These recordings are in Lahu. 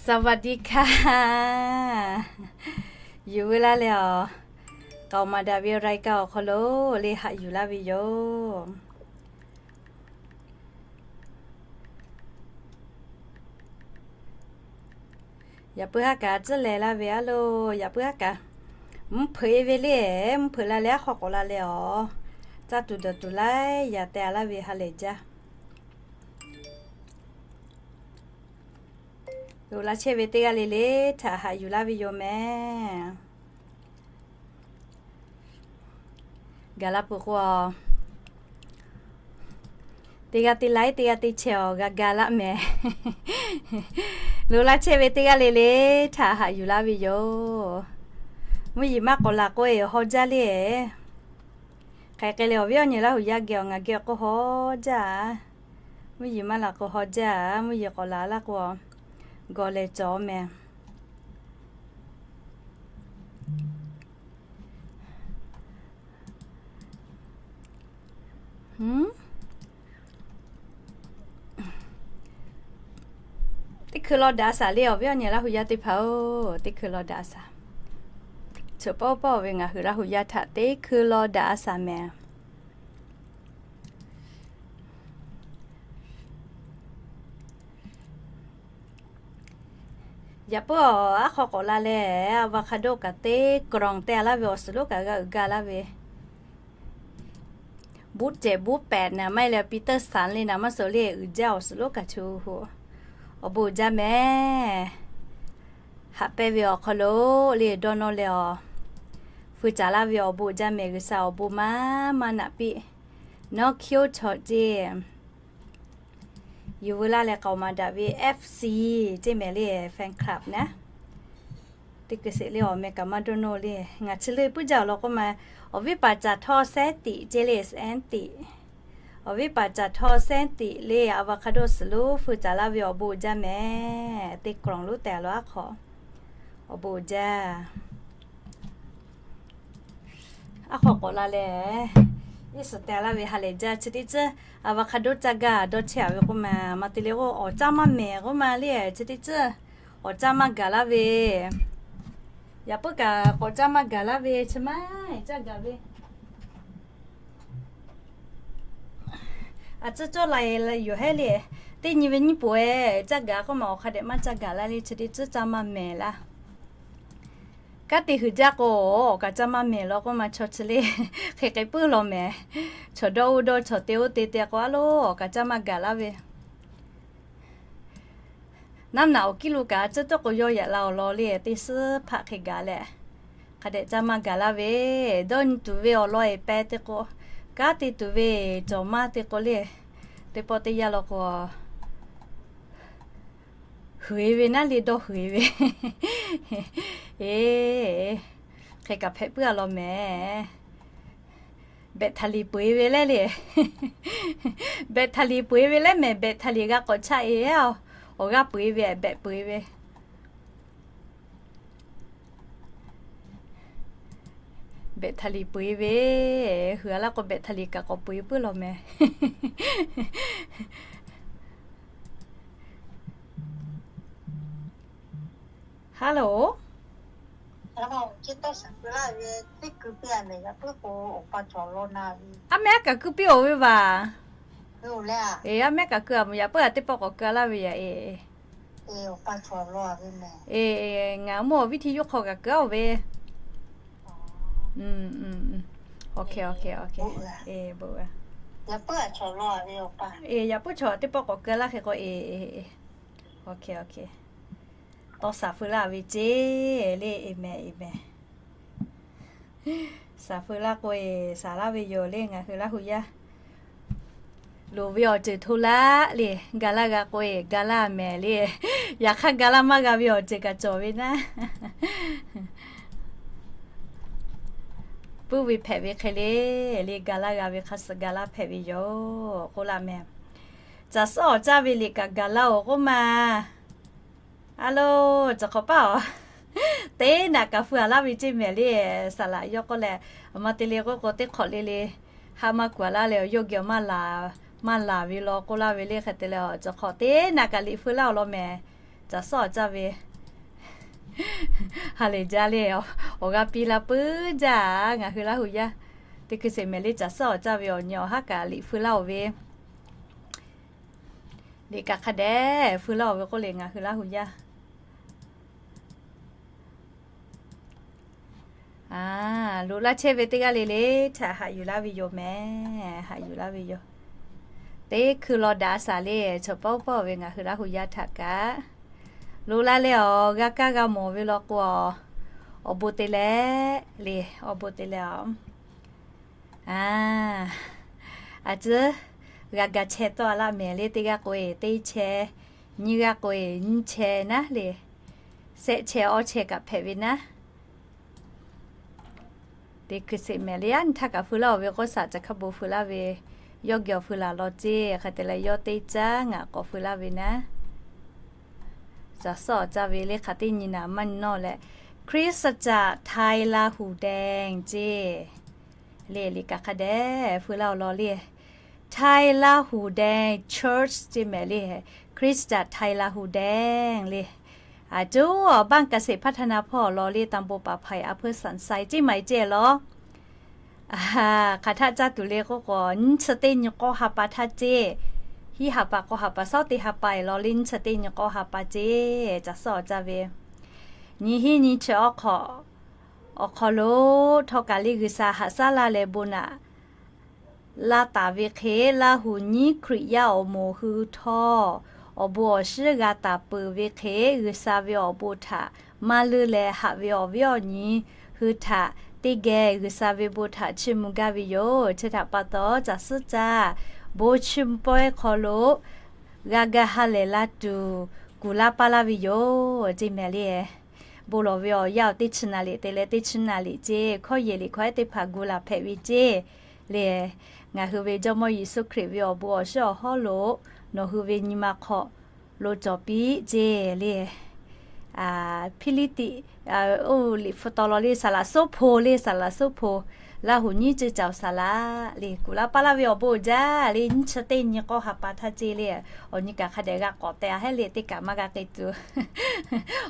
สวัสดีค่ะ Yuˬ veu laˇ leh awˬ, k'aoˍ maˍ daꞈ ve รายการ awˬ hk'aw lo le haꞈ yuˬ laˇ ve yoˬ. Yaꞈ puiˉ haˉ kaꞈ tcuhˉ leh laˇ ve a lo, yaꞈ puiˉ haˉ kaꞈ mvuhˇ hpeuꞈ e ve le, mvuhˇ hpeuꞈ la leh aˉ hk'aw k'awꞈ la leh awˬ, caˇ tuˬ dawˬ tuˬ laiˉ yaꞈ teh a laˇ ve ha lehˬ jaˇ. Loꞈ la chehˇ ve teˇ g'aˇ le le htaꞈ haꞈ yuˬ laˇ ve yoˬ mehˍ. Gaˬ la peuˬ k'o, teˇ g'aˇ teˇ laiˉ teˇ g'aˇ teˇ chehˇ awˬ g'a ga laˇ mehˍ. Loꞈ la chehˇ ve teˇ g'aˇ le le htaꞈ haꞈ yuˬ laˇ ve yoˬ. Mvuhˇ yeˬ maˇ k'awꞈ laˬ k'o e haw jaˇ le. Hk'aˬ hk'e leh awˬ viˉ awˬ nyi Laˇ huˍ yaˇ geh awˬ ngaˬ geh k'o haw jaˇ. Mvuhˇ yeˬ maˇ laˬ k'o haw jaˇ. Mvuhˇ yeˬ k'awꞈ laˬ laˇ k'o, gawˬ leh cawˬ mehˍ. Teˇ hkui law daꞈ a shaˍ le awˬ viˉ awˬ nyi Laˇ huˍ yaˇ teˇ hpaˍ-oˬ, teˇ hkui law daꞈ a shaˍ. Chaw pawˆ pawˆ ve ngaˬ hui Laˇ huˍ yaˇ htaꞈ teˇ hkui law daꞈ a shaˍ mehˍ. Yaꞈ puiˉ awˬ aˉ hk'aw k'awꞈ la leh, avocado kaꞈ teˇ กล่อง teh a laˇ ve awˬ suhˍ lonˉ kaꞈ g'a uiˍ ga laˇ ve. Buˉ cehˬ buˉ pehꞈ naˍ maˇ heˆ leh Peter Sun le naˍ maˇ suhˍ le uiˍ jaˇ awˬ suhˍ lonˉ kaꞈ chu hu. Awˬ bon jaˇ mehˍ. Haꞈ pehnˇ ve awˬ hk'aw lo le dawˇ nawˇ leh awˬ, feu caˍ laˇ ve awˬ bon jaˇ mehˍ. G'uiˬsha awˬ bon maˇ maˇ naꞈ piˇ. Nawˉ hkiˇ oˇ chaw ceˇ. Yuˬ veu laˇ leh k'aoˍ maˍ daꞈ ve F C ceˇ mehˍ le, fan club naˉ. Teˇ hkui sheˍ le awˬ meh kaꞈ maˇ dawˇ nawˇ le. Ngaˬ chi le puiˉ jaˇ awˬ lawn k'oˆ ma, awˬ viˉ paˍ caˍ htawˇ sehˉ tiꞈ ceˇ le, sehˉ tiꞈ. Awˬ viˉ paˍ caˍ htawˇ sehˉ tiꞈ le, avocado suhˍ lonˉ feu caˍ laˇ ve awˬ bon jaˇ mehˍ. Teˇ กล่อง lonˉ teh a laˇ aˉ hk'aw, awˬ bon jaˇ. Aˉ hk'aw k'awꞈ la leh, iˉ suhˍ teh laˇ ve ha lehˬ jaˇ. Chi teˇ tcuhˉ avocado caˇ gaˇ dawˇ chehˇ a ve k'oˆ ma, maˇ te le k'o awˬ caˇ maˇ mehˍ k'oˆ ma le. Chi teˇ tcuhˉ awˬ caˇ maˇ gaˬ laˇ ve, yaꞈ puiˉ kaꞈ k'awꞈ caˇ maˇ gaˬ laˇ ve chi maˇ caˇ gaˬ ve. A tcuhˉ cawˇ la yoˬ hehˉ le. Teˇ nyi ve nyiˇ poˍ e caˇ gaˬ k'oˆ ma, awˬ hk'a dehꞈ maˇ caˇ gaˬ laˇ le. Chi teˇ tcuhˉ caˇ maˇ mehˍ laˇ. Kanˉ te huiˬ jaˇ k'o, awˬ kaꞈ caˇ maˇ mehˍ law k'oˆ ma, chaw chi le hk'e hk'e puiˉ law mehˍ. Chaw dawˇ oˇ dawˇ, chaw te oˇ te te k'o a lo, awˬ kaꞈ caˇ maˇ gaˬ laˇ ve. Naˉ naꞈ awˬ kiˇ lo kaꞈ a tcuhˉ cawˇ k'o yawˇ yaꞈ la awˬ lawn le, teˇ suhˉ hpaˆ hk'e gaˬ leh, hk'a dehꞈ caˇ maˇ gaˬ laˇ ve. Dawˇ nyi tuˬ ve awˬ lawn e pehˇ te k'o, kanˉ te tuˬ ve cawˬ maˇ te k'o le, teˇ pawˆ teˇ yanˇ law k'o huiˍ ve naˉ le, dawˇ huiˍ ve. E, hk'e kaꞈ hpehꞈ puiˉ a law mehˍ. Behꞈ htaꞈ liꞈ peu eˬ ve lehˉ le. Behꞈ htaꞈ liꞈ peu eˬ ve lehˉ mehˍ. Behꞈ htaꞈ liꞈ g'a k'awꞈ chaˆ e, awˬ g'aˇ peu eˬ ve, behꞈ peu eˬ ve. Behꞈ htaꞈ liꞈ peu eˬ ve, hui a laˇ k'o behꞈ htaꞈ liꞈ kaꞈ k'awꞈ peu eˬ puiˉ law mehˍ. Hello. Aˉ mehˉ kaꞈ keu piˇ-oˬ ve vaˬ. E, aˉ mehˉ kaꞈ keu a moˍ, yaꞈ puiˉ a teˇ pawˆ k'awꞈ keu a laˇ ve yaꞈ e. E, ngaˬ mawˇ awˬ viˉ hti yuˇ hk'aw kaꞈ keu-oˬ ve. E, yaꞈ puiˉ chaw teˇ pawˆ k'awꞈ keu laˇ hk'e k'o e. Tawˇ shaˍ feu laˇ ve ceˇ le. E mehˍ, e mehˍ. Shaˍ feu laˇ k'o e, shaˍ laˇ ve yoˬ le. Ngaˬ hui Laˇ huˍ yaˇ loˍ ve awˬ ceuˬ hto laˇ le. Ga laˇ g'a k'o e, ga laˇ mehˍ le. Yaꞈ hk'aˇ ga laˇ maˇ g'a ve awˬ ceuˬ kaꞈ cawˬ ve naˉ. Puiˉ ve hpehꞈ ve hk'e le, le ga laˇ g'a ve hk'a suh ga laˇ hpehꞈ ve yoˬ k'oˆ laˇ mehˍ. Caˬ suhˉ awˬ caˇ ve liꞈ kaꞈ gaˬ laˇ-oˬ k'oˆ ma. A lo, cawˬ hk'awꞈ paˇ-oˬ, teˇ naꞈ kaꞈ feu a laˇ ve ceˇ mehˍ le. Saˍ laꞈ yawˇ k'oˆ leh, maˇ te le k'oˆ k'o teˇ hk'awꞈ le le, haˆ maˇ kuˬ a laˇ leh, yawˇ geh maˇ laˬ ve law k'oˆ laˇ ve le. Hk'e te leh, cawˬ hk'awꞈ teˇ naꞈ kaꞈ liꞈ feu laˇ-oˬ law mehˍ. Caˬ suhˉ awˬ caˇ ve ha lehˬ jaˇ le. Awˬ g'aˇ piˇ laˇ puiˉ jaˇ. Ngaˬ hui Laˇ huˍ yaˇ teˇ hkui sheˍ mehˍ le, caˬ suhˉ awˬ caˇ ve awˬ nyi awˬ haˉ kaꞈ liꞈ feu laˇ-oˬ ve, liꞈ kaꞈ hk'a dehꞈ feu laˇ-oˬ ve k'oˆ le ngaˬ hui Laˇ huˍ yaˇ. Loꞈ laˇ chehˇ ve teˇ g'aˇ le le htaꞈ haꞈ yuˬ laˇ ve yoˬ mehˍ. Haꞈ yuˬ laˇ ve yoˬ. Teˇ hkui law daꞈ shaˍ le, chaw pawˆ pawˆ ve ngaˬ hui Laˇ huˍ yaˇ htaꞈ kaꞈ loꞈ laˇ leh awˬ g'a kaˇ g'a mawˬ ve law k'o, awˬ bon te leh le, awˬ bon te leh awˬ a ciˉ g'a ga chehˇ tawˆ-a laˇ mehˍ le. Teˇ g'aˇ k'o-e teˇ chehˇ, nyiˇ g'aˇ k'o-e nyiˇ chehˇ naˉ le, shehˆ chehˇ awˇ chehˇ kaꞈ hpehꞈ ve naˉ. Teˇ hkui sheˍ mehˍ le, yaˇ nyi htaˇ kaꞈ feu laˇ-oˬ ve k'oˆ shaˍ, caˬ hkaˇ bon feu laˇ ve, yawˇ geh awˬ feu laˬ law ceˇ. Hk'e te leh yawˇ teˇ caˉ ngaˬ k'awꞈ feu laˇ ve naˉ. Caˬ suhˉ awˬ caˇ ve le hk'aˬ teˇ nyi naˍ maˇ nyi nawˇ leh, Christian Thai Lahu Deng ceˇ le, liꞈ kaꞈ hk'a dehꞈ feu laˇ-oˬ law le. Thai Lahu Deng Church ceˇ mehˍ le, Christian Thai Lahu Deng le. A coˇ awˬ บ้านเกษตรพัฒนา hpawˇ awˬ lawn le, ตำบลป่าไผ่ อำเภอสันทราย เชียงใหม่ ceˇ law. Hk'aˬ htaˆ caˇ tuˬ le k'oˆ k'o, nyiˇ chi teˇ nyi k'awˇ ha pa htaˇ ceˇ. Hiˉ ha pa k'awˇ ha pa, shawˉ teˇ ha pa-e law le, nyiˇ chi teˇ nyi k'awˇ ha pa ceˇ. Caˬ suhˉ awˬ caˇ ve, nyi hiˉ nyi chi awˬ hk'aw lo htawˇ kaꞈ le G'uiˬsha haꞈ shaˉ laˇ leh bon naꞈ laˇ taˍ ve hk'e, Laˇ huˍ nyiˇ Hkriꞈ yaˇ awˬ moˍ hui htawˇ awˬ bon awˬ shiˉ g'a taˍ peuˬ ve hk'e, G'uiˬsha ve awˬ bon htaꞈ maˇ leuˆ leh haꞈ ve awˬ viˉ awˬ nyi hui htaꞈ teˇ geh G'uiˬsha ve bon htaꞈ chiˇ mvuh gaˇ ve yoˬ. Chi htaꞈ pa taw, caˬ suhˉ caˇ bon chiˇ mvuh pawehˇ hk'aw lo g'a ga ha lehˬ la tuˬ kuˬ laˇ paˇ laˇ ve yoˬ ceˇ mehˍ le. Bon lawˬ ve awˬ yanˇ awˬ teˇ chi naˍ liꞈ te leh teˇ chi naˍ liꞈ ceˇ, hkawˇ yehˬ liꞈ hkawˇ ehˉ teˇ hpaˍ gu laˬ hpehꞈ ve ceˇ le. Ngaˬ hui ve Jawˇmawˇ Yeˍsuˆ Hkriꞈ ve awˬ bon awˬ shiˉ awˬ hawˉ lo nawˬ hui ve nyi ma hk'aw lo cawˬ piˇ ceˇ le. Hpiˇliˇtiˆ, oˇ liꞈ hpu taw law le, saˍ laꞈ suˉ hpo le, saˍ laꞈ suˉ hpo, Laˇ huˍ nyiˇ ceuˬ cawˬ saˍ laꞈ le, kuˬ laˇ paˇ laˇ ve awˬ bon jaˇ le, nyiˇ chi teˇ nyi k'awˇ ha pa htaˇ ceˇ le. Awˬ nyi kaꞈ hk'a dehꞈ g'a k'awꞈ teh-a heˆ le, teˇ kaꞈ maˇ g'a k'ai tuˬ.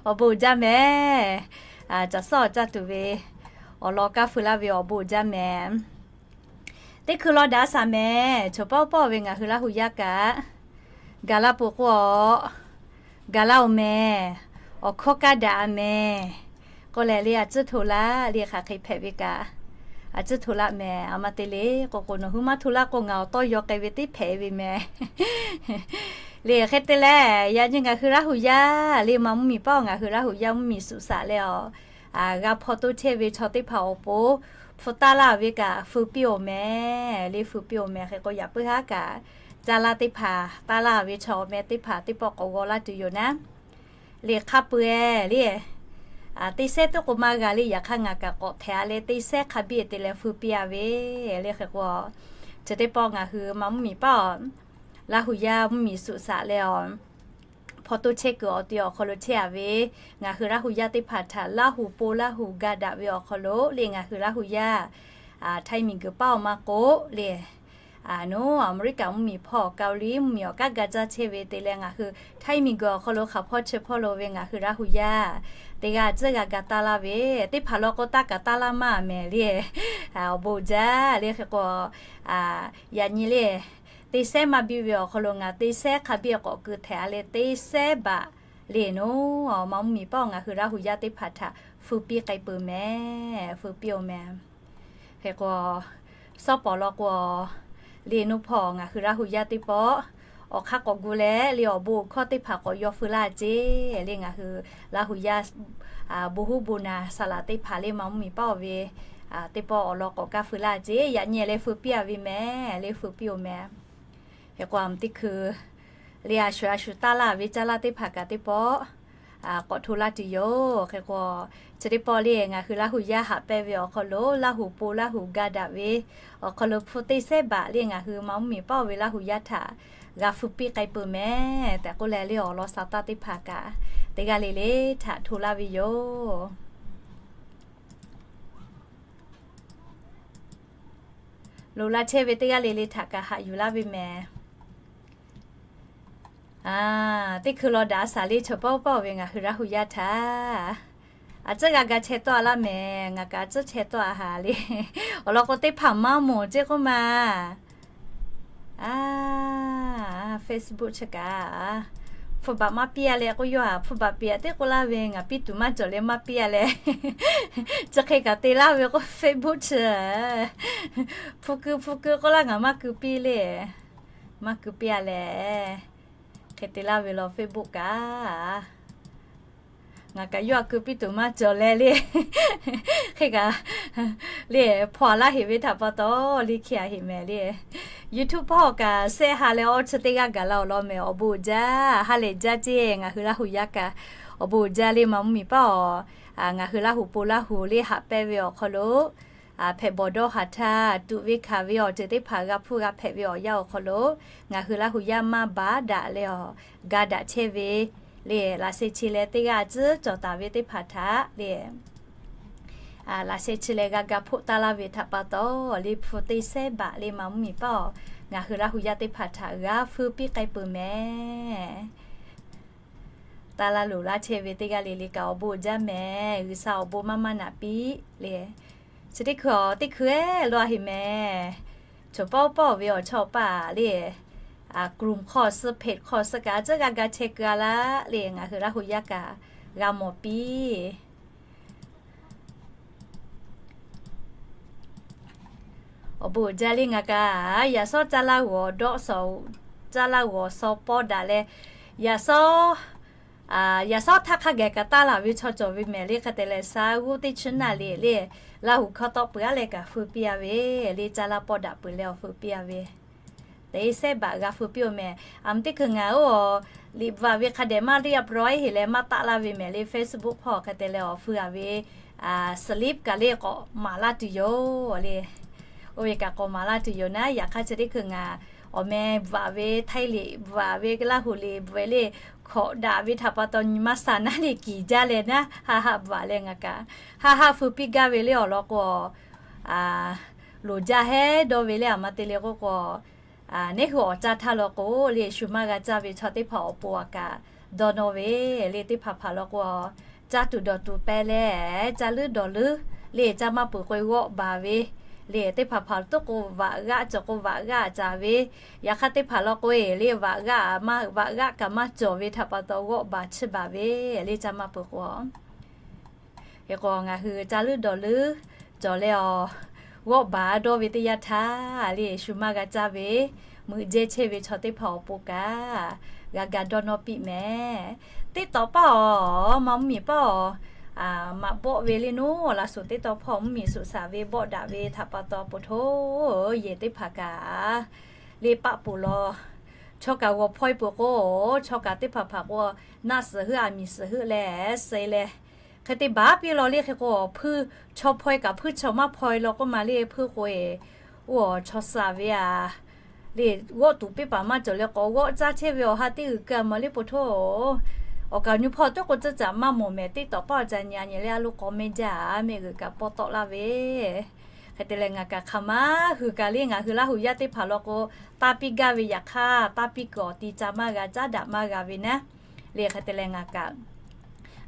Awˬ bon jaˇ mehˍ. Caˬ suhˉ awˬ caˇ tuˬ ve awˬ lawn kaˇ feu laˇ ve awˬ bon jaˇ mehˍ. Teˇ hkui law daꞈ shaˍ mehˍ. Chaw pawˆ pawˆ ve ngaˬ hui Laˇ huˍ yaˇ kaꞈ gaˬ laˇ peuˬ k'o, gaˬ laˇ-oˬ mehˍ. Awˬ hkawˇ kaˇ daꞈ-a mehˍ k'oˆ leh le, a tcuhˉ hto laˇ le, hk'aˬ hk'e hpehꞈ ve kaꞈ, a tcuhˉ hto laˇ mehˍ. A ma te le k'o k'o, nawˬ hui maˇ hto laˇ k'o, ngaˬ awˬ tawˇ yaw k'ai ve teˇ hpehꞈ ve mehˍ le. Hk'e te leh, yaꞈ nyi ngaˬ hui Laˇ huˍ yaˇ le, ma mvuhˇmiˬ paˆ awˬ ngaˬ hui Laˇ huˍ yaˇ mvuhˇmiˬ suhˍ shaꞈ leh awˬ g'a hpaw toˇ chehˇ ve chaw teˇ hpaˍ awˬ pon hpu taˇ laˇ ve kaꞈ feu piˇ-oˬ mehˍ le, feu piˇ-oˬ mehˍ. Hk'e k'o, yaꞈ puiˉ haˉ kaꞈ caˇ laˇ teˇ hpaˍ, taˇ laˇ ve chaw awˬ meh teˇ hpaˍ teˇ pawˆ k'awꞈ g'aw laˇ tuˬ yoˬ naˉ. Le hk'a peu-eˬ le, teˇ sehˉ teˇ k'o maˇ g'a le, yaꞈ hk'aˇ ngaˬ kaꞈ k'awꞈ htehꞈ-a leh, teˇ sehˉ hk'a biˇ te leh feu piˇ-a ve le. Hk'e k'o, chi teˇ pawˆ ngaˬ hui ma mvuhˇmiˬ paˆ awˬ Laˇ huˍ yaˇ mvuhˇmiˬ suhˍ shaꞈ leh awˬ hpaw toˇ chehˇ kuiˬ awˬ ti awˬ hk'aw lo chehˇ-a ve ngaˬ hui Laˇ huˍ yaˇ teˇ hpaˍ htaꞈ Laˇ huˍ po Laˇ huˍ ga daꞈ ve awˬ hk'aw lo le, ngaˬ hui Laˇ huˍ yaˇ htaiˇ miˬguiˬ paˆ awˬ maˇ k'oˆ le, nawˬ Aˍmeˍriˆkaꞈ mvuhˇmiˬ hpawˇ, Kaoˍliˍ mvuhˇmiˬ awˬ kaˉ ga caˇ chehˇ ve te leh, ngaˬ hui htaiˇ miˬguiˬ awˬ hk'aw lo hk'aˬ hpawˇ chi hpawˇ lo ve ngaˬ hui Laˇ huˍ yaˇ teˇ g'aˇ tcuhˉ g'a ga taˇ laˇ ve, teˇ hpaˍ law k'o taˇ kaꞈ taˇ laˇ maˇ mehˍ le. Awˬ bon jaˇ le. Hk'e k'o, yaꞈ nyi le, teˇ sehˉ maˇ biˇ ve awˬ hk'aw lo ngaˬ teˇ sehˉ hk'a biˇ k'awꞈ keu htehꞈ-a leh, teˇ sehˉ baꞈ le nawˬ ma mvuhˇmiˬ paˆ awˬ ngaˬ hui Laˇ huˍ yaˇ teˇ hpaˍ htaꞈ feu piˇ k'ai peuˬ mehˍ, feu piˇ-oˬ mehˍ. Hk'e k'o, shawˉ pawˍ law k'o, le nawˬ hpawˇ ngaˬ hui Laˇ huˍ yaˇ teˇ pawˆ awˬ hk'aˇ k'awꞈ gu leh le, awˬ bon awˬ hkawˇ teˇ hpaˍ k'awꞈ yaw feu laˇ ceˇ le. Ngaˬ hui Laˇ huˍ yaˇ bon huˉ bon naˬ saˍ laꞈ teˇ hpaˍ le, ma mvuhˇmiˬ paˆ awˬ ve teˇ pawˆ awˬ lawn k'awꞈ kaˇ feu laˇ ceˇ. Yaꞈ nyi leh feu piˇ-a ve mehˍ le, feu piˇ-oˬ mehˍ. Hk'e k'o, a mvuhˇ teˇ hkui le a shuˍ a shuˍ taˇ laˇ ve caˇ laˇ teˇ hpaˍ kaꞈ teˇ pawˆ k'awꞈ hto laˇ tuˬ yoˬ. Hk'e k'o, chi teˇ pawˆ le ngaˬ hui Laˇ huˍ yaˇ haꞈ pehnˇ ve awˬ hk'aw lo Laˇ huˍ po Laˇ huˍ ga daꞈ ve awˬ hk'aw lo hpu teˇ sehˉ baꞈ le ngaˬ hui ma mvuhˇmiˬ paˆ awˬ ve Laˇ huˍ yaˇ htaꞈ g'a feu piˇ k'ai peuˬ mehˍ tehꞈ k'oˆ leh le, awˬ lawn sha taˇ teˇ hpaˍ kaꞈ teˇ g'aˇ le le htaꞈ hto laˇ ve yoˬ. Loꞈ la chehˇ ve teˇ g'aˇ le le htaꞈ kaꞈ haꞈ yuˬ laˇ ve mehˍ. A, teˇ hkui law daꞈ a shaˍ le, chaw paˇ paˇ ve ngaˬ hui Laˇ hu yaˇ htaꞈ a tcuhˉ g'a ga chehˇ tawˆ a laˇ mehˍ. Ngaˬ kaꞈ a tcuhˉ chehˇ tawˆ a haˍ le. Awˬ lawn k'o, teˇ hpaˍ maˇ mawˬ ceˇ k'oˆ ma. A, Facebook chi kaꞈ hpu baꞈ maˇ piˇ a leh k'oˆ, yawˇ htaꞈ hpu baꞈ piˇ a teˇ k'oˆ laˇ ve, ngaˬ piˇ tuˬ maˇ cawˬ leh maˇ piˇ a leh, chi hk'e kaꞈ te laˇ ve k'o, Facebook chi hpu keu hpu keu k'oˆ laˇ, ngaˬ maˇ keu piˇ le. Maˇ keu piˇ a leh, hk'e te laˇ ve law Facebook kaꞈ ngaˬ kaꞈ yawˇ htaꞈ keu piˇ tuˬ maˇ cawˬ leh le. Hk'e kaꞈ le, hpaw a laˇ heꞈ ve htaꞈ pa taw, le hk'e a heꞈ mehˍ le. YouTube hpawˇ kaꞈ share ha leh awˇ chi teˇ g'aˇ gaˬ la awˬ lawn mehˍ. Awˬ bon uiˍ jaˇ, ha lehˬ jaˇ ceˇ. Ngaˬ hui Laˇ hu yaˇ kaꞈ awˬ bon uiˍ jaˇ le, ma mvuhˇ miˬ paˇ awˬ. Ngaˬ hui Laˇ hu po Laˇ hu le haꞈ pehnˇ ve awˬ hk'aw lo, hpehꞈ bawˬ dawˇ haˍ htaˇ tuꞈ ve hkanˍ ve awˬ ceuˬ teˇ hpaˍ g'a hpuˇ g'a hpehꞈ ve awˬ yanˇ awˬ hk'aw lo, ngaˬ hui Laˇ hu yaˇ maˇ baˬ daꞈ leh awˬ ga daꞈ chehˇ ve le. Laꞈ sheh chi leh teˇ g'aˇ tcuhˉ cawˬ taˍ ve teˇ hpaˍ htaꞈ le, laꞈ sheh chi leh g'a ga hpoˆ taˇ laˇ ve htaꞈ pa taw, le hpu teˇ sehˉ baꞈ le, ma mvuhˇ miˬ paˇ awˬ. Ngaˬ hui Laˇ hu yaˇ teˇ hpaˍ htaꞈ g'a hpuˇ piˇ k'ai peuˬ mehˍ. Taˇ laˇ loˍ laˇ chehˇ ve teˇ g'aˇ le le kaꞈ awˬ bon uiˍ jaˇ mehˍ. G'uiˬsha awˬ bon maˇ maˇ naꞈ piˇ le. Chi teˇ hkui awˬ teˇ hkui ehˉ lo a heꞈ mehˍ. Chaw paˇ paˇ ve awˬ chawˇ paˇ le, Chrome hk'aw suh, Page hk'aw suh kaꞈ tcuhˉ g'a ga chehˇ keu a laˇ le, ngaˬ hui Laˇ hu yaˇ kaꞈ g'a mawˬ piˇ. Awˬ bon uiˍ jaˇ le, ngaˬ kaꞈ yaꞈ shawˉ caˇ laˇ g'awˬ dawˆ shawˍ, caˇ laˇ g'awˬ shaw pawˇ daꞈ leh, yaꞈ shawˉ, yaꞈ shawˉ htaˇ hk'a geh kaꞈ taˇ laˬ ve chaw cawˬ ve mehˍ le. Hk'e te leh sha g'uˇ teˇ chi naˇ le le, Laˇ hu hkawˇ tawˆ peuˬ a leh kaꞈ feu piˇ a ve le, caˇ laˇ pawˇ daꞈ peuˬ leh awˬ feu piˇ a ve, teˇ sehˉ baꞈ g'a feu piˇ oˬ mehˍ. A, teˇ hkui ngaˬ oˇ liꞈ bvuhꞈ ve hk'a dehꞈ maˇ เรียบร้อย heˆ leh maˇ taˆ laˇ ve mehˍ le. Facebook hpawˇ hk'e te leh awˬ feu a ve, slip kaꞈ le k'awꞈ maˍ laˇ tuˬ yoˬ le. Oˇ ve kaꞈ k'awꞈ maˍ laˇ tuˬ yoˬ naˉ. Yaꞈ hk'aˇ chi teˇ hkui ngaˬ awˬ meh bvuhꞈ ve, Htaiˇ liꞈ bvuhꞈ ve, Laˇ hu liꞈ bvuhꞈ le, hkawꞈ daꞈ ve htaꞈ pa taw nyi ma shaˍ naˉ le kiˬ jaˇ leh naˉ, haˆ haˆ bvuhꞈ leh ngaˬ kaꞈ haˆ haˆ feu piˇ gaˇ ve le. Awˬ lawn k'o, loˍ jaˇ hehˉ dawˇ ve le. A ma te le k'oˆ k'o, neˉ hui awˬ caˇ htaˇ law k'o le, shu maˇ g'a caˇ ve chaw teˇ hpaˍ awˬ pon a kaꞈ dawˇ nawˇ ve le. Teˇ hpaˍ hpaˍ law k'o, caˇ tuˬ dawˬ tuˬ pehˇ leh, caˇ leuˉ dawˬ leuˉ le, caˇ maˇ peuˬ k'o g'awˆ baˬ ve le. Teˇ hpaˍ hpaˍ toˉ k'o vaꞈ g'aˆ, cawˬ k'o vaꞈ g'aˆ caˍ ve. Yaꞈ hk'aˇ teˇ hpaˍ law k'o e le, vaꞈ g'aˆ maˇ, vaꞈ g'aˆ kaꞈ maˇ cawˬ ve htaꞈ pa taw g'awˆ baˬ chiˇ baˬ ve le, caˇ maˇ peuˬ k'o. Hk'e k'o ngaˬ hui caˇ leuˉ dawˬ leuˉ cawˬ leh awˬ, g'awˆ baˬ dawˇ ve teˇ yanˇ htaˇ le, shu maˇ g'a caˇ ve, meuꞈ jehˇ chehˇ ve chaw teˇ hpaˍ awˬ pon kaꞈ g'a ga dawˇ nawˇ piˇ mehˍ. Teˇ tawꞈ paˇ awˬ, ma mvuhˇ miˬ paˇ awˬ, maꞈ bawˆ ve le naˉ, laꞈ shuˍ teˇ tawꞈ hpawˇ mvuhˇ miˬ suꞈ shaˍ ve bawˆ daꞈ ve htaꞈ pa taw po hto yehˬ teˇ hpaˍ kaꞈ le paˆ poˬ law. Chaw kaꞈ g'awˬ hpaw e peuˬ k'o, chaw kaꞈ teˇ hpaˍ hpaˍ k'o, naˆ suhˍ heuˆ a miˬ suhˍ heuˆ leh suh leh, hk'e te baˬ piˇ law le. Hk'e k'o, hpuiˇ chaw hpaw e kaꞈ hpuiˇ chaw maˇ hpaw e law k'oˆ ma le. Hpuiˇ k'o e, oˇ awˬ chaw shaˍ ve a le, g'awˆ tuˬ piˇ paˍ maˇ cawˬ leh k'awꞈ g'awˆ caˇ chehˇ ve awˬ ha teˇ g'uiˬ keu a ma le po hto. Awˬ kaˍ nyu hpawˇ teˇ k'o tcuhˉ caꞈ maˇ mawˬ mehˍ. Teˇ tawꞈ paˇ ca nyi a nyi le, a lo k'awꞈ mehˇ jaˇ, mehˆ g'uiˬ kaꞈ pawˇ tawˆ laˇ ve. Hk'e te leh ngaˬ kaꞈ hk'aˬ ma hui kaꞈ le, ngaˬ hui Laˇ hu yaˇ teˇ hpaˍ law k'o, taˇ piˇ gaˇ ve yaꞈ hk'aˇ, taˇ piˇ kuiˬ awˬ ti ca maˇ g'a, caˉ daꞈ maˇ g'a ve naˉ. Le hk'e te leh ngaˬ kaꞈ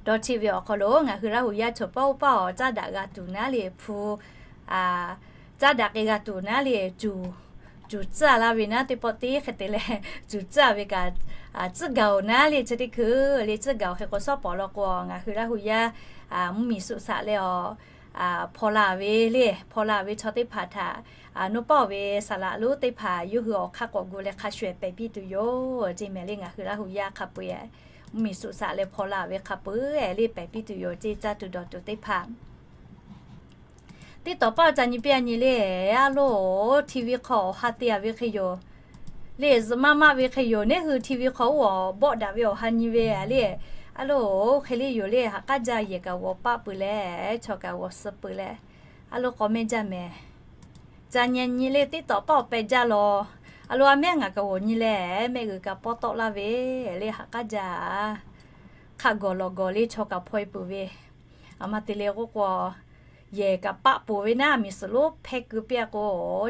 dawˇ cheˆ ve awˬ hk'aw lo ngaˬ hui Laˇ hu yaˇ chaw paˇ oˇ paˇ awˬ caˉ daꞈ g'a tuˬ naˉ le hpu, caˉ daꞈ k'ai g'a tuˬ naˉ le, cuˬ cuˬ tcuhˉ a laˇ ve naˉ. Teˇ pawˆ teˇ hk'e te leh cuˬ tcuhˉ a ve kaꞈ, tcuhˉ gaˬ oˬ naˉ le. Chi teˇ hkui le tcuhˉ gaˬ oˬ. Hk'e k'o shawˉ pawˍ law k'o, ngaˬ hui Laˇ hu yaˇ mvuhˇ miˬ suꞈ shaꞈ leh awˬ, hpaw la ve le, hpaw la ve chaw teˇ hpaˍ htaꞈ, nawˇ pawˆ ve saˍ laꞈ lonˉ teˇ hpaˍ yawˇ hui awˬ hk'aˇ k'awꞈ gu leh hk'a shuˍ ehˍ pehˍ piˇ tuˬ yoˬ ceˇ mehˍ le. Ngaˬ hui Laˇ hu yaˇ hk'a peu e mvuhˇ miˬ suꞈ shaꞈ leh hpaw la ve hk'a peu e le pehˍ piˇ tuˬ yoˬ ceˇ, caˇ tuˬ dawˬ tuˬ teˇ hpaˍ. Teˇ tawꞈ paˇ ca nyi piˇ a nyi le, a lo, TV hk'aw awˬ ha te a ve hk'e yoˬ. Le zuhꞈ maˇ maˇ ve hk'e yoˬ. Neˉ hui TV hk'aw oˇ awˬ bawˆ daꞈ ve awˬ ha nyi ve a le, a lo, hk'e le yoˬ le. Haꞈ k'aˉ jaˇ, yehˬ kaꞈ g'awˬ paˆ peuˬ leh, chaw kaꞈ g'awˬ suh peuˬ leh, a lo k'awꞈ mehˇ jaˇ mehˍ. Ca nyi nyi le, teˇ tawꞈ paˇ awˬ pehꞈ jaˇ law. A lo, a mehˉ ngaˬ kaꞈ g'awˬ nyi leh mehˆ g'uiˬ kaꞈ pawˇ tawˆ laˇ ve le. Haꞈ k'aˉ jaˇ, hk'a gawˬ lawˬ gawˬ le chaw kaꞈ hpaw e peuˬ ve. A ma te le k'oˆ k'o, yehˬ kaꞈ paˆ peuˬ ve naˉ, miˬ suhˍ lonˉ hpehˇ keu piˇ a k'o,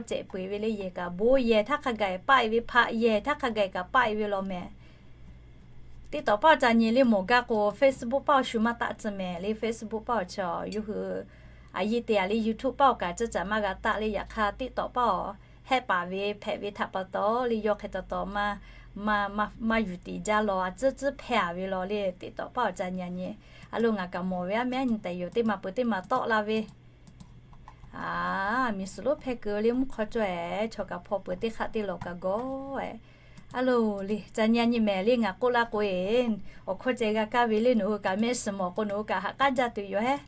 cehꞈ peuˬ ve le. Yehˬ kaꞈ bon yehˬ htaˇ hk'a gaˬ paˆ e ve, hpaꞈ yehˬ htaˇ hk'a gaˬ kaꞈ paˆ e ve law mehˍ. TikTok paˇ awˬ ca nyi le mawˬ gaˇ k'o, Facebook paˇ awˬ shu maˇ taˆ tcuh mehˍ le. Facebook paˇ awˬ chi yawˇ hui a yehˬ te a le YouTube paˇ awˬ kaꞈ ceh caꞈ maˇ g'a taˆ le. Yaꞈ hk'aˇ TikTok paˇ awˬ hehˆ paˍ ve hpehꞈ ve htaꞈ pa taw le, yawˇ hk'e taw taw maˇ, maˇ, maˇ yuˬ tiˍ jaˇ law, a tcuhˉ tcuhˉ hpehˇ a ve law le. TikTok paˇ awˬ ca nyi a nyi, a lo ngaˬ kaꞈ mawˬ ve aˉ mehˉ nyi tehꞈ yoˬ. Teˇ maˬ peuˬ teˇ maˬ tawˆ la ve, a, miˬ suhˍ lonˉ hpehˇ keu le mvuhˇ hk'aw cawˬ-e, chaw kaꞈ hpaw peuˬ teˇ hk'aˆ teˇ lawˬ kaꞈ gawˬ-e. A lo le, ca nyi a nyi mehˍ le, ngaˬ k'oˆ laˇ k'o-e, awˬ hkawˇ ceh g'a kaˇ ve le, nawˬ hui kaꞈ mehˆ shiˍ mawˬ k'o nawˬ hui kaꞈ haꞈ k'aˉ jaˇ tuˬ yoˬ hehˉ.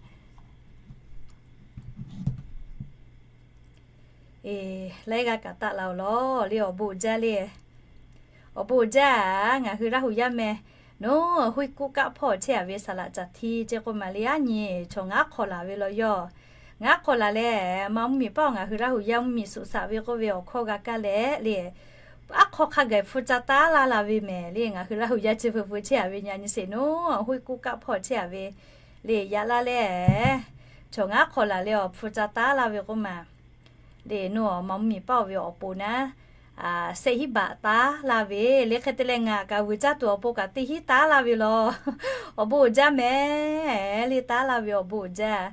Eˬ, laiˉ g'aˇ kaꞈ taˆ la-oˬ law le. Awˬ bon uiˍ jaˇ le. Awˬ bon uiˍ jaˇ, ngaˬ hui Laˇ huˍ yaˇ meh, nawˬ huˉ kuˆ kaˆ hpawˇ chehˇ a ve saˍ laꞈ caˬ hti ceh k'oˆ ma le, aˉ nyi chaw ngaˬ aˉ hk'aw laˬ ve law yoˬ. Ngaˬ aˉ hk'aw laˬ leh, ma mvuhˇ miˬ paˇ awˬ ngaˬ hui Laˇ huˍ yaˇ mvuhˇ miˬ suꞈ saꞈ ve k'oˆ ve awˬ hkawˇ g'a kaˇ leh le, aˉ hk'aw hk'a gaˬ hpu ca taˉ laˇ la ve mehˍ le. Ngaˬ hui Laˇ huˍ yaˇ chi hpu hpu chehˇ a ve nyi a nyi sheˍ nawˬ huˉ kuˆ kaˆ hpawˇ chehˇ a ve le, yaꞈ laˇ leh, chaw ngaˬ aˉ hk'aw laˬ leh awˬ hpu ca taˉ laˇ ve k'oˆ ma le, nawˬ ma mvuhˇ miˬ paˇ oˬ ve awˬ pon naˉ, seˆ hiˉ baꞈ taˉ laˇ ve le. Hk'e te leh ngaˬ kaꞈ vuiˬ caˇ tuˬ awˬ pon kaꞈ teˇ hiˉ taˉ laˇ ve law. Awˬ bon uiˍ jaˇ mehˍ le, taˉ laˇ ve awˬ bon uiˍ jaˇ.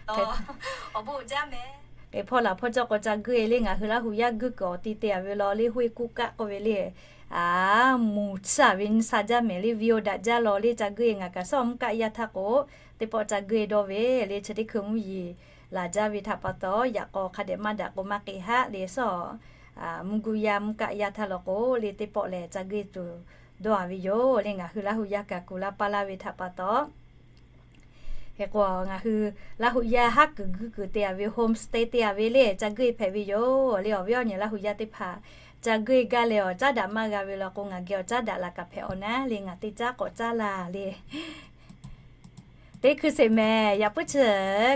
Awˬ bon uiˍ jaˇ mehˍ. Hk'e hpawˇ laˬ hpawˇ cawˇ k'o ca guˇ e le, ngaˬ hui Laˇ huˍ yaˇ guˇ kuiˬ awˬ ti te a ve law le, huˉ kuˆ kaˆ k'oˆ ve le, a, mvuhˇ tsuhˇ a ve nyi sha jaˇ mehˍ le, video daꞈ jaˇ law le. Ca guˇ e ngaˬ kaꞈ suhˉ mvuhˇ kaˆ yaˇ htaˇ k'o, teˇ pawˆ ca guˇ e dawˇ ve le. Chi teˇ hkui mvuhˇ yeˬ laˬ jaˇ ve htaꞈ pa taw, yaꞈ k'aw hk'a dehꞈ maˇ daꞈ k'o maˇ k'e haˆ le suhˉ, mvuhˇ guˇ yaˇ mvuhˇ kaˆ yaˇ htaˇ law k'o le, teˇ pawˆ lehˬ ca guˇ e tuˬ dawˇ a ve yoˬ le. Ngaˬ hui Laˇ huˍ yaˇ kaꞈ kuˬ laˇ paˇ laˇ ve htaꞈ pa taw, hk'e k'o ngaˬ hui Laˇ huˍ yaˇ haˉ kuiˬ guˇ kuiˬ te a ve homestay te a ve le, ca guˇ e hpehꞈ ve yoˬ le. Awˬ viˉ awˬ nyi Laˇ huˍ yaˇ teˇ hpaˍ ca guˇ e gaˇ leh awˬ caˉ daꞈ maˇ g'a ve law k'o, ngaˬ geh awˬ caˉ daꞈ laˬ kaꞈ hpehꞈ awˬ naˉ le, ngaˬ teˇ caˉ k'awꞈ caˉ la le. Teˇ hkui sheˍ mehˍ, yaꞈ puiˉ chi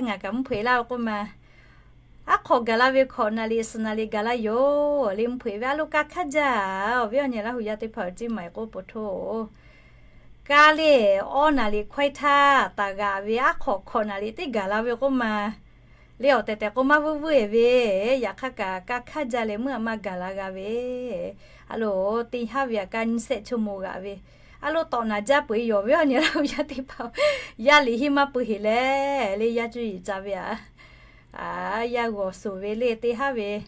ngaˬ kaꞈ mvuhˇ hpeuꞈ laˇ ve k'oˆ ma, aˉ hk'aw gaˬ la ve hkawꞈ naˍ liꞈ suhˍ naˍ liꞈ gaˬ la yoˬ le. Mvuhˇ hpeuꞈ ve a lo kaˇ hkaˇ jaˇ. Awˬ viˉ awˬ nyi Laˇ huˍ yaˇ teˇ hpaˍ awˬ ciˉ maˍ e k'oˆ po htoˇ, kaˇ le awˇ naˍ liꞈ hkawehˇ htaˇ taˍ g'aꞈ ve aˉ hk'awꞈ hkawꞈ naˍ liꞈ teˇ gaˬ la ve k'oˆ ma le. Awˬ tehˬ tehˬ k'o maˇ vuiˇ vuiˇ e ve, yaꞈ hk'aˇ kaꞈ kaˇ hkaˇ jaˇ leh meuˇ a maˇ gaˬ la g'a ve. A lo, teˇ haˉ ve aꞈ kaˇ nyiˇ shehˆ chaw moˍ g'aꞈ ve. A lo tawꞈ naˍ jaˇ peuˬ e yoˬ. Awˬ viˉ awˬ nyi Laˇ huˍ yaˇ teˇ hpaˍ, yaˇ liꞈ henˇ maˇ pui heˍ leh le, yaˇ cuˇ yiˍ ca ve aꞈ, yaˇ g'awˬ suˍ ve le teˇ haˉ ve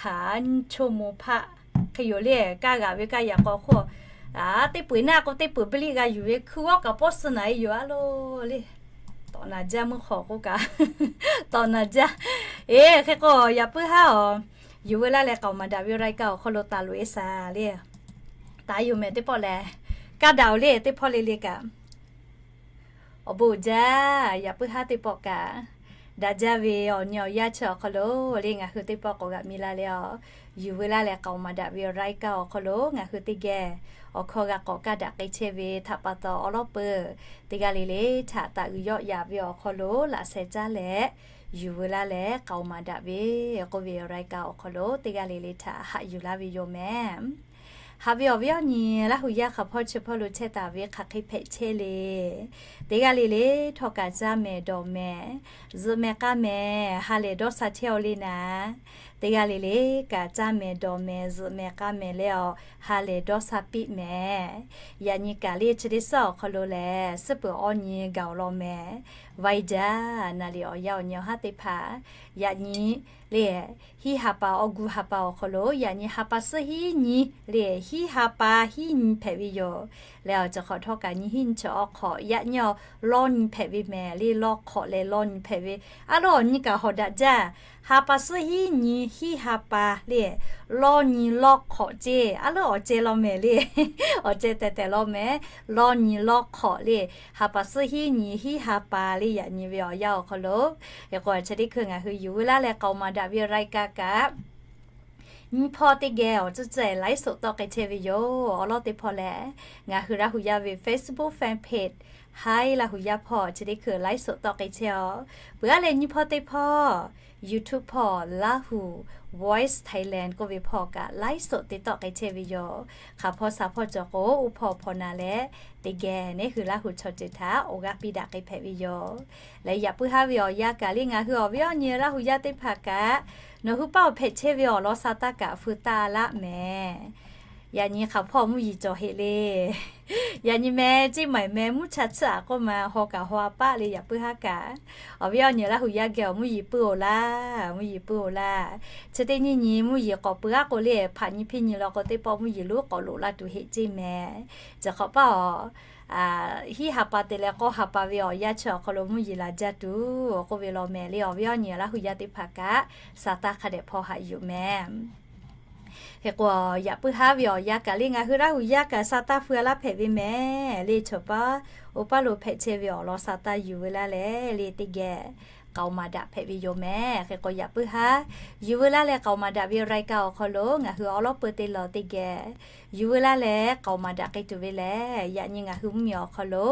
haˉ nyiˇ chaw moˍ hpaˆ hk'e yoˬ le. Kaˇ g'aꞈ ve kaˇ yaꞈ k'aw hk'oˆ, a, teˇ peu eˬ naˆ k'o teˇ peu eˬ biˇ liˆ g'a yuˬ ve hkui g'awˇ kaꞈ pawˆ suh naˍ e yoˬ a lo le. Tawꞈ naˍ jaˇ meuˇ hk'aw k'oˆ kaꞈ, tawꞈ naˍ jaˇ. Eˬ, hk'e k'o yaꞈ puiˉ haˉ awˬ, yuˬ veu laˇ leh k'aoˍ maˍ daꞈ ve awˬ laiˉ kaˇ awˬ hk'aw lo taˍ loꞈ e shaˍ le. Taˍ yoˬ mehˍ teˇ pawˆ lehˬ, kaˇ daꞈ oˬ le teˇ hpawˇ le le kaꞈ. Awˬ bon uiˍ jaˇ, yaꞈ puiˉ haˉ teˇ pawˆ kaꞈ daꞈ jaˇ ve awˬ nyi awˬ yaˇ chi awˬ hk'aw lo le, ngaˬ hui teˇ pawˆ k'awꞈ g'aꞈ mi la leh a, yuˬ veu laˇ leh k'aoˍ maˍ daꞈ ve awˬ laiˉ kaˇ awˬ hk'aw lo ngaˬ hui teˇ geh awˬ hkawˇ g'a k'awꞈ kaˇ daꞈ k'ai chehˇ ve htaꞈ pa taw, awˬ lawˉ peuˬ teˇ g'aˇ le le htaꞈ taꞈ uiˍ yawˆ yaꞈ ve awˬ hk'aw lo laꞈ sheh caˉ leh, yuˬ veu laˇ leh k'aoˍ maˍ daꞈ ve k'oˆ ve awˬ laiˉ kaˇ awˬ hk'aw lo teˇ g'aˇ le le htaꞈ haꞈ yuˬ laˇ ve yoˬ mehˍ. Haꞈ ve awˬ viˉ awˬ nyi Laˇ huˍ yaˇ hk'aˬ hpawˇ chi hpawˇ lo chehˇ taˍ ve hk'aˬ hk'e hpehꞈ chehˇ le. Teˇ g'aˇ le le htawˇ kaꞈ caˇ mehˍ dawˬ mehˍ, zuhꞈ mehˍ k'aˇ mehˍ, ha lehˬ dawˇ sha chehˇ aw le naˍ. Teˇ g'aˇ le le kaꞈ caˇ mehˍ dawˬ mehˍ, zuhꞈ mehˍ k'aˇ mehˍ leh awˬ ha lehˬ dawˇ sha piˆ mehˍ. Yaꞈ nyi kaꞈ le chi teˇ suhˉ awˬ hk'aw lo lehˬ, suhˉ peuˬ awˇ nyi gaˬ awˬ lawn mehˍ. Vaiˇ jaˇ naˍ liꞈ awˬ yaˇ awˬ nyi awˬ haˉ teˇ hpaˍ, yaꞈ nyi le hiˉ ha pa awˬ gu ha pa awˬ hk'aw lo yaꞈ nyi ha pa suhˉ hiˉ nyi le hiˉ ha pa hiˉ nyi hpehꞈ ve yoˬ. Leh awˬ ceuˬ hk'awꞈ htawˇ kaꞈ nyi hiˉ nyi chi awˬ hk'awꞈ yaꞈ nyi awˬ lawˇ nyi hpehꞈ ve mehˍ le, lawˇ hk'awꞈ leh lawˇ nyi hpehꞈ ve. A lo awˬ nyi kaꞈ hawꞈ daꞈ jaˇ. Ha pa suhˉ hiˉ nyi hiˉ ha pa le, lawˇ nyi lawˇ hk'awꞈ ceˇ. A lo awˬ ceh law mehˍ le, awˬ ceh tehˬ tehˬ law mehˍ. Lawˇ nyi lawˇ hk'awꞈ le, ha pa suhˉ hiˉ nyi hiˉ ha pa le yaꞈ nyi ve awˬ yanˇ awˬ hk'aw lo, yaꞈ k'o chi teˇ hkui ngaˬ hui yuˬ veu laˇ leh k'aoˍ maˍ daꞈ ve awˬ laiˉ kaˇ kaꞈ nyiˇ hpawˇ teˇ geh awˬ tcuhˉ tcuhˉ laiˉ soꞈ tawˆ k'ai chehˇ ve yoˬ. Awˬ lawn teˇ hpawˇ lehˬ, ngaˬ hui Laˇ huˍ yaˇ ve Facebook fan page Hi Laˇ huˍ yaˇ hpawˇ chi teˇ hkui laiˉ soꞈ tawˆ k'ai chehˇ a. Peuˬ aˉ leh nyiˇ hpawˇ teˇ hpawˇ YouTube hpawˇ Laˇ huˍ Voice Thailand k'oˆ ve hpawˇ kaꞈ laiˉ soꞈ te tawˆ k'ai chehˇ ve yoˬ. Hk'aˬ hpawˇ shaˍ hpawˇ cawˬ k'o, oˇ hpawˇ hpawˇ na leh teˇ geh neˉ hui Laˇ huˍ chaw ceuˬ htaꞈ awˬ g'aˇ piˇ daꞈ k'ai hpehꞈ ve yoˬ. Leh yaꞈ puiˉ haˉ ve awˬ yanˇ kaꞈ le ngaˬ hui awˬ viˉ awˬ nyi Laˇ huˍ yaˇ teˇ hpaˍ kaꞈ, nawˬ hui paˇ awˬ hpehꞈ chehˇ ve awˬ lawn sha taˇ kaꞈ feu taˇ laˆ mehˍ. Yaꞈ nyi hk'aˬ hpawˇ mvuhˇ yeˬ cawˬ heꞈ le. Yaꞈ nyi meh, ceˇ maiˬ meh, mvuhˇ cha tsuhˇ aꞈ k'oˆ ma, haw kaꞈ haw a paˆ le yaꞈ puiˉ haˉ kaꞈ. Awˬ viˉ awˬ nyi Laˇ hu yaˇ geh awˬ mvuhˇ yeˬ puiˉ-oˬ laˇ, mvuhˇ yeˬ puiˉ-oˬ laˇ. Chi teˇ nyiˇ nyi mvuhˇ yeˬ k'awꞈ puiˉ aˉ k'o le, hpaꞈ nyi hpiˇ nyi law k'o teˇ pawˆ mvuhˇ yeˬ lonˉ k'awꞈ loꞈ la tuˬ heꞈ ceˇ meh. Chi hk'awꞈ paˇ awˬ hiˉ ha pa te leh k'awˇ ha pa ve awˬ yanˇ chi awˬ hk'aw lo mvuhˇ yeˬ laˬ jaˇ tuˬ k'oˆ ve law meh le. Awˬ viˉ awˬ nyi Laˇ hu yaˇ teˇ hpaˍ kaꞈ, sa taˇ hk'a dehꞈ hpaw haꞈ yuˬ meh. Hk'e k'o, yaꞈ puiˉ haˉ ve awˬ yanˇ kaꞈ le, ngaˬ hui Laˇ hu yaˇ kaꞈ sa taˇ feu a laˇ hpehꞈ ve meh le. Chaw paˉ oˇ paˉ lo hpehꞈ chehˇ ve awˬ lawn sa taˇ yuˬ veu laˇ leh le, teˇ geh k'aoˍ maˍ daꞈ hpehꞈ ve yoˬ meh. Hk'e k'o, yaꞈ puiˉ haˉ yuˬ veu laˇ leh k'aoˍ maˍ daꞈ ve รายการ awˬ hk'aw lo ngaˬ hui awˉ lawˉ peu teˇ law teˇ geh yuˬ veu laˇ leh k'aoˍ maˍ daꞈ k'ai tuˬ ve lehˬ, yaꞈ nyi ngaˬ hui mvuhˇ miˬ awˬ hk'aw lo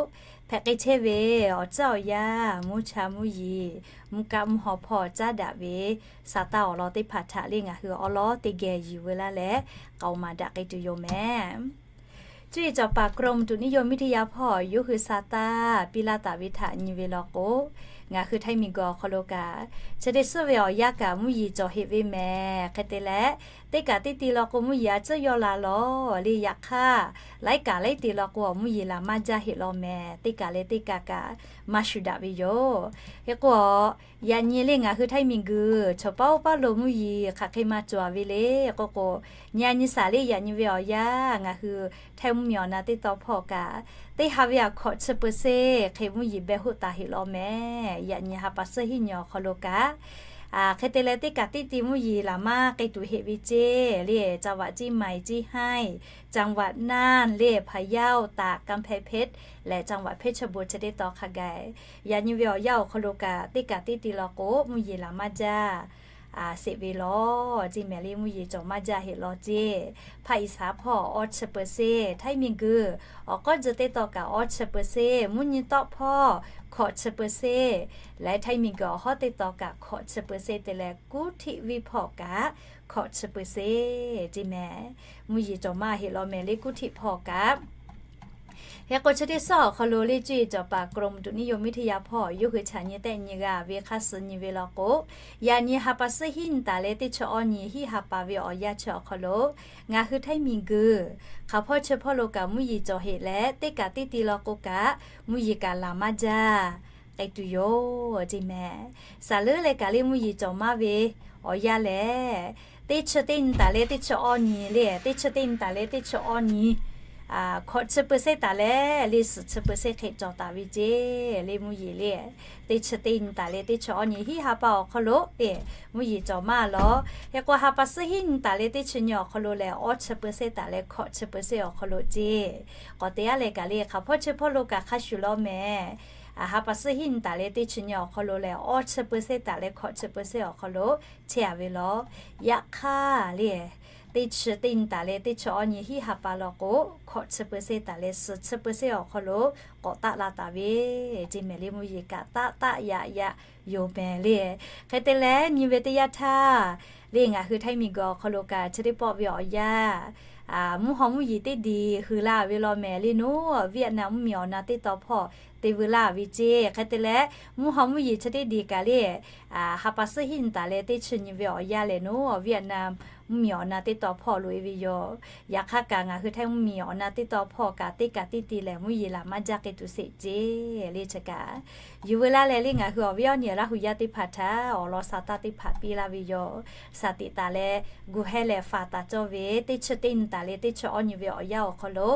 hpehꞈ k'ai chehˇ ve awˬ tcuhˉ awˬ yanˇ, mvuhˇ cha mvuhˇ yeˬ, mvuhˇ kaˆ mvuhˇ haw hpawˇ caˉ daꞈ ve sa taˇ awˬ lawn teˇ hpaˍ htaꞈ le ngaˬ hui awˉ lawˉ teˇ geh yuˬ veu laˇ leh k'aoˍ maˍ daꞈ k'ai tuˬ yoˬ meh. Cuˇ yiˍ cawˬ paˍ กรมอุตุนิยมวิทยา hpawˇ yawˇ hui sa taˇ piˇ laˇ taˍ ve htaꞈ nyi ve law k'o, ngaˬ hui Htaiˇ miˬguiˬ awˬ hk'aw lo kaꞈ chi teˇ suhˉ ve awˬ yanˇ kaꞈ mvuhˇ yeˬ cawˬ heꞈ ve meh. Hk'e te leh, teˇ kaꞈ teˇ ti law k'o mvuhˇ yeˬ a tcuhˉ yawˇ la lawˬ le. Yaꞈ hk'aˇ, laiˉ kaꞈ laiˉ ti law k'o awˬ mvuhˇ yeˬ laˬ maˇ jaˇ heꞈ law meh. Teˇ kaꞈ leh teˇ kaꞈ kaꞈ maˇ shuˍ daꞈ ve yoˬ. Hk'e k'o, yaꞈ nyi le ngaˬ hui Htaiˇ miˬguiˬ chaw paˉ oˇ paˉ lo mvuhˇ yeˬ hk'aˬ hk'e maˇ cawˬ a ve le k'oˆ k'o, nyi a nyi saˍ le yaꞈ nyi ve awˬ yanˇ ngaˬ hui Htaiˇ mvuhˇ miˬ awˬ na teˇ taw hpawˇ kaꞈ, teˇ ha ve a hkawꞈ chi เปอร์เซ็นต์ hk'e mvuhˇ yeˬ beh hoˆ taˍ heꞈ law meh. Yaꞈ nyi ha pa suhˉ hiˉ nyi awˬ hk'aw lo kaꞈ, hk'e te leh teˇ kaꞈ teˇ ti mvuhˇ yeˬ laˬ maˇ k'ai tuˬ heꞈ ve ceˇ le. จังหวัดเชียงใหม่ เชียงราย จังหวัดน่าน le พะเยา ตาก กำแพงเพชร leh จังหวัดเพชรบูรณ์ chi teˇ taw hk'a gaˬ, yaꞈ nyi ve awˬ yanˇ awˬ hk'aw lo kaꞈ teˇ kaꞈ teˇ ti law k'o mvuhˇ yeˬ laˬ maˇ jaˇ seˍ ve law ceˇ meh le. Mvuhˇ yeˬ cawˬ maˇ jaˇ heꞈ law ceˇ. ภาคอีสาน hpawˇ awˇ chi เปอร์เซ็นต์, Htaiˇ miˬguiˬ awˬ k'awˇ tcuh teˇ taw kaꞈ awˇ chi เปอร์เซ็นต์, mvuhˇ nyi tawˆ hpawˇ hkawꞈ chi เปอร์เซ็นต์, leh Htaiˇ miˬguiˬ awˬ hawˉ teˇ taw kaꞈ hkawꞈ chi เปอร์เซ็นต์ te leh กรุงเทพ hpawˇ kaꞈ hkawꞈ chi เปอร์เซ็นต์ ceˇ meh. Mvuhˇ yeˬ cawˬ maˇ heꞈ law meh le กรุงเทพ hpawˇ kaꞈ. Hk'e k'o, chi teˇ suhˉ awˬ hk'aw lo le cuˇ yiˍ cawˬ paˍ กรมอุตุนิยมวิทยา hpawˇ yawˇ hui chaꞈ nyi tehˆ nyi g'a ve hk'a suh nyi ve law k'o, yaꞈ nyi ha pa suhˉ hiˉ nyi taˍ leh teˇ chi awˇ nyi hiˉ ha pa ve awˬ yanˇ chi awˬ hk'aw lo ngaˬ hui Htaiˇ miˬguiˬ hk'aˬ hpawˇ chi hpawˇ lo kaꞈ mvuhˇ yeˬ cawˬ heꞈ leh, teˇ kaꞈ teˇ ti law k'o kaꞈ mvuhˇ yeˬ kaꞈ laˬ maˇ jaˇ k'ai tuˬ yoˬ ceˇ meh. Saˍ leuˉ leh kaꞈ le mvuhˇ yeˬ cawˬ maˇ ve awˬ yanˇ lehˬ, teˇ chi teˇ nyi taˍ leh teˇ chi awˇ nyi le, teˇ chi teˇ nyi taˍ leh teˇ chi awˇ nyi hkawꞈ chi เปอร์เซ็นต์ taˍ leh le suhˍ chi เปอร์เซ็นต์ hk'e cawˬ taˍ ve ceˇ le mvuhˇ yeˬ le. Teˇ chi teˇ nyi taˍ leh teˇ chi awˇ nyi hiˉ ha pa awˬ hk'aw lo le mvuhˇ yeˬ cawˬ maˇ lawˬ. Hk'e k'o, ha pa suhˉ hiˉ nyi taˍ leh teˇ chi nyi awˬ hk'aw lo lehˬ, awˇ chi เปอร์เซ็นต์ taˍ leh hkawꞈ chi เปอร์เซ็นต์ awˬ hk'aw lo ceˇ. K'awꞈ te aˉ leh kaꞈ le hk'aˬ hpawˇ chi hpawˇ lo kaꞈ hk'a shuˍ law meh. Ha pa suhˉ hiˉ nyi taˍ leh teˇ chi nyi awˬ hk'aw lo lehˬ, awˇ chi เปอร์เซ็นต์ taˍ leh hkawꞈ chi เปอร์เซ็นต์ awˬ hk'aw lo chehˇ a ve law. Yaꞈ hk'aˇ le, teˇ chi teˇ nyi taˍ leh teˇ chi awˇ nyi hiˉ ha pa law k'o, hkawꞈ chi เปอร์เซ็นต์ taˍ leh suhˍ chi เปอร์เซ็นต์ awˬ hk'aw lo k'awꞈ taˆ la taˍ ve ceˇ meh le mvuhˇ yeˬ kaꞈ taˆ taˆ yaꞈ yaꞈ yoˬ meh le. Hk'e te leh nyi ve teˇ yanˇ htaˇ le ngaˬ hui Htaiˇ miˬguiˬ awˬ hk'aw lo kaꞈ chi teˇ pawˆ ve awˬ yanˇ mvuhˇ haw mvuhˇ yeˬ teˇ diˬ hui laˇ ve law meh le. Naˉ Vietnam mvuhˇ miˬ awˬ na teˇ taw hpawˇ te veu laˇ ve ceˇ. Hk'e te leh mvuhˇ haw mvuhˇ yeˬ chi teˇ diˬ kaꞈ le ha pa suhˉ hiˉ nyi taˍ leh teˇ chi nyi ve awˬ yanˇ lehˬ, Naˉ Vietnam mvuhˇ miˬ awˬ na teˇ taw hpawˇ loꞈ e ve yoˬ. Yaꞈ hk'aˇ kaꞈ ngaˬ hui Htaiˇ mvuhˇ miˬ awˬ na teˇ taw hpawˇ kaꞈ teˇ kaꞈ teˇ ti lehˬ mvuhˇ yeˬ laˬ maˇ jaˇ k'ai tuˬ sheˍ ceˇ le. Chi kaꞈ yuˬ veu laˇ leh le ngaˬ hui awˬ viˉ awˬ nyi Laˇ hu yaˇ teˇ hpaˍ htaꞈ awˬ lawn sa taˇ teˇ hpaˍ piˇ laˇ ve yoˬ. Saˍ tiꞈ taˍ leh gu hehˇ leh faˍ taˍ cawˇ ve teˇ chi teˇ nyi taˍ leh teˇ chi awˇ nyi ve awˬ yanˇ awˬ hk'aw lo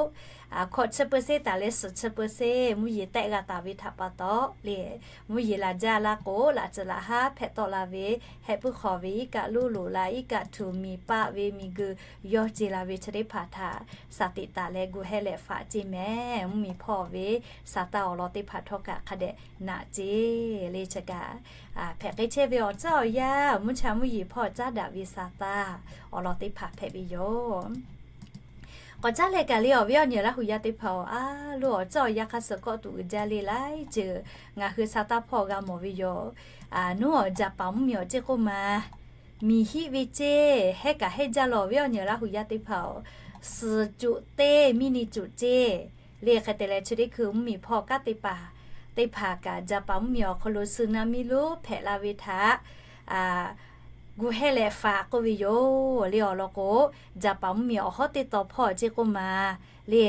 hkawꞈ chi เปอร์เซ็นต์ taˍ leh suhˍ chi เปอร์เซ็นต์ mvuhˇ yeˬ tehˆ g'a taˍ ve htaꞈ pa taw le, mvuhˇ yeˬ laˬ jaˇ laˇ k'o, laꞈ tcuhˍ laꞈ haˉ hpehꞈ tawˆ la ve, heh puiˉ hk'aw ve iˉ kaˆ loˉ loꞈ la, iˉ kaˆ htuꞈ miˬ paˆ ve miˬguiˬ yawˇ ce la ve chi teˇ hpaˍ htaꞈ saˍ tiꞈ taˍ leh gu hehˇ leh faˍ ceˇ meh. Mvuhˇ miˬ hpawˇ ve sa taˇ awˬ lawn teˇ hpaˍ htawˇ kaꞈ hk'a dehꞈ naꞈ ceˇ le. Chi kaꞈ hpehꞈ k'ai chehˇ ve awˬ tcuhˉ awˬ yanˇ mvuhˇ cha mvuhˇ yeˬ hpawˇ caˉ daꞈ ve sa taˇ awˬ lawn teˇ hpaˍ hpehꞈ ve yoˬ. K'awꞈ caˉ leh kaꞈ le awˬ viˉ awˬ nyi Laˇ hu yaˇ teˇ hpaˍ-oˬ, a loˇ awˬ tcuhˉ awˬ yanˇ hk'a suh kawˆ tuˬ uiˍ jaˇ le laiˉ ceuˬ ngaˬ hui sa taˇ hpawˇ g'a mawˬ ve yoˬ. Naˉ awˬ Jaˍpaˍ mvuhˇ miˬ awˬ ceˇ k'oˆ ma, miˬ hiˆ ve ceˇ, hehˉ kaꞈ hehˉ jaˇ lawˬ awˬ viˉ awˬ nyi Laˇ hu yaˇ teˇ hpaˍ-oˬ, suhˍ cuꞈ teˇ miˇ ni cuꞈ ceˇ le. Hk'e te leh chi teˇ hkui mvuhˇ miˬ hpawˇ kanˉ teˇ hpaˍ, teˇ hpaˍ kaꞈ Jaˍpaˍ mvuhˇ miˬ awˬ hk'aw lo suh naˇ miˇ lonˉ hpehꞈ la ve htaꞈ gu hehˉ leh faˍ k'oˆ ve yoˬ le. Awˬ lawn k'o, Jaˍpaˍ mvuhˇmiˬ awˬ hawˉ teˇ taw hpawˇ ceˇ k'oˆ ma le,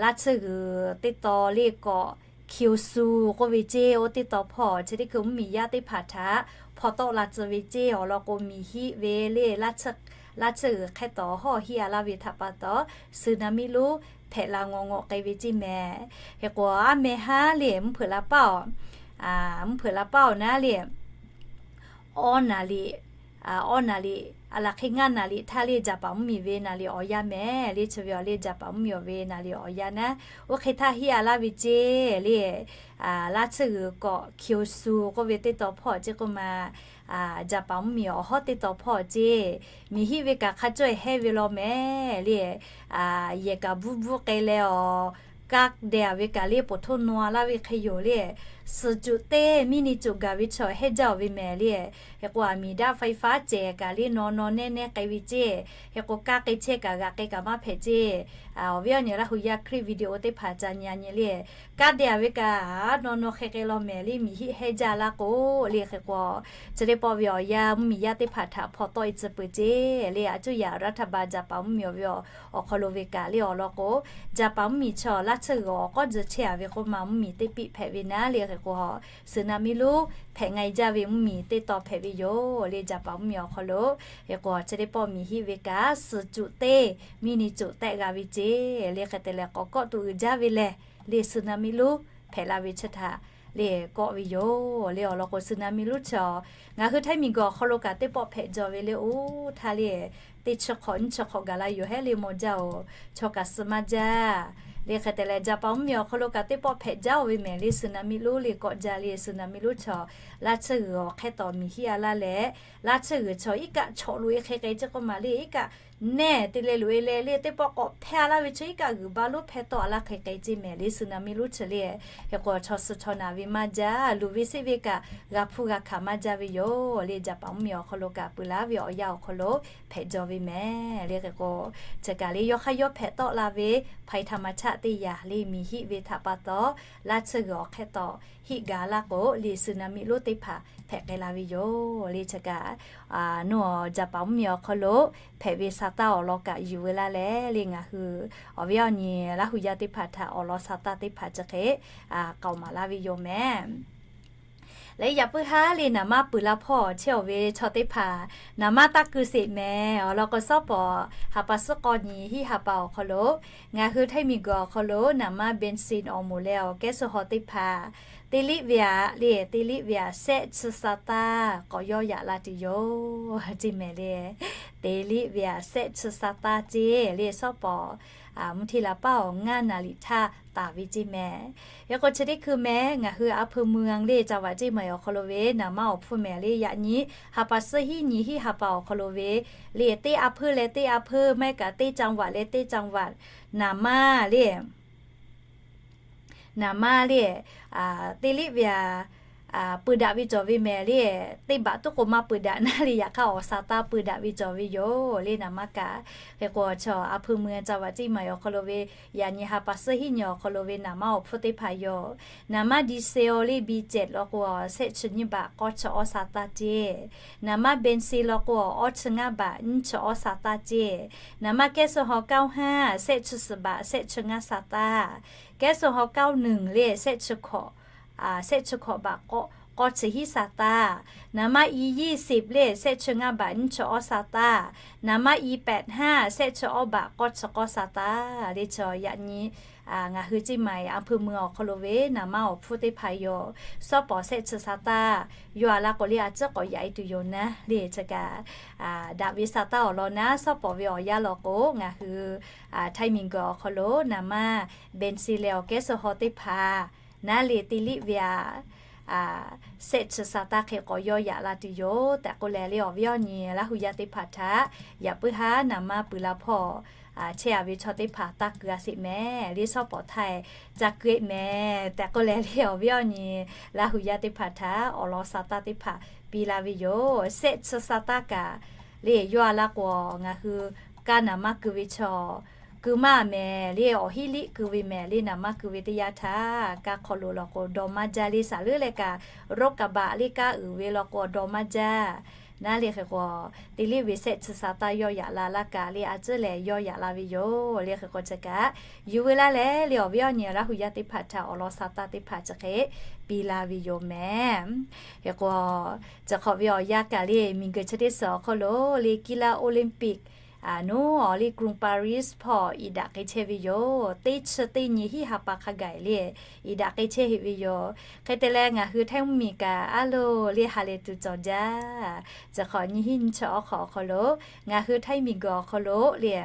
laˇ tsuhˇ g'uiˬ teˇ taw le k'awꞈ Kyushu k'oˆ ve ceˇ, oˇ teˇ taw hpawˇ chi teˇ hkui mvuhˇmiˬ yaˇ teˇ hpaˍ htaꞈ hpaw tawˆ la tcuh ve ceˇ. Awˬ lawn k'o, miˬ hiˆ ve le laˇ tsuhˇ g'uiˬ hk'ehˇ tawˍ hawˉ hiˆ a laˇ ve htaꞈ pa taw, tsunami lonˉ hpehꞈ la ngawˬ ngawˬ k'ai ve ceˇ mehˍ. Hk'e k'o, aˉ meh haˉ le mvuhˇ hpeuꞈ la paˇ-oˬ, mvuhˇ hpeuꞈ la paˇ-oˬ naˉ le, awˇ naˍ liꞈ, awˇ naˍ liꞈ, a laˬ hk'e ngaˇ naˍ liꞈ htaˇ le Jaˍpaˍ mvuhˇmiˬ ve naˍ liꞈ awˬ yanˇ mehˍ le, chi ve awˬ le Jaˍpaˍ mvuhˇmiˬ awˬ ve naˍ liꞈ awˬ yanˇ naˉ, oˇ hk'e htaˇ hiˆ a laˇ ve ceˇ le, laˇ tsuhˇ g'uiˬ k'awꞈ Kyushu k'oˆ ve teˇ taw hpawˇ ceˇ k'oˆ ma, Jaˍpaˍ mvuhˇmiˬ awˬ hawˉ teˇ taw hpawˇ ceˇ. Miˬ hiˆ ve kaꞈ hk'a cawˇ hehˉ ve law mehˍ le, yehˬ kaꞈ bvuhˇ bvuhˇ k'ai leh awˬ, kaˇ deh a ve kaꞈ le poˬ htoˇ naw a laˇ ve hk'e yoˬ le, suhˍ cuꞈ teˇ miˇ ni cuꞈ gaˬ ve chaw hehˉ jaˇ-oˬ ve mehˍ le. Hk'e k'o, aˬ miˍ daꞈ ไฟฟ้า cehˬ kaꞈ le naw naw nehˇ nehˇ k'ai ve ceˇ. Hk'e k'o, kaˇ k'ai chehˇ kaꞈ g'aꞈ k'ai kaꞈ maˇ hpehꞈ ceˇ. Awˬ viˉ awˬ nyi Laˇ hu yaˇ คลิปวิดีโอ teˇ hpaˍ ca nyi a nyi le, kaˇ deh a ve kaꞈ naw naw hk'e k'ai law mehˍ le, miˬ hiˆ hehˉ jaˇ laˇ k'o le. Hk'e k'o, chi teˇ pawˆ ve awˬ yanˇ mvuhˇmiˬ yaˇ teˇ hpaˍ htaꞈ hpaw tawˆ e tcuh peuˬ ceˇ le. A cuˇ yaꞈ รัฐบาล Jaˍpaˍ mvuhˇmiˬ awˬ ve awˬ hk'aw lo ve kaꞈ le awˬ lawn k'o, Jaˍpaˍ mvuhˇmiˬ chaw laˇ tsuhˇ g'uiˬ awˬ k'awˇ tcuh chehˇ a ve k'oˆ ma mvuhˇmiˬ teˇ piˆ hpehꞈ ve naˉ le. Hk'e k'o, tsunami lonˉ hpehꞈ nga e jaˇ ve mvuhˇmiˬ teˇ taw hpehꞈ ve yoˬ le Jaˍpaˍ mvuhˇmiˬ awˬ hk'aw lo. Hk'e k'o, chi teˇ pawˆ miˬ hiˆ ve kaꞈ suhˍ cuꞈ teˇ miˇ ni cuꞈ tehˆ g'a ve ceˇ le. Hk'e te leh k'awꞈ kawˆ tuˬ uiˍ jaˇ ve lehˬ le, tsunami lonˉ hpehꞈ la ve chi htaꞈ le kawˆ ve yoˬ le. Awˬ lawn k'o, tsunami lonˉ chaw ngaˬ hui Htaiˇ miˬguiˬ awˬ hk'aw lo kaꞈ teˇ pawˆ hpehꞈ jaw ve le. Oˇ htaˇ le, teˇ chi hk'awꞈ nyiˇ chi hk'awꞈ gaˬ la yoˬ hehˉ le maw jaˇ-oˬ, chaw kaꞈ suh maˇ jaˇ le. Hk'e te leh Jaˍpaˍ mvuhˇmiˬ awˬ hk'aw lo kaꞈ teˇ pawˆ hpehꞈ jaˇ-oˬ ve mehˍ le, tsunami lonˉ le kawˆ jaˇ le. Tsunami lonˉ chaw laˇ tsuhˇ g'uiˬ awˬ hk'ehˇ tawˍ miˬ hiˆ a laˇ leh, laˇ tsuhˇ g'uiˬ chaw iˉ kaˆ chawꞈ loꞈ e hk'e k'ai ceˇ k'oˆ ma le, iˉ kaˆ nehˇ te leh loꞈ e leh le teˇ pawˆ k'awꞈ hpehˇ a laˇ ve chaw iˉ kaˆ g'uiˬ ba lonˉ hpehˇ tawˆ a laˇ hk'e k'ai ceˇ mehˍ le, tsunami lonˉ chi le. Hk'e k'o, chaw suh chaw naˬ ve maˇ jaˇ, luˬ ve seˆ ve kaꞈ g'a hpuˇ g'a hkanˍ maˇ jaˇ ve yoˬ le. Jaˍpaˍ mvuhˇmiˬ awˬ hk'aw lo kaꞈ peuˬ laˇ ve awˬ yanˇ awˬ hk'aw lo hpehꞈ jaw ve mehˍ le. Hk'e k'o, chi kaꞈ le yawˇ hk'aˇ yawˇ hpehꞈ tawˆ la ve ภัยธรรมชาติ teˇ yanˇ le, miˬ hiˆ ve htaꞈ pa taw laˇ tsuhˇ g'uiˬ awˬ hk'ehˇ tawˍ hiˆ gaˬ laˇ k'o le, tsunami lonˉ teˇ hpaˍ hpehꞈ k'ai la ve yoˬ le. Chi kaꞈ, nawˬ Jaˍpaˍ mvuhˇmiˬ awˬ hk'aw lo hpehꞈ ve sa taˇ awˬ lawn kaꞈ yuˬ ve laˇ leh le, ngaˬ hui awˬ viˉ awˬ nyi Laˇ hu yaˇ teˇ hpaˍ htaꞈ awˬ lawn sa taˇ teˇ hpaˍ chi hk'e k'aoˍ maˍ laˇ ve yoˬ mehˍ. Leh yaꞈ puiˉ haˉ le naˍ manˇ peuˬ la hpawˇ chehˇ-oˬ ve chaw teˇ hpaˍ naˍ manˇ taˇ keu sheˍ mehˍ. Awˬ lawn k'o, sawˉ pawˍ ha pa suhˉ k'awˇ nyi hiˆ ha pa awˬ hk'aw lo ngaˬ hui Htaiˇ miˬguiˬ awˬ hk'aw lo naˍ manˇ เบนซิน awˬ moˍ leh awˬ แก๊สโซฮอล์ teˇ hpaˍ teˇ liˆ ve aꞈ le, teˇ liˆ ve aꞈ shehˆ chi sa taˇ k'awꞈ yawˇ yaꞈ la tuˬ yoˬ ceˇ mehˍ le. Teˇ liˆ ve aꞈ shehˆ chi sa taˇ ceˇ le, sawˉ pawˍ mvuhˇ hteˇ la paˇ awˬ ngaˇ naˍ liꞈ htaˇ taˍ ve ceˇ mehˍ. Hk'e k'o, chi teˇ hkui mehˍ ngaˬ hui อำเภอเมือง le จังหวัดเชียงใหม่ awˬ hk'aw lo ve naˍ manˇ awˬ hpfuhˇ mehˍ le, yaꞈ nyi ha pa suhˉ hiˆ nyi hiˆ ha pa awˬ hk'aw lo ve le, teˇ อำเภอ leh teˇ อำเภอ maˇ heˆ kaꞈ teˇ จังหวัด leh teˇ จังหวัด naˍ manˇ le naˍ manˇ le, teˇ liˆ ve aꞈ pui daꞈ ve cawˬ ve mehˍ le, teˇ baꞈ tuˉ k'o maˇ pui daꞈ naˉ le, yaꞈ hk'aˇ awˬ sa taˇ pui daꞈ ve cawˬ ve yoˬ le naˍ manˇ kaꞈ. Hk'e k'o, chaw อำเภอเมือง จังหวัดเชียงใหม่ awˬ hk'aw lo ve yaꞈ nyi ha pa suhˉ hiˆ nyi awˬ hk'aw lo ve naˍ manˇ awˬ hpfuhˇ teˇ hpaˍ yoˬ. Naˍ manˇ ดีเซล le บีเจ็ด law k'o, shehˆ chi nyiˇ baꞈ k'awˇ chi awˇ sa taˇ ceˇ. Naˍ manˇ เบนซิน law k'o, awˇ chi ngaˇ baꞈ nyiˇ chi awˇ sa taˇ ceˇ. Naˍ manˇ แก๊สโซฮอล์ เก้าห้า shehˆ chi suhˍ baꞈ shehˆ chi ngaˇ sa taˇ. แก๊สโซฮอล์ เก้าหนึ่ง le, shehˆ chi hkawꞈ, shehˆ chi hkawꞈ baꞈ k'awˇ chi hiˆ sa taˇ. Naˍ manˇ อี ยี่สิบ le, shehˆ chi ngaˇ baꞈ nyiˇ chi awˇ sa taˇ. Naˍ manˇ อี แปดห้า shehˆ chi awˇ baꞈ k'awˇ chi k'awˇ sa taˇ le. Chaw yaꞈ nyi ngaˬ hui เชียงใหม่ อำเภอเมือง awˬ hk'aw lo ve naˍ manˇ awˬ hpfuhˇ teˇ hpaˍ yoˬ. Sawˉ pawˍ shehˆ chi sa taˇ yawˇ a laˇ k'o le, a ciˉ k'awꞈ yaꞈ e tuˬ yoˬ naˉ le. Chi kaꞈ daꞈ ve sa taˇ awˬ lawn naˉ, sawˉ pawˍ ve awˬ yanˇ law k'o, ngaˬ hui Htaiˇ miˬguiˬ awˬ hk'aw lo naˍ manˇ เบนซิน leh awˬ แก๊สโซฮอล์ teˇ hpaˍ naˉ le, teˇ liˆ ve aꞈ shehˆ chi sa taˇ hk'e k'awꞈ yawˇ yaꞈ la tuˬ yoˬ tehꞈ k'oˆ leh le, awˬ viˉ awˬ nyi Laˇ hu yaˇ teˇ hpaˍ htaꞈ yaꞈ puiˉ haˉ naˍ manˇ pui la hpawˇ chehˇ a ve chaw teˇ hpaˍ taˇ keu a sheˍ mehˍ le. Sawˉ pawˍ htaˇ ca keu e mehˍ tehꞈ k'oˆ leh le, awˬ viˉ awˬ nyi Laˇ hu yaˇ teˇ hpaˍ htaꞈ awˬ lawn sa taˇ teˇ hpaˍ piˇ la ve yoˬ. Shehˆ chi sa taˇ kaꞈ le, yawˇ a laˇ k'o, ngaˬ hui kaˇ naˍ manˇ keu ve chaw keu maˇ mehˍ le, awˬ hiˉ liˆ keu ve mehˍ le. Naˍ manˇ keu ve teˇ yanˇ htaˇ kaˇ hk'aw lo law k'o dawˇ maˇ jaˇ le. Saˍ leuˉ leh kaꞈ รถกระบะ le kaˇ uiˍ ve law k'o dawˇ maˇ jaˇ. naˉ le hk'e k'o, te liˇ ve sehˆ chi sa taˇ yawˇ yaꞈ la laˇ kaꞈ le a ciˉ lehˬ yawˇ yaꞈ la ve yoˬ le hk'e k'o chi kaꞈ, yuˬ ve laˇ leh le awˬ viˉ awˬ nyi Laˇ hu yaˇ teˇ hpaˍ htaꞈ awˬ lawn sa taˇ teˇ hpaˍ chi hk'e piˇ la ve yoˬ mehˍ. Hk'e k'o, chi hk'awꞈ ve awˬ yanˇ kaꞈ le miˬguiˬ chi teˇ suhˍ awˬ hk'aw lo le กีฬาโอลิมปิก nuˉ awˬ le กรุงปารีส hpawˇ iˍ daꞈ k'ai chehˇ ve yoˬ. Teˇ chi teˇ nyi hiˆ ha pa hk'a gaˬ le iˍ daꞈ k'ai chehˇ heˆ ve yoˬ. Hk'e te leh ngaˬ hui Htaiˇ mvuhˇmiˬ kaꞈ a loˬ le ha lehˬ tuˬ cawˬ jaˇ. Chi hk'awꞈ nyi hiˆ nyi chi awˬ hk'awꞈ awˬ hk'aw lo ngaˬ hui Htaiˇ miˬguiˬ awˬ hk'aw lo le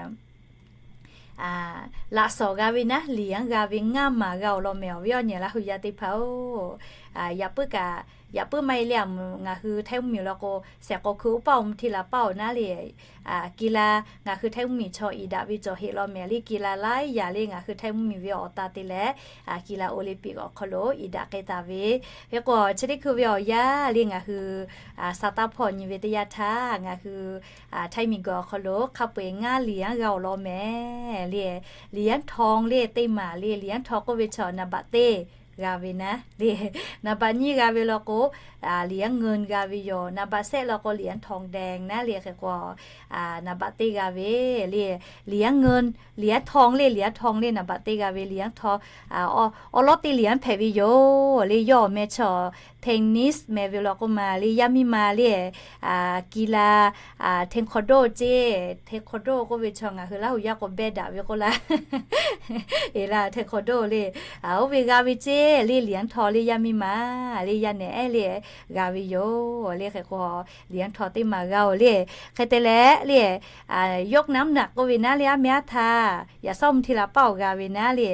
laꞈ shawˍ g'a ve naˉ liˍ yanˉ g'a ve ngaˇ maˬ g'a awˬ lawn mehˍ awˬ viˉ awˬ nyi Laˇ hu yaˇ teˇ hpaˍ-oˬ, yaꞈ puiˉ kaꞈ, yaꞈ puiˉ maˇ heˆ le a mvuhˬ ngaˬ hui Htaiˇ mvuhˇmiˬ law k'o, shehˍ k'o hkui oˇ paˆ awˬ mvuhˇ hteˇ la paˆ awˬ naˉ le กีฬา ngaˬ hui Htaiˇ mvuhˇmiˬ chaw iˍ daꞈ ve cawˬ heˆ law mehˍ le กีฬา laiˉ yaꞈ le ngaˬ hui Htaiˇ mvuhˇmiˬ ve awˬ ta te leh, กีฬาโอลิมปิก awˬ hk'aw lo iˍ daꞈ k'ai taˍ ve. Hk'e k'o chi teˇ hkui ve awˬ yanˇ le ngaˬ hui sa taˇ hpawˇ nyi ve teˇ yanˇ htaˇ ngaˬ hui Htaiˇ miˬguiˬ awˬ hk'aw lo hk'a peu-eˬ ngaˇ liˍ yanˉ g'a awˬ lawn mehˍ le. Liˍ yanˉ htaw le teˇ maˬ le liˍ yanˉ htaw k'oˆ ve chaw naˍ baꞈ teˇ g'a ve naˉ le, naˍ baꞈ nyiˇ g'a ve law k'o, liˍ yanˉ เงิน g'a ve yoˬ. Naˍ baꞈ sehˆ law k'o liˍ yanˉ ทองแดง naˉ le hk'e k'o, naˍ baꞈ teˇ g'a ve le, liˍ yanˉ เงิน, liˍ yanˉ ทอง le liˍ yanˉ ทอง le naˍ baꞈ teˇ g'a ve liˍ yanˉ htaw awˬ lawn teˇ liˍ yanˉ hpehꞈ ve yoˬ le. Yawˇ awˬ meh chaw เทนนิส meh ve law k'o ma le yaˇ miˇ ma le, กีฬา เทควันโด ceˇ, เทควันโด k'oˆ ve chaw ngaˬ hui Laˇ hu yaˇ k'o behˇ daꞈ ve k'oˆ laˇ. Eˬ laˇ เทควันโด le, oˇ ve g'a ve ceˇ le liˍ yanˉ htaw le yaˇ miˇ ma le yaˇ nehˬ ehˉ le g'a ve yoˬ le hk'e k'o, liˍ yanˉ htaw teˇ maˬ g'a-oˬ le. Hk'e te leh le, yawˇ น้ำหนัก k'oˆ ve naˉ le aˉ meh aˉ htaˇ yaꞈ sawˉ mvuhˇ hteˇ la paˆ awˬ g'a ve naˉ le,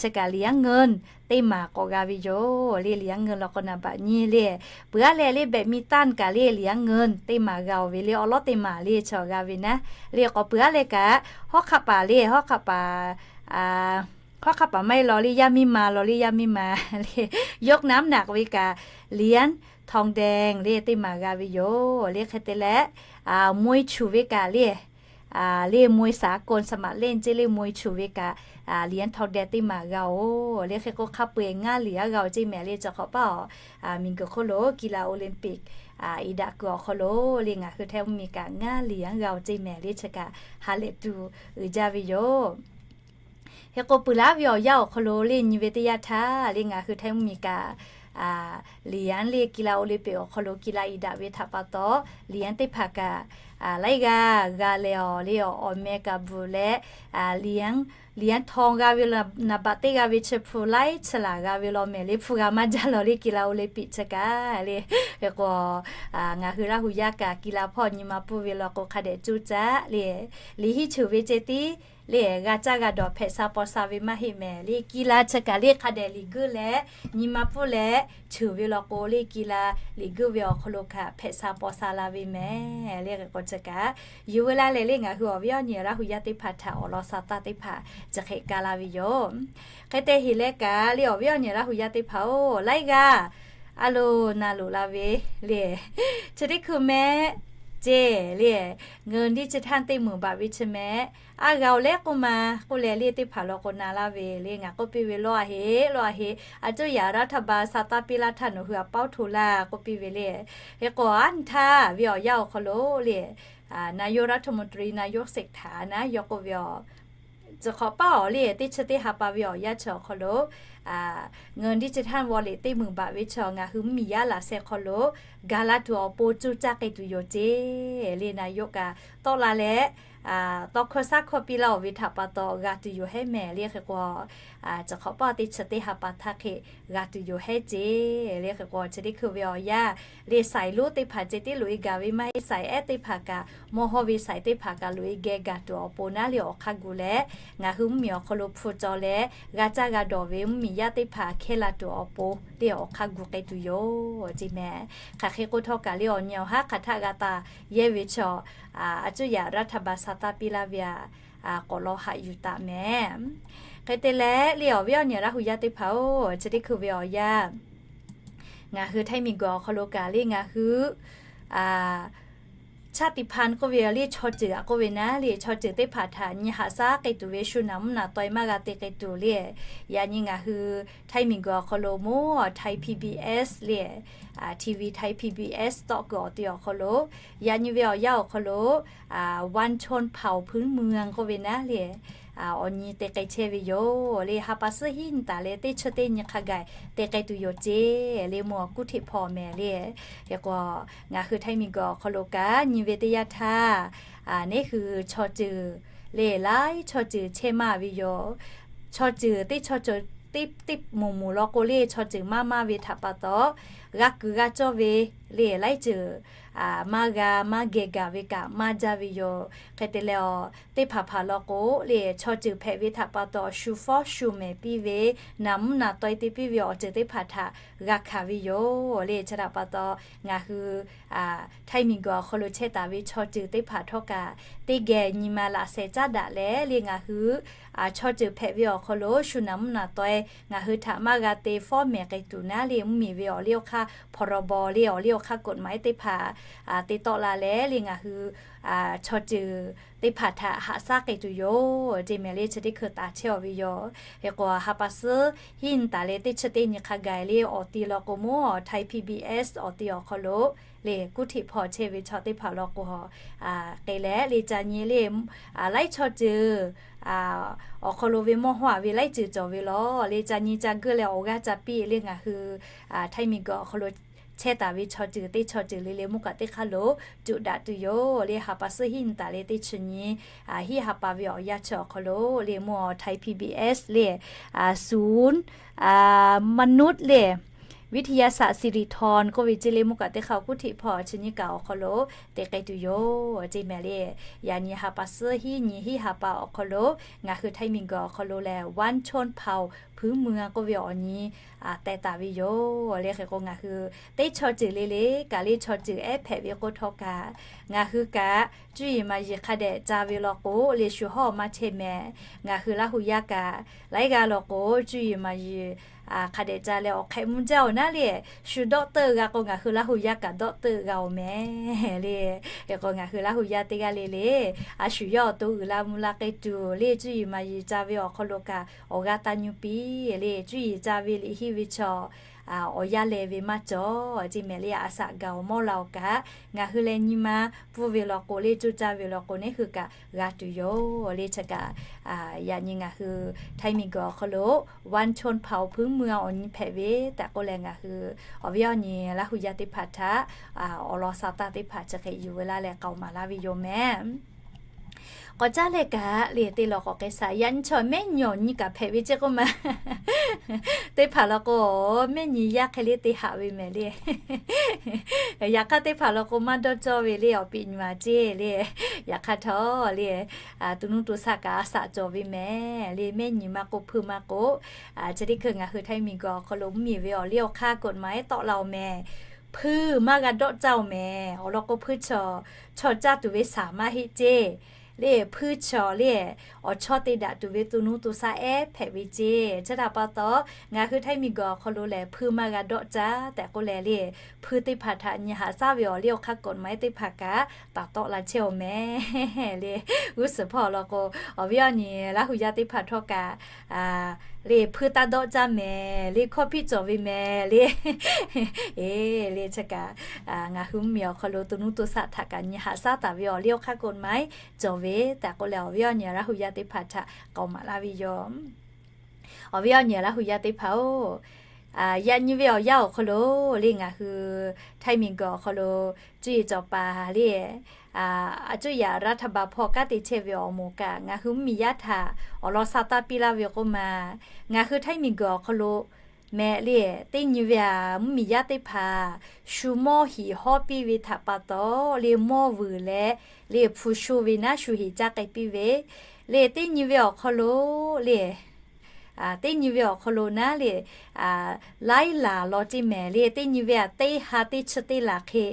chi kaꞈ liˍ yanˉ เงิน teˇ maˬ k'awꞈ g'a ve yoˬ le. Liˍ yanˉ เงิน law k'o naˍ baꞈ nyiˇ le, peuˬ aˉ leh le แบดมินตัน kaꞈ le liˍ yanˉ เงิน teˇ maˬ g'a-oˬ ve le awˬ lawn teˇ maˬ le chaw g'a ve naˉ le k'o peuˬ aˉ leh kaꞈ hawˉ hk'aˆ paˍ le hawˉ hk'aˆ paˍ hawˉ hk'aˆ paˍ maˇ heˆ law le yaˇ miˇ ma law le yaˇ miˇ ma le, yawˇ น้ำหนัก ve kaꞈ liˍ yanˉ htaw dehˬ le teˇ maˬ g'a ve yoˬ le. Hk'e te leh มวย chuˬ ve kaꞈ le, le มวยสากล สมัครเล่น ceˇ le มวย chuˬ ve kaꞈ liˍ yanˉ htaw dehˬ teˇ maˬ g'a-oˬ le. Hk'e k'o hk'a peu-eˬ ngaˇ liˍ aˉ g'a-oˬ ceˇ mehˍ le. Chi hk'awꞈ paˆ awˬ miˬguiˬ hk'oˆ lo กีฬาโอลิมปิก iˍ daꞈ kuiˬ awˬ hk'aw lo le ngaˬ hui Htaiˇ mvuhˇmiˬ kaꞈ ngaˇ liˍ aˉ g'a-oˬ ceˇ mehˍ le chi kaꞈ ha lehˬ tuˬ uiˍ jaˇ ve yoˬ. Hk'e k'o peuˬ laˉ ve awˬ yanˇ awˬ hk'aw lo le nyi ve teˇ yanˇ htaˇ le ngaˬ hui Htaiˇ mvuhˇmiˬ kaꞈ liˍ yanˉ le กีฬาโอลิมปิก awˬ hk'aw lo กีฬา iˍ daꞈ ve htaꞈ pa taw, liˍ yanˉ teˇ hpaˍ kaꞈ laiˉ g'aˇ g'a leh awˬ le awˬ meh kaꞈ bvuhˬ leh, liˍ yanˉ htaw g'a ve naˍ baꞈ teˇ g'a ve chi hpu laiˉ chi laˬ g'a ve law mehˍ le. Hpu g'a maˇ jaˇ law le กีฬาโอลิมปิก chi kaꞈ le. Hk'e k'o ngaˬ hui Laˇ hu yaˇ kaꞈ กีฬา hpawˇ nyi ma pfuhˇ ve law k'o hk'a dehꞈ cuˇ caˉ le, liꞈ hiˉ ceuˬ ve ceh tiˉ le g'a caˇ g'a dawˬ hpehꞈ sha paw sha ve maˇ heˆ mehˍ le. กีฬา chi kaꞈ le hk'a dehꞈ liꞈ guˇ leh nyi ma pfuhˇ leh ceuˬ ve law k'o le กีฬา liꞈ guˇ ve awˬ hk'aw lo kaꞈ hpehꞈ sha paw sha la ve mehˍ le. Hk'e k'o chi kaꞈ yuˬ ve laˇ leh le ngaˬ hui awˬ viˉ awˬ nyi Laˇ hu yaˇ teˇ hpaˍ htaꞈ awˬ lawn sa taˇ teˇ hpaˍ chi hk'e ka la ve yoˬ. Hk'e te heˍ leh kaꞈ le awˬ viˉ awˬ nyi Laˇ hu yaˇ teˇ hpaˍ-oˬ, laiˉ g'aˇ a loˬ na loꞈ la ve le, chi teˇ hkui mehˆ ceˇ le, เงินดิจิทัล teˇ meunˍ baꞈ ve chi mehˆ a g'a-oˬ leh k'oˆ ma k'oˆ leh le teˇ hpaˍ law k'o na laˇ ve le. Ngaˬ k'oˆ piˇ ve lawˇ a heˆ lawˇ a heˆ, a cuˇ yaꞈ รัฐบาล sa taˇ piˇ laˇ htaˇ nawˬ hui a paoˉ hto laˇ k'oˆ piˇ ve le. Hk'e k'o a nyi htaˇ ve awˬ yanˇ awˬ hk'aw lo le นายกรัฐมนตรี นายกเศรษฐา naˉ yawˇ k'oˆ ve awˬ, chi hk'awꞈ paˆ awˬ le teˇ chi teˇ ha pa ve awˬ yanˇ chi awˬ hk'aw lo เงินดิจิทัล wallet teˇ meunˍ baꞈ ve chi ngaˬ hui mvuhˇmiˬ yaˇ laꞈ sheh hk'aw lo gaˬ la tuˬ awˬ pon cuˇ caˇ k'ai tuˬ yoˬ ceˇ le. นายก kaꞈ tawˆ la leh tawˇ hkawˇ shaˉ hkawˇ piˇ laˇ-oˬ ve htaꞈ pa taw g'a tuˬ yoˬ hehˉ mehˍ le. Hk'e k'o chi hk'awꞈ paˆ teˇ chi teˇ ha pa htaˇ hk'e g'a tuˬ yoˬ hehˉ ceˇ le. Hk'e k'o chi teˇ hkui ve awˬ yanˇ le สายรุ้ง teˇ hpaˍ ceh tiˉ loꞈ-e gaˬ ve maˇ heˆ, สายแอด teˇ hpaˍ kaꞈ mawˇ hawˇ ve สาย teˇ hpaˍ kaꞈ loꞈ-e geh gaˬ tuˬ awˬ pon naˉ le awˬ hk'aˇ gu leh ngaˬ hui mvuhˇmiˬ awˬ hk'aw lo hpu caw leh g'a caˇ g'a dawˬ ve mvuhˇmiˬ yaˇ teˇ hpaˍ hkehˇ la tuˬ awˬ pon le awˬ hk'aˇ gu k'ai tuˬ yoˬ ceˇ mehˍ. Hk'aˬ hk'e k'o htawˇ kaꞈ le awˬ nyi awˬ haˉ hk'aˬ htaˆ g'a taˍ yehˇ ve chaw, a cuˇ yaꞈ รัฐบาล sa taˇ piˇ laˇ ve a k'awꞈ law haꞈ yuˬ taˍ mehˍ. Hk'e te leh le awˬ viˉ awˬ nyi Laˇ hu yaˇ teˇ hpaˍ-oˬ, chi teˇ hkui ve awˬ yanˇ ngaˬ hui Htaiˇ miˬguiˬ awˬ hk'aw lo kaꞈ le ngaˬ hui a Chaˇ tiꞈ hpan k'oˆ ve le chaw ceuˬ aꞈ k'oˆ ve naˉ le, chaw ceuˬ teˇ hpaˍ htaꞈ nyi haꞈ shaˉ k'ai tuˬ ve shu naˍ mvuhˇ naˍ taweh maˇ g'a te k'ai tuˬ le. Yaꞈ nyi ngaˬ hui Htaiˇ miˬguiˬ awˬ hk'aw lo mawˇ Thai P B S le, TV Thai P B S tawˆ kuiˬ awˬ ti awˬ hk'aw lo, yaꞈ nyi ve awˬ yanˇ awˬ hk'aw lo วังชนเผ่าพื้นเมือง k'oˆ ve naˉ le, awˬ nyi te k'ai chehˇ ve yoˬ le. Ha pa suhˉ hiˉ nyi taˍ leh teˇ chi teˇ nyi hk'a gaˬ te k'ai tuˬ yoˬ ceˇ le, mvuhˇ awˬ kuˉ hteꞈ hpaw mehˍ le. Hk'e k'o, ngaˬ hui Htaiˇ miˬguiˬ awˬ hk'aw lo kaꞈ nyi ve teˇ yanˇ htaˇ, neˉ hui chaw ceuˬ le laiˉ chaw ceuˬ chehˇ maˇ ve yoˬ. Chaw ceuˬ teˇ chaw ceuˬ teˇ moˍ moˍ law k'o le chaw ceuˬ maˇ maˇ ve htaꞈ pa taw, g'a kuiˬ g'a cawˇ ve le laiˉ ceuˬ maˇ g'a maˇ geh gaˬ ve kaꞈ maˇ jaˇ ve yoˬ. Hk'e te leh, teˇ hpaˍ hpaˍ law k'o le chaw ceuˬ hpehꞈ ve htaꞈ pa taw shu fawˉ shu mehˍ piˇ ve, naˍ mvuhˇ naˍ taweh te piˇ ve awˬ ceuˬ teˇ hpaˍ htaꞈ g'a hkanˍ ve yoˬ le. Chi htaꞈ pa taw, ngaˬ hui Htaiˇ miˬguiˬ awˬ hk'aw lo chehˇ taˍ ve chaw ceuˬ teˇ hpaˍ htawˇ kaꞈ, teˇ geh nyi ma laꞈ sheh caˉ daꞈ leh le ngaˬ hui chaw ceuˬ hpehꞈ ve awˬ hk'aw lo shu naˍ mvuhˇ naˍ taweh ngaˬ hui htaꞈ maˇ g'a te fawˉ mehˍ k'ai tuˬ naˉ le, mvuhˇmiˬ ve awˬ liˇ awˬ hk'aˇ พรบ le awˬ liˇ awˬ hk'aˇ กฎหมาย teˇ hpaˍ te tawˆ la leh le ngaˬ hui chaw ceuˬ teˇ hpaˍ htaꞈ haꞈ shaˉ k'ai tuˬ yoˬ ceˇ mehˍ le. Chi teˇ hkui taˍ chehˇ aw ve yoˬ. Hk'e k'o, ha pa suhˉ hiˉ nyi taˍ leh teˇ chi teˇ nyi hk'a gaˬ le awˬ ti law k'o mawˇ Thai P B S awˬ ti awˬ hk'aw lo le kuˉ hteꞈ hpaw chehˇ ve chaw teˇ hpaˍ law k'o, k'ai leh le ca nyi le laiˉ chaw ceuˬ awˬ hk'aw lo ve mawˇ hawˉ a ve laiˉ ceuˬ cawˬ ve law le ca nyi ca geuˆ leh awˬ g'aˇ ca piˇ le ngaˬ hui Htaiˇ miˬguiˬ awˬ hk'aw lo chehˇ taˍ ve chaw ceuˬ teˇ chaw ceuˬ le le mvuhˇ kaꞈ teˇ hk'aˇ lo cuꞈ daꞈ tuˬ yoˬ le. Ha pa suhˉ hiˉ nyi taˍ leh teˇ chi nyi hiˉ ha pa ve awˬ yanˇ chi awˬ hk'aw lo le mawˇ Thai P B S le ศูนย์มนุษย์ le วิทยาศาสตร์สิริธร k'oˆ ve ceˇ le mvuhˇ kaꞈ teˇ hk'aˇ kuˉ hteꞈ hpaw chi nyi kaꞈ awˬ hk'aw lo te k'ai tuˬ yoˬ ceˇ mehˍ le. Yaꞈ nyi ha pa suhˉ hiˉ nyi hiˉ ha pa awˬ hk'aw lo ngaˬ hui Htaiˇ miˬguiˬ awˬ hk'aw lo lehˬ วังชนเผ่าพื้นเมือง k'oˆ ve awˬ nyi teh taˍ ve yoˬ le. Hk'e k'o ngaˬ hui teˇ chaw ceuˬ le le kaꞈ le chaw ceuˬ ehˉ hpehꞈ ve k'oˆ htawˇ kaꞈ, ngaˬ hui kaꞈ cuˇ yiˍ maˍ yiˍ hk'a dehꞈ ca ve law k'o le shu hawˉ maˇ chehˇ mehˍ. Ngaˬ hui Laˇ hu yaˇ kaꞈ laiˉ g'aˇ law k'o cuˇ yiˍ maˍ yiˍ hk'a dehꞈ ca leh awˬ hk'ehꞈ mvuh jaˇ oˬ naˉ le, shu doctor g'a k'o ngaˬ hui Laˇ hu yaˇ kaꞈ doctor g'a oˬ mehˍ le. Hk'e k'o ngaˬ hui Laˇ hu yaˇ teˇ g'aˇ le le a shu yawˇ awˬ to uiˍ la mvuh la k'ai tuˬ le cuˇ yiˍ maˍ yiˍ ca ve awˬ hk'aw lo kaꞈ awˬ g'aˇ taˇ nyu piˇ le. Cuˇ yiˍ ca ve liꞈ henˇ ve chaw awˬ yanˇ leh ve maˇ cawˬ ceˇ mehˍ le. A shaꞈ gaˬ awˬ mawˇ la awˬ kaꞈ ngaˬ hui leh nyi ma pfuhˇ ve law k'o le coˇ caˇ ve law k'o neˉ hui kaꞈ g'a tuˬ yoˬ le. Chi kaꞈ yaꞈ nyi ngaˬ hui Htaiˇ miˬguiˬ awˬ hk'aw lo วังชนเผ่าพื้นเมือง awˬ nyi hpehꞈ ve tehꞈ k'oˆ leh ngaˬ hui awˬ viˉ awˬ nyi Laˇ hu yaˇ teˇ hpaˍ htaꞈ awˬ lawn sa taˇ teˇ hpaˍ chi hk'e yuˬ ve laˇ leh k'aoˍ maˍ laˇ ve yoˬ mehˍ. K'awꞈ caˉ leh kaꞈ le te lawˬ k'awꞈ k'ai shaˍ. Yaꞈ nyi chaw mehˉ nyi awˬ nyi kaꞈ hpehꞈ ve ceˇ k'oˆ ma. Teˇ hpaˍ law k'o mehˉ nyi yaˇ hk'e le te haꞈ ve mehˍ le. Yaꞈ hk'aˇ teˇ hpaˍ law k'o maˇ dawˇ cawˇ ve le awˬ piꞈ nyi ma ceˇ le. Yaꞈ hk'aˇ htawˇ le to nuˇ to shaˆ kaꞈ a shaꞈ cawˬ ve mehˍ le. Mehˉ nyi maˇ k'oˆ hpuiˇ maˇ k'oˆ, chi teˇ hkui ngaˬ hui Htaiˇ miˬguiˬ awˬ hk'aw lo mvuhˇmiˬ ve awˬ liˇ awˬ hk'aˇ กฎหมาย tawˆ la oˬ mehˍ. Hpuiˇ maˇ g'a dawˆ caˇ oˬ mehˍ. Awˬ lawn k'o hpuiˇ chaw, chaw caˇ tuˬ ve shaˍ maˇ heˆ ceˇ le. Hpuiˇ chaw le awˬ chawˇ te daꞈ tuˬ ve to nuˇ to shaˆ ehˉ hpehꞈ ve ceˇ. Chi htaꞈ pa taw ngaˬ hui Htaiˇ miˬguiˬ awˬ hk'aw lo lehˬ hpuiˇ maˇ g'a dawˆ caˇ tehꞈ k'oˆ leh le, hpuiˇ teˇ hpaˍ htaꞈ nyi haꞈ shaˉ ve awˬ liˇ awˬ hk'aˇ กฎหมาย teˇ hpaˍ kaꞈ taˍ tawˆ la chehˇ oˬ mehˍ le. G'uˇ suhˍ hpawˇ law k'o awˬ viˉ awˬ nyi Laˇ hu yaˇ teˇ hpaˍ htawˇ kaꞈ le hpuiˇ taˇ dawˆ caˇ mehˍ le, hkawˇ hpiˆ cawˬ ve mehˍ le. Eˬ le chi kaꞈ ngaˬ hui mvuhˇmiˬ awˬ hk'aw lo to nuˇ to shaˆ htaꞈ kaꞈ nyi haꞈ shaˉ taˍ ve awˬ liˇ awˬ hk'aˇ กฎหมาย cawˬ ve tehꞈ k'oˆ leh awˬ viˉ awˬ nyi Laˇ hu yaˇ teˇ hpaˍ htaꞈ k'aoˍ maˍ laˇ ve yoˬ. Awˬ viˉ awˬ nyi Laˇ hu yaˇ teˇ hpaˍ-oˬ, yaꞈ nyi ve awˬ yanˇ awˬ hk'aw lo le ngaˬ hui Htaiˇ miˬguiˬ awˬ hk'aw lo cuˇ yiˍ cawˬ paˍ le, a cuˇ yiˍ รัฐบาล hpawˇ kanˉ te chehˇ ve awˬ moˍ kaꞈ ngaˬ hui mvuhˇmiˬ yaˇ htaꞈ awˬ lawn sa taˇ piˇ laˇ ve k'oˆ ma. Ngaˬ hui Htaiˇ miˬguiˬ awˬ hk'aw lo mehˍ le, teˇ nyi ve a mvuhˇmiˬ yaˇ teˇ hpaˍ shu mawˇ hiˍ hawˉ piˇ ve htaꞈ pa taw le mawˇ vuiˬ leh le hpu sho ve naˉ shu heˍ caˇ k'ai piˇ ve le. Teˇ nyi ve awˬ hk'aw lo le teˇ nyi ve awˬ hk'aw lo naˉ le, laiˉ laˬ law ceˇ mehˍ le. Teˇ nyi ve a teˇ ha teˇ chi teˇ laˬ hk'e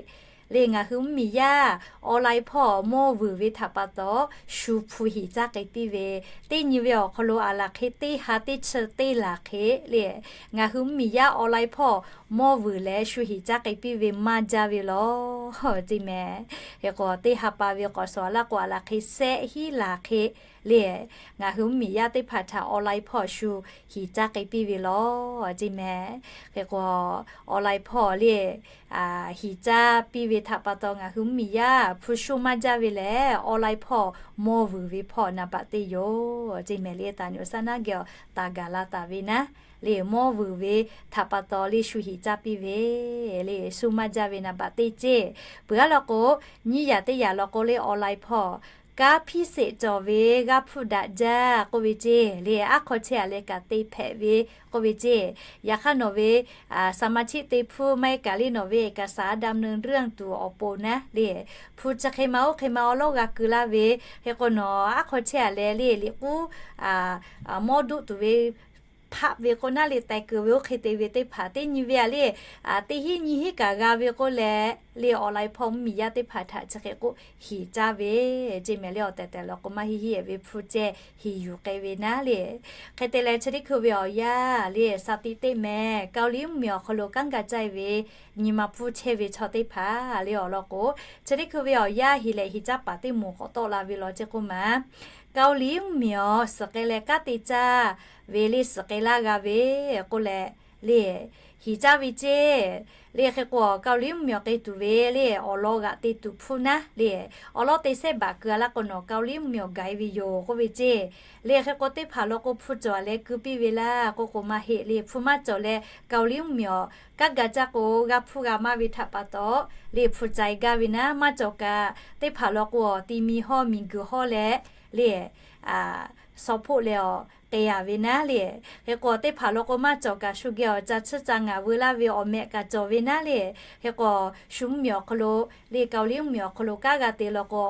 Le ngaˬ hui mvuhˇmiˬ yaˇ online hpawˇ mawˇ vuiˬ ve htaꞈ pa taw, shu hpu hiꞈ caˇ k'ai piˇ ve, teˇ nyi ve awˬ hk'aw lo aˬ laˬ hk'e teˇ ha teˇ chi teˇ laˬ hk'e le, ngaˬ hui mvuhˇmiˬ yaˇ online hpawˇ mawˇ vuiˬ leh shu hiꞈ caˇ k'ai piˇ ve maˇ jaˇ ve law ceˇ mehˍ. Hk'e k'o teˇ ha pa ve k'awꞈ shawˍ laˇ k'o aˬ laˬ hk'e shehˆ hinˉ laˬ hk'e le, ngaˬ hui mvuhˇmiˬ yaˇ teˇ hpaˍ htaꞈ online hpawˇ shu hiꞈ caˇ k'ai piˇ ve law ceˇ mehˍ. Hk'e k'o online hpawˇ le hiꞈ caˇ piˇ ve htaꞈ pa taw ngaˬ hui mvuhˇmiˬ yaˇ hpu shu maˇ jaˇ ve lehˬ, online hpawˇ mawˇ vuiˬ ve hpawˇ naˍ baꞈ teˇ yoˬ ceˇ mehˍ. Le taˍ nyoꞈ saˉ naˉ geh awˬ taˍ gaˬ la taˍ ve naˉ, le mawˇ vuiˬ ve htaꞈ pa taw le shu hiꞈ caˇ piˇ ve le shu maˇ jaˇ ve naˍ baꞈ teˇ ceˇ. Peuˬ aˉ law k'o, nyiˇ yaꞈ teˇ yaꞈ law k'o le online hpawˇ kanˉ hpiˇ sheˍ cawˬ ve g'aˇ hpfuhˇ daꞈ jaˇ k'oˆ ve ceˇ le, aˉ hk'aw chehˇ aꞈ leh kaꞈ te hpehꞈ ve k'oˆ ve ceˇ. Yaꞈ hk'aˇ nawˬ ve สมาชิก te hpuˇ maˇ heˆ kaꞈ le nawˬ ve เอกสารดำเนินเรื่อง tuˬ awˬ pon naˉ le, hpu chi hk'e ma oˇ hk'e ma awˬ lawˉ g'a keu laˇ ve, hk'e k'o nawˬ aˉ hk'aw chehˇ aꞈ leh le liꞈ k'uˉ mawˇ duˆ tuˬ ve hpaˆ ve k'o naˉ le teh keu ve oˇ hk'e te ve teˇ hpaˍ teˇ nyi ve aꞈ le, teˇ hinˉ nyi hinˉ kaꞈ g'a ve k'oˆ leh le online hpawˇ mvuhˇmiˬ yaˇ teˇ hpaˍ htaꞈ chi hk'e k'oˆ hiꞈ caˇ ve ceˇ mehˍ. Le awˬ tehˬ tehˬ law k'o maˇ heˆ heˆ ve hpu ceh hiꞈ yuˬ k'ai ve naˉ le. Hk'e te leh chi teˇ hkui ve awˬ yanˇ le สถิติ mehˍ, Kaoˍliˇ mvuhˇmiˬ awˬ hk'aw lo kanˉ ga caˇ ve nyi ma pfuhˇ chehˇ ve chaw teˇ hpaˍ le awˬ lawn k'o, chi teˇ hkui ve awˬ yanˇ hiˍ lehˬ hiˍ caˇ paˍ teˇ moˍ k'awꞈ tawˆ la ve law ceˇ k'oˆ ma Kaoˍliˇ mvuhˇmiˬ awˬ suhˍ k'ai leh kanˉ te caˇ ve le suhˍ k'ai laˇ g'a ve k'oˆ leh le hiꞈ caˇ ve ceˇ. Le hk'e k'o Kaoˍliˇ mvuhˇmiˬ awˬ k'ai tuˬ ve le awˬ lawn g'aꞈ te tuˬ hpuˇ naˉ le, awˬ lawn te sehˉ baˬ keu a laˇ k'o nawˬ Kaoˍliˇ mvuhˇmiˬ awˬ gaˬ ve yoˬ k'oˆ ve ceˇ. Le hk'e k'o teˇ hpaˍ law k'o hpu cawˬ leh keu piˇ ve laˇ k'oˆ k'o maˇ heˆ le, hpu maˇ cawˬ leh Kaoˍliˇ mvuhˇmiˬ awˬ kanˉ ga caˇ k'o g'a hpuˇ g'a maˇ ve htaꞈ pa taw le hpu cai gaˇ ve naˉ maˇ cawˬ kaꞈ teˇ hpaˍ law k'o awˬ ti mi hawˇ miˬguiˬ hawˇ leh le saw hpoˆ leh awˬ k'ai a ve naˉ le. Hk'e k'o teˇ hpaˍ law k'o maˇ cawˬ kaꞈ shu geh awˬ ca tsuhˇ ca ngaˍ veu laˇ ve awˬ meh kaꞈ cawˬ ve naˉ le. Hk'e k'o shu mvuhˇmiˬ awˬ hk'aw lo le Kaoˍliˇ mvuhˇmiˬ awˬ hk'aw lo kanˉ g'a te law k'o,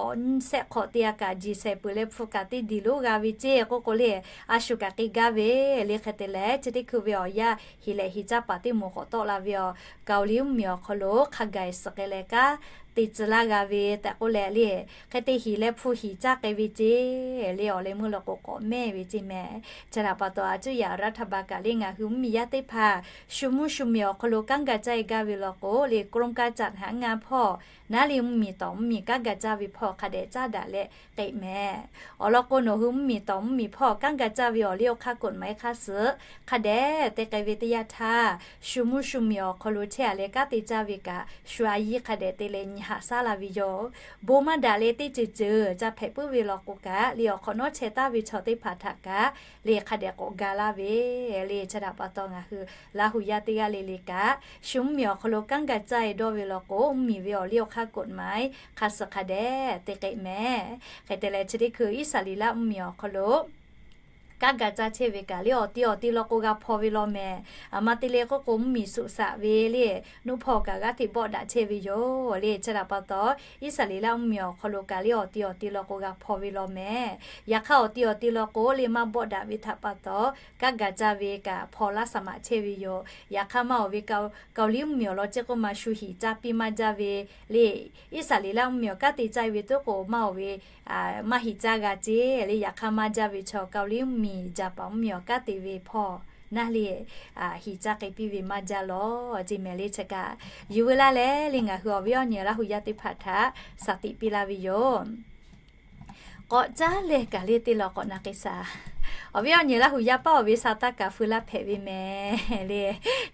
sehˆ hk'awꞈ te a kaꞈ jiˬ shehˍ peuˬ leh hpu kaꞈ teˇ diˬ lonˉ g'a ve ceˇ k'oˆ k'o le, a shu kaꞈ k'ai gaˇ ve le. Hk'e te leh chi teˇ hkui ve awˬ yanˇ hiˍ lehˬ hiˍ caˇ paˍ teˇ moˍ k'awꞈ tawˆ la ve awˬ Kaoˍliˇ mvuhˇmiˬ awˬ hk'aw lo hk'a gaˬ suhˍ k'ai leh kanˉ te tcuh laˇ g'a ve tehꞈ k'oˆ leh le, hk'e te hiˍ leh hpu hiˍ caˇ k'ai ve ceˇ le awˬ leh meuˇ law k'o k'awꞈ mehˇ ve ceˇ mehˍ. Chi htaꞈ pa taw a cuˇ yaꞈ รัฐบาล kaꞈ le ngaˬ hui mvuhˇmiˬ yaˇ teˇ hpaˍ shu mvuhˇ shu miˬ awˬ hk'aw lo kanˉ ga caˇ e gaˇ ve law k'o le กรมการจัดหางาน hpawˇ naˉ le mvuhˇmiˬ tawˍ mvuhˇmiˬ kanˉ ga caˇ ve hpawˇ hk'a dehꞈ caˉ daꞈ leh k'ai mehˍ. Awˬ lawn k'o nawˬ hui mvuhˇmiˬ tawˍ mvuhˇmiˬ hpawˇ kanˉ ga caˇ ve awˬ liˇ awˬ hk'aˇ กฎหมาย hk'aˇ suhˍ hk'a dehꞈ te k'ai ve teˇ yanˇ htaˇ, shu mvuhˇ shu miˬ awˬ hk'aw lo chehˇ a leh kanˉ te caˇ ve kaꞈ shu a yiˇ hk'a dehꞈ te leh nyi haꞈ shaˉ la ve yoˬ. Bon maˇ daꞈ leh teˇ ceuˬ ceuˬ ca hpehꞈ puiˉ ve law k'o kaꞈ le awˬ hk'awꞈ nawˉ chehˇ taˍ ve chaw teˇ hpaˍ htaꞈ kaꞈ le hk'a dehꞈ k'awꞈ ga laˇ ve le. Chi htaꞈ pa taw ngaˬ hui Laˇ hu yaˇ teˇ g'aˇ le le kaꞈ shu mvuhˇmiˬ awˬ hk'aw lo kanˉ ga caˇ e dawˇ ve law k'o mvuhˇmiˬ ve awˬ liˇ awˬ hk'aˇ กฎหมาย hk'a suhˍ hk'a dehꞈ te k'ai mehˍ. Hk'e te leh chi teˇ hkui Iˉsaˍreˍlaˆ mvuhˇmiˬ awˬ hk'aw lo kanˉ ga caˇ chehˇ ve kaꞈ le awˬ ti awˬ ti law k'o g'a hpaw ve law mehˍ. Aˬ ma te leh k'oˆ k'o mvuhˇmiˬ suꞈ saꞈ ve le nuˇ hpawˇ kaꞈ g'aˇ hteꞈ bawˆ daꞈ chehˇ ve yoˬ le. Chi htaꞈ pa taw Iˉsaˍreˍlaˆ mvuhˇmiˬ awˬ hk'aw lo kaꞈ le awˬ ti awˬ ti law k'o g'a hpaw ve law mehˍ. Yaꞈ hk'aˇ awˬ ti awˬ ti law k'o le maˇ bawˆ daꞈ ve htaꞈ pa taw kanˉ ga caˇ ve kaꞈ hpaw laˇ saˍ maꞈ chehˇ ve yoˬ. Yaꞈ hk'aˇ maˇ awˬ ve Kaoˍliˇ mvuhˇmiˬ awˬ lawn ceˇ k'oˆ ma shu hiˍ caˇ piˇ maˇ jaˇ ve le. Iˉsaˍreˍlaˆ mvuhˇmiˬ awˬ kanˉ te caˇ ve toˆ k'o maˇ awˬ ve maˇ hiˍ caˇ g'a ceˇ le. Yaꞈ hk'aˇ maˇ jaˇ ve chaw Kaoˍliˇ mvuhˇmiˬ Jaˍpaˍ mvuhˇmiˬ awˬ kanˉ te ve hpawˇ naˉ le hiˍ caˇ k'ai piˇ ve maˇ jaˇ law ceˇ mehˍ le. Chi kaꞈ yuˬ veu laˇ leh le ngaˬ hui awˬ viˉ awˬ nyi Laˇ hu yaˇ teˇ hpaˍ htaꞈ shaˍ tiꞈ piˇ laˇ ve yoˬ. K'awꞈ caˉ leh kaꞈ le teˇ law k'awꞈ na k'ai shaˍ. Awˬ viˉ awˬ nyi Laˇ hu yaˇ paˇ awˬ ve sa taˇ kaꞈ feu laˇ hpehꞈ ve mehˍ le.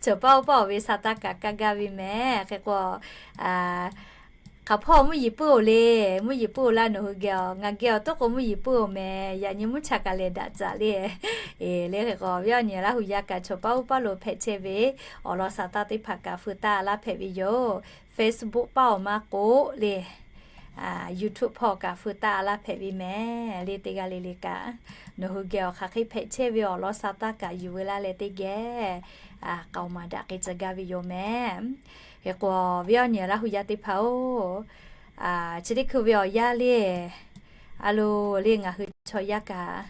Chaw paˇ oˇ paˇ awˬ ve sa taˇ kaꞈ kaˇ gaˇ ve mehˍ. Hk'e k'o hk'aˬ hpawˇ mvuhˇ yeˬ puiˉ-oˬ le. Mvuhˇ yeˬ puiˉ-oˬ laˇ nawˬ hui geh-oˬ, ngaˬ geh-oˬ toˆ k'o mvuhˇ yeˬ puiˉ-oˬ mehˍ. Yaꞈ nyi mvuhˇ cha kaꞈ lehˬ daꞈ caꞈ le. Le hk'e k'o awˬ viˉ awˬ nyi Laˇ hu yaˇ kaꞈ chaw paˇ oˇ paˇ lo hpehꞈ chehˇ ve awˬ lawn sa taˇ teˇ hpaˍ kaꞈ feu taˇ laˇ hpehꞈ ve yoˬ. Facebook paˇ awˬ maˇ k'oˆ le YouTube hpawˇ kaꞈ feu taˇ laˇ hpehꞈ ve mehˍ le. Teˇ g'aˇ le le kaꞈ nawˬ hui geh awˬ hk'aˬ hk'e hpehꞈ chehˇ ve awˬ lawn sa taˇ kaꞈ yuˬ veu laˇ leh teˇ geh k'aoˍ maˍ daꞈ k'ai tcuh gaˇ ve yoˬ mehˍ. Hk'e k'o awˬ viˉ awˬ nyi Laˇ hu yaˇ teˇ hpaˍ-oˬ, chi teˇ hkui ve awˬ yanˇ le a lo le ngaˬ hui chaw yaˇ kaꞈ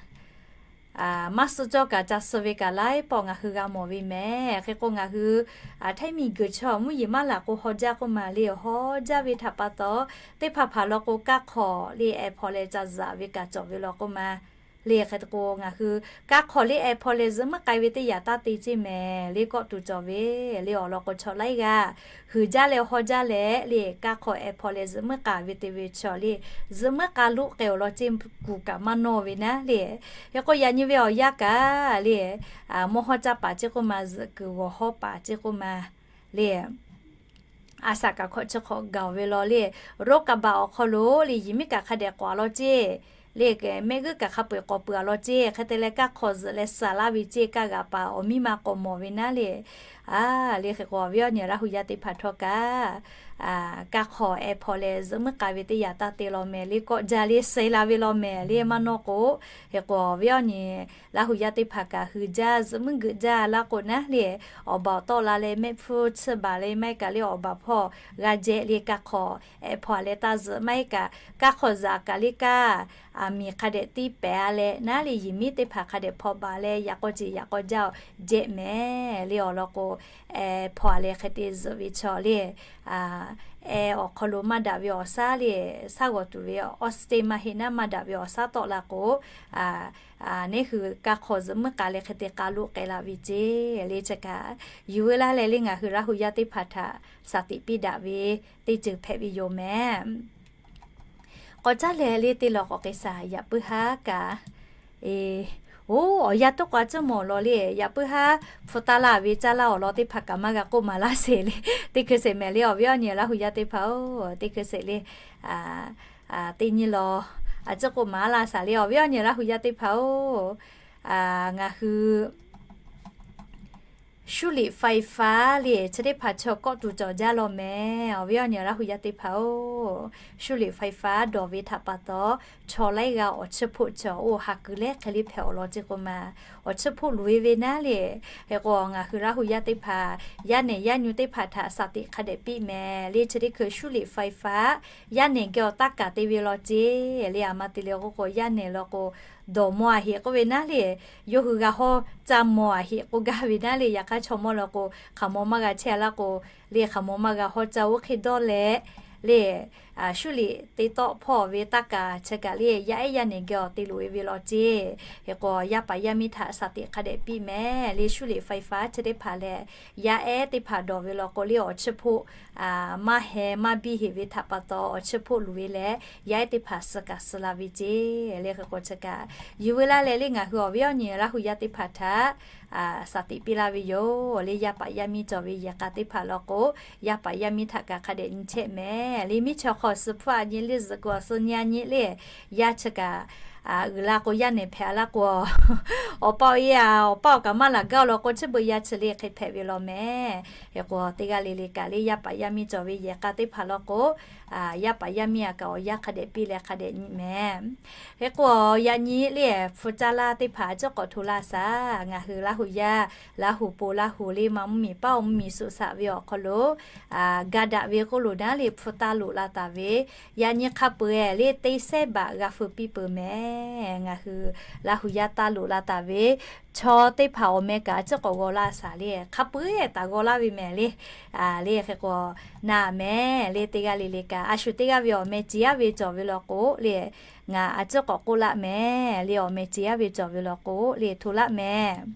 maˇ suh cawˇ kaꞈ ca suh ve kaꞈ laiˉ pawˆ ngaˬ hui g'a mawˬ ve mehˍ. Hk'e k'o ngaˬ hui htaiˇ miˬguiˬ chaw mvuhˇ yeˬ maˇ laˬ k'o haw jaˇ k'oˆ ma le, haw jaˇ ve htaꞈ pa taw, teˇ hpaˍ hpaˍ law k'o kaˇ hk'awꞈ le ehˍ hpaw leh ca zuhꞈ ve kaꞈ cawˬ ve law k'oˆ ma le. Hk'e te k'o ngaˬ hui kaˇ hk'awꞈ le ehˍ hpaw leh zuhꞈ muiˉ k'ai ve teˇ yanˇ taˇ te ceˇ mehˍ le kawˆ tuˬ cawˬ ve le awˬ lawn k'o chaw laiˉ g'aˇ huiˍ jaˇ leh haw jaˇ leh le kaˇ hk'awꞈ ehˍ hpaw leh zuhꞈ muiˉ k'ai ve te ve chaw le zuhꞈ muiˉ k'ai loˆ k'ai awˬ lawn ceˇ kuˬ kaꞈ maˇ nawˇ ve naˉ le. Hk'e k'o yaꞈ nyi ve awˬ yanˇ kaꞈ le mawˇ hawˉ caˇ paˍ ceˇ k'oˆ ma, zuhꞈ kuiˬ g'awˬ hawˉ paˍ ceˇ k'oˆ ma le a shaꞈ kaꞈ hkawꞈ chi hk'awꞈ gaˬ ve law le, roˉ kaˍ baꞈ awˬ hk'aw lo le yiˬ miˉ kaꞈ hk'a dehꞈ k'awꞈ a law ceˇ le, mehˆ g'uˇ kaꞈ hk'a peu-eˬ k'awꞈ peuˬ a law ceˇ. Hk'e te leh kaˇ hk'awꞈ zuhꞈ leh suhˍ laˇ ve ceˇ kaˇ g'aꞈ paˍ awˬ miˇ ma k'awꞈ mawˬ ve naˉ le. A le hk'e k'o awˬ viˉ awˬ nyi Laˇ hu yaˇ teˇ hpaˍ htawˇ kaꞈ kaˇ hk'awꞈ ehˍ hpaw leh zuhꞈ muiˉ k'ai ve teˇ yanˇ taˇ te law mehˍ le kawˆ jaˇ le suh la ve law mehˍ le maˇ nawˇ k'o, hk'e k'o awˬ viˉ awˬ nyi Laˇ hu yaˇ teˇ hpaˍ kaꞈ hui jaˇ zuhꞈ muiˉ geuꞈ jaˇ laˇ k'o naˉ le, awˬ baˬ awˬ tawˆ la leh mehˆ hpfuhˇ tsuhˇ baˬ le maˇ heˆ kaꞈ le awˬ baˬ hpawˇ g'a jehˇ le kaˇ hk'awꞈ ehˍ hpaw leh taˇ zuhꞈ maˇ heˆ kaꞈ kaˇ hk'awꞈ zuhꞈ kaꞈ le kaˇ aˬ miˍ hk'a dehꞈ tiˇ pehˍ a leh naˉ le yiˬ miˉ teˇ hpaˍ hk'a dehꞈ hpaw baˬ leh yaꞈ k'aw ceˬ yaꞈ k'aw jaˇ jehˇ mehˍ le awˬ lawn k'o, ehˍ hpaw leh hk'e te zuhꞈ ve chaw le ehˍ awˬ hk'aw lo maˇ daꞈ ve awˬ shaˉ le, shaˉ g'awˬ tuˬ ve awˬ steˇ maˇ heˆ naˉ maˇ daꞈ ve awˬ shaˉ tawˆ la k'o, neˉ hui kaˇ hk'awꞈ zuhꞈ muiˉ k'ai leh hk'e te k'a loˆ k'ai la ve ceˇ le chi kaꞈ yuˬ veu laˇ leh le ngaˬ hui Laˇ hu yaˇ teˇ hpaˍ htaꞈ shaˍ tiꞈ piˇ daꞈ ve teˇ ceuˬ hpehꞈ ve yoˬ mehˍ. K'awꞈ caˉ leh le teˇ law k'awꞈ k'ai shaˍ yaꞈ puiˉ haˉ kaꞈ, oˬ, awˬ yanˇ toˉ k'o a ciˉ mawˬ law le yaꞈ puiˉ haˉ hpu taˇ laˇ ve caˇ laˇ awˬ lawn teˇ hpaˍ kaꞈ maˇ g'a k'oˆ maˍ laˇ sheˍ le. Teˇ hkui sheˍ mehˍ le awˬ viˉ awˬ nyi Laˇ hu yaˇ teˇ hpaˍ-oˬ, teˇ hkui sheˍ le. Teˇ nyi law a ciˉ k'oˆ maˍ laˇ shaˍ le awˬ viˉ awˬ nyi Laˇ hu yaˇ teˇ hpaˍ-oˬ, ngaˬ hui 输电发电 le chi teˇ hpaˍ chaw kawˆ tuˬ cawˬ jaˇ law mehˍ. Awˬ viˉ awˬ nyi Laˇ hu yaˇ teˇ hpaˍ-oˬ, 输电发电 dawˬ ve htaꞈ pa taw, chaw laiˉ g'aˇ awˬ chiˇ hpoˆ cawˬ oˇ ha kuiˬ leh hk'e le hpehꞈ awˬ lawn ceˇ k'oˆ ma, awˬ chiˇ hpoˆ luˬ ve ve naˉ le. Hk'e k'o ngaˬ hui Laˇ hu yaˇ teˇ hpaˍ yaˇ nehˬ yaˇ nyi teˇ hpaˍ htaꞈ shaˍ tiꞈ hk'a dehꞈ piˇ mehˍ le chi teˇ hkui 输电发电 yaˇ nehˬ geh awˬ taˇ kaˍ te ve law ceˇ le a ma te le k'oˆ k'o yaˇ nehˬ law k'o, dawˬ maw a heꞈ k'oˆ ve naˉ le, yawˇ hui g'a hawˇ caˇ maw a heꞈ k'oˆ gaˇ ve naˉ le. Yaꞈ hk'aˇ chaw mawˇ law k'o hk'aˬ maw maˇ g'a chehˇ a laˇ k'o le, hk'aˬ maw maˇ g'a hawˇ caˇ oˇ hk'e dawˇ leh le, 输电 te tawˆ hpawˇ ve taˇ kaˍ chi kaꞈ le yaˇ ehˉ yaˇ nehˬ geh awˬ te loꞈ e ve law ceˇ. Hk'e k'o yaˇ paˍ yaˇ miˇ htaꞈ shaˍ tiꞈ hk'a dehꞈ piˇ mehˍ le 输电发电 chi teˇ hpaˍ leh, yaˇ ehˉ teˇ hpaˍ dawˬ ve law k'o le awˬ chiˇ hpoˆ maˇ heh maˇ biˇ heꞈ ve htaꞈ pa taw awˬ chiˇ hpoˆ luˬ ve leh yaˇ ehˉ teˇ hpaˍ suh kaꞈ suh la ve ceˇ le. Hk'e k'o chi kaꞈ yuˬ veu laˇ leh le ngaˬ hui awˬ viˉ awˬ nyi Laˇ hu yaˇ teˇ hpaˍ htaꞈ shaˍ tiꞈ piˇ laˇ ve yoˬ le. Yaˇ paˍ yaˇ miˇ cawˬ ve yehˬ k'a teˇ hpaˍ law k'o, yaˇ paˍ yaˇ miˇ htaꞈ kaꞈ hk'a dehꞈ nyi chehˇ mehˍ le. Miˇ chaw hk'aw suh hpfuhˇ a nyi le zuhꞈ k'o awˬ suh nyi a nyi le, yaˇ chi kaꞈ uiˍ la k'o yaˇ nehˬ hpehꞈ a laˇ k'o, awˬ pa awˬ e a awˬ pa awˬ kaꞈ maˇ laˬ gaˇ law k'o chi beuꞈ yaˇ chi le hk'e hpehꞈ ve law mehˍ. Hk'e k'o teˇ g'aˇ le le kaꞈ le yaˇ paˍ yaˇ miˇ cawˬ ve yehˬ k'a teˇ hpaˍ law k'o, yaˇ paˍ yaˇ miˇ a kaꞈ awˬ yanˇ hk'a dehꞈ piˇ leh hk'a dehꞈ nyi mehˍ. Hk'e k'o yaꞈ nyi le hpu caˇ laˇ teˇ hpaˍ a ciˉ k'awꞈ hto laˇ shaˍ. Ngaˬ hui Laˇ hu yaˇ Laˇ hu po Laˇ hu le ma mvuhˇ miˬ paˉ awˬ mvuhˇ miˬ suh shaꞈ ve awˬ hk'aw lo ga daꞈ ve k'oˆ lo naˉ le hpu taˇ loꞈ la taˍ ve, yaꞈ nyi hk'a peu-eˬ le teˇ sehˉ baꞈ g'a feu piˇ peuˬ mehˍ. Ngaˬ hui Laˇ hu yaˇ taˇ loꞈ la taˍ ve chaw teˇ hpaˍ awˬ meh kaꞈ a ciˉ k'awꞈ g'aw laˇ shaˍ le hk'a peu-eˬ taˍ g'aw laˇ ve mehˍ le. Le hk'e k'o na mehˍ le teˇ g'aˇ le le kaꞈ a shu teˇ g'aˇ ve awˬ meh ceˬ yaˇ ve cawˬ ve law k'o le, ngaˬ a ciˉ k'awꞈ k'oˆ laˇ mehˍ le awˬ meh ceˬ yaˇ ve cawˬ ve law k'o le hto laˇ mehˍ.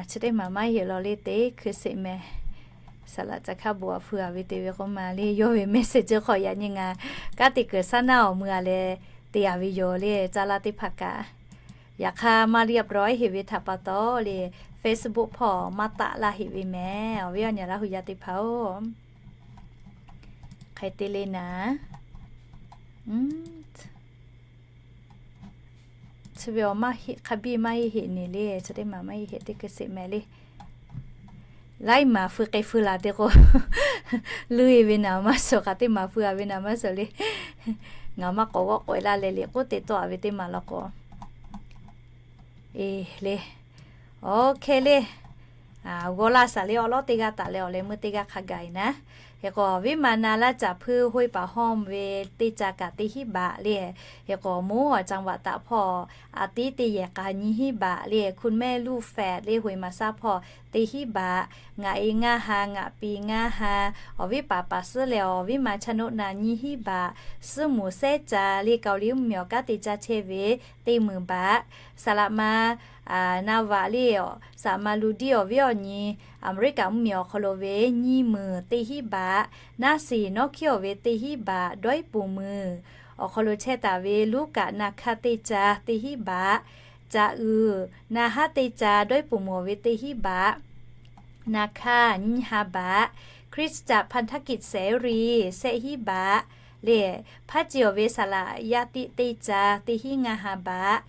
Chi teˇ maˬ maˇ heˆ law le teˇ hkui sheˍ mehˍ. Saˍ laꞈ ca hkaˇ bon a feu a ve te ve k'oˆ ma le yawˇ ve mehˍ sheˍ ceuˬ hk'aw yaꞈ nyi ngaˬ kanˉ te kuiˬ shaˉ naˇ awˬ mui a leh te a ve yoˬ le caˇ laˇ teˇ hpaˍ kaꞈ. Yaꞈ hk'aˇ maˇ liˇ a pawehˇ heˆ ve htaꞈ pa taw le Facebook hpawˇ maˇ taˆ laˇ heˆ ve mehˍ. Awˬ viˉ awˬ nyi Laˇ hu yaˇ teˇ hpaˍ-oˬ, hk'e te le naˍ chi ve awˬ maˇ heˆ hk'a biˇ maˇ heˆ heˆ neˬ le chi teˇ maˬ maˇ heˆ heˆ teˇ hkui sheˍ mehˍ le. Laiˉ maˬ feu k'ai feu laˬ te k'o, luˇ e ve naˍ maˇ suhˍ k'aꞈ teˇ maˬ feu a ve naˍ maˇ suhˍ le. Ngaˬ maˇ k'awꞈ g'awˆ k'awꞈ e laˇ leh liꞈ k'oˆ te tawˆ a ve teˇ maˬ law k'o, e le, awˬ hk'e le, g'aw laˇ shaˍ le awˬ lawˉ teˇ g'aˇ taˍ leh awˬ leh meuˇ teˇ g'aˇ hk'a gaˬ e naˉ. Hk'e k'o, awˬ viˉ ma na laˇ caˬ hpuiˇ hoˇ paˍ hawˇ ve teˇ ca kaꞈ teˇ hinˉ baꞈ le. Hk'e k'o, moˉ awˬ จังหวัด taꞈ hpawˇ a tiˉ teˇ yehˬ k'a nyiˇ hinˉ baꞈ le. Hkunˇ mehˇ luˇ แฟลต le, โฮยมาซ่า hpawˇ teˇ hinˉ baꞈ. Ngaˬ e ngaˇ ha, ngaˬ pi ngaˇ ha. Awˬ viˉ paˍ paˍ suhˉ leh awˬ viˉ ma chaˇ noˆ na nyiˇ hinˉ baꞈ. Suhˉ muˬ sehˉ ca le, เกาหลี mvuhˇmiˬ awˬ kanˉ te ca chehˇ ve teˇ meunˍ baꞈ. Saˍ laꞈ ma na vaꞈ le, saˍ laꞈ ma lu diˇ awˬ viˉ awˬ nyi Aˍmeˍriˆkaˍ mvuhˇmiˬ awˬ hk'aw lo ve nyiˇ meunˍ teˇ hinˉ baꞈ. Naˉ siˍ nawˉ hkiˉ awˬ ve teˇ hinˉ baꞈ. Dawˇ iˉ puˍ meuˍ awˬ hk'aw lo chehˇ taˍ ve Luˉkaꞈ na hkaˇ teˇ ca teˇ hinˉ baꞈ. Caꞈ uiˍ na haˉ teˇ ca dawˇ iˉ puˍ meuˍ awˬ ve teˇ hinˉ baꞈ. Na hkaˇ nyiˇ ha baꞈ. คริสตจักรพันธกิจเสรี shehˆ hinˉ baꞈ le. Hpaˇ ci awˬ ve saˍ laꞈ yaˇ tiˆ teˇ ca teˇ hinˉ ngaˇ ha baꞈ.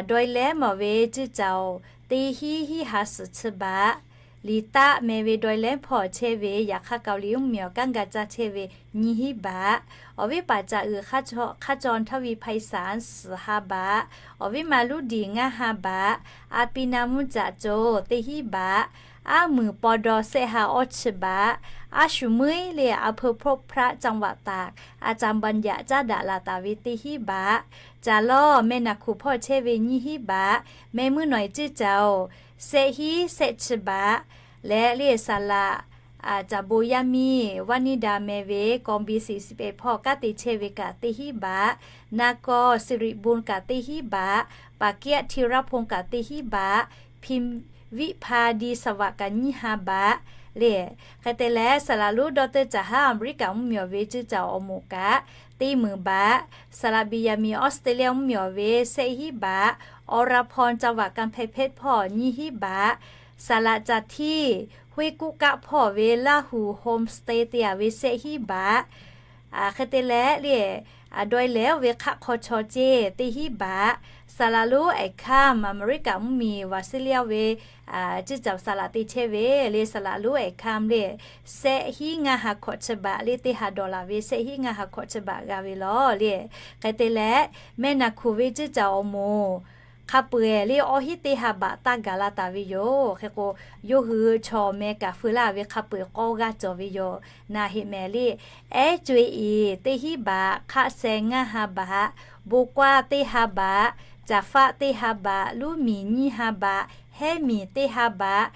Dawˇ lehˉ mawˬ ve cuˇ caoˬ teˇ hinˉ hinˉ ha suhˍ chi baꞈ. Liꞈ taˆ meh ve dawˇ lehˉ hpawˇ chehˇ ve yaꞈ hk'aˇ เกาหลี mvuhˇmiˬ awˬ kanˉ ga caˇ chehˇ ve nyiˇ hinˉ baꞈ. Awˬ viˉ paˍ caꞈ uiˍ hk'aˇ caw htaˇ วิไพศาล suhˍ ha baꞈ. Awˬ viˉ ma Luˉdiˍ ngaˇ ha baꞈ. A pi na mvuhˇ caꞈ caw teˇ hinˉ baꞈ. Aˉ muiˬ paw daw shehˆ ha awˇ chi baꞈ. Aˉ shuˍ muiˉ le, อำเภอพบพระ จังหวัดตาก อาจารย์บัญญัติ caˉ daꞈ la taˍ ve teˇ hinˉ baꞈ. Caˬ lawˇ meh naˬ hkuˬ hpawˇ chehˇ ve nyiˇ hinˉ baꞈ. Meh meuˇ nawˬ e cuˇ caoˬ shehˆ hinˉ shehˆ chi baꞈ. Leh le saˍ laꞈ caˬ bon yaˇ miˇ Vaˇniˇdaˍ meh ve กองบีสี่สิบเอ็ด hpawˇ kanˉ te chehˇ ve kaꞈ teˇ hinˉ baꞈ. Na kaw Siˍriˍbun kaꞈ teˇ hinˉ baꞈ. Paˍkiaˆ Hteˍraˆhponˍ kaꞈ teˇ hinˉ baꞈ. Hpiˍviˆ hpa diˍ saˍ vaꞈ kaꞈ nyiˇ ha baꞈ le. Hk'e te leh, saˍ laꞈ lonˉ dawˇ teuˇ caˬ haˉ Aˍmeˍriˆkaˍ mvuhˇmiˬ awˬ ve cuˇ caoˬ awˬ moˍ kaꞈ teˇ meunˍ baꞈ. Saˍ laꞈ Beˍyaˍmiˍ Australia mvuhˇmiˬ awˬ ve shehˆ hinˉ baꞈ. อรพร จังหวัดกำแพงเพชร hpawˇ nyiˇ hinˉ baꞈ. Saˍ laꞈ caˬ htiˇ Huiˉ kuˆ kaˆ hpawˇ ve Laˇ huˍ homestay te a ve shehˆ hinˉ baꞈ. Hk'e te leh le, dawˇ lehˉ oˇ ve hk'aˆ hk'aw chaw ceˇ teˇ hinˉ baꞈ. Saˍ laꞈ lonˉ Ehˍ hkaˇ Aˍmeˍriˆkaˍ mvuhˇmiˬ Vaˍsiˍliˇ oˇ ve cuˇ caoˬ saˍ laꞈ te chehˇ ve le, saˍ laꞈ lonˉ Ehˍ hkaˇ le, shehˆ hinˉ ngaˇ ha hkawꞈ chi baꞈ le, teˇ ha dawˬ laˬ ve shehˆ hinˉ ngaˇ ha hkawꞈ chi baꞈ g'a ve lawˬ le. Hk'e te leh, meh naˬ hkuˬ ve cuˇ caoˬ awˬ moˍ hk'a peu-eˬ le awˇ hinˉ teˇ ha baꞈ taˇ gaˬ la taˍ ve yoˬ. Hk'e k'o, yawˇ hui chaw meh kaꞈ feu laˇ ve hk'a peu-eˬ k'awˇ g'aˇ cawˬ ve yoˬ. Naˬ heꞈ mehˍ le, ehˉ co-e iˍ teˇ hinˉ baꞈ, hk'aˆ seh ngaˇ ha baꞈ, bon kwaˇ teˇ ha baꞈ, caˍ faˆ teˇ ha baꞈ, luˇ miˬ nyiˇ ha baꞈ, hehˉ miˬ teˇ ha baꞈ,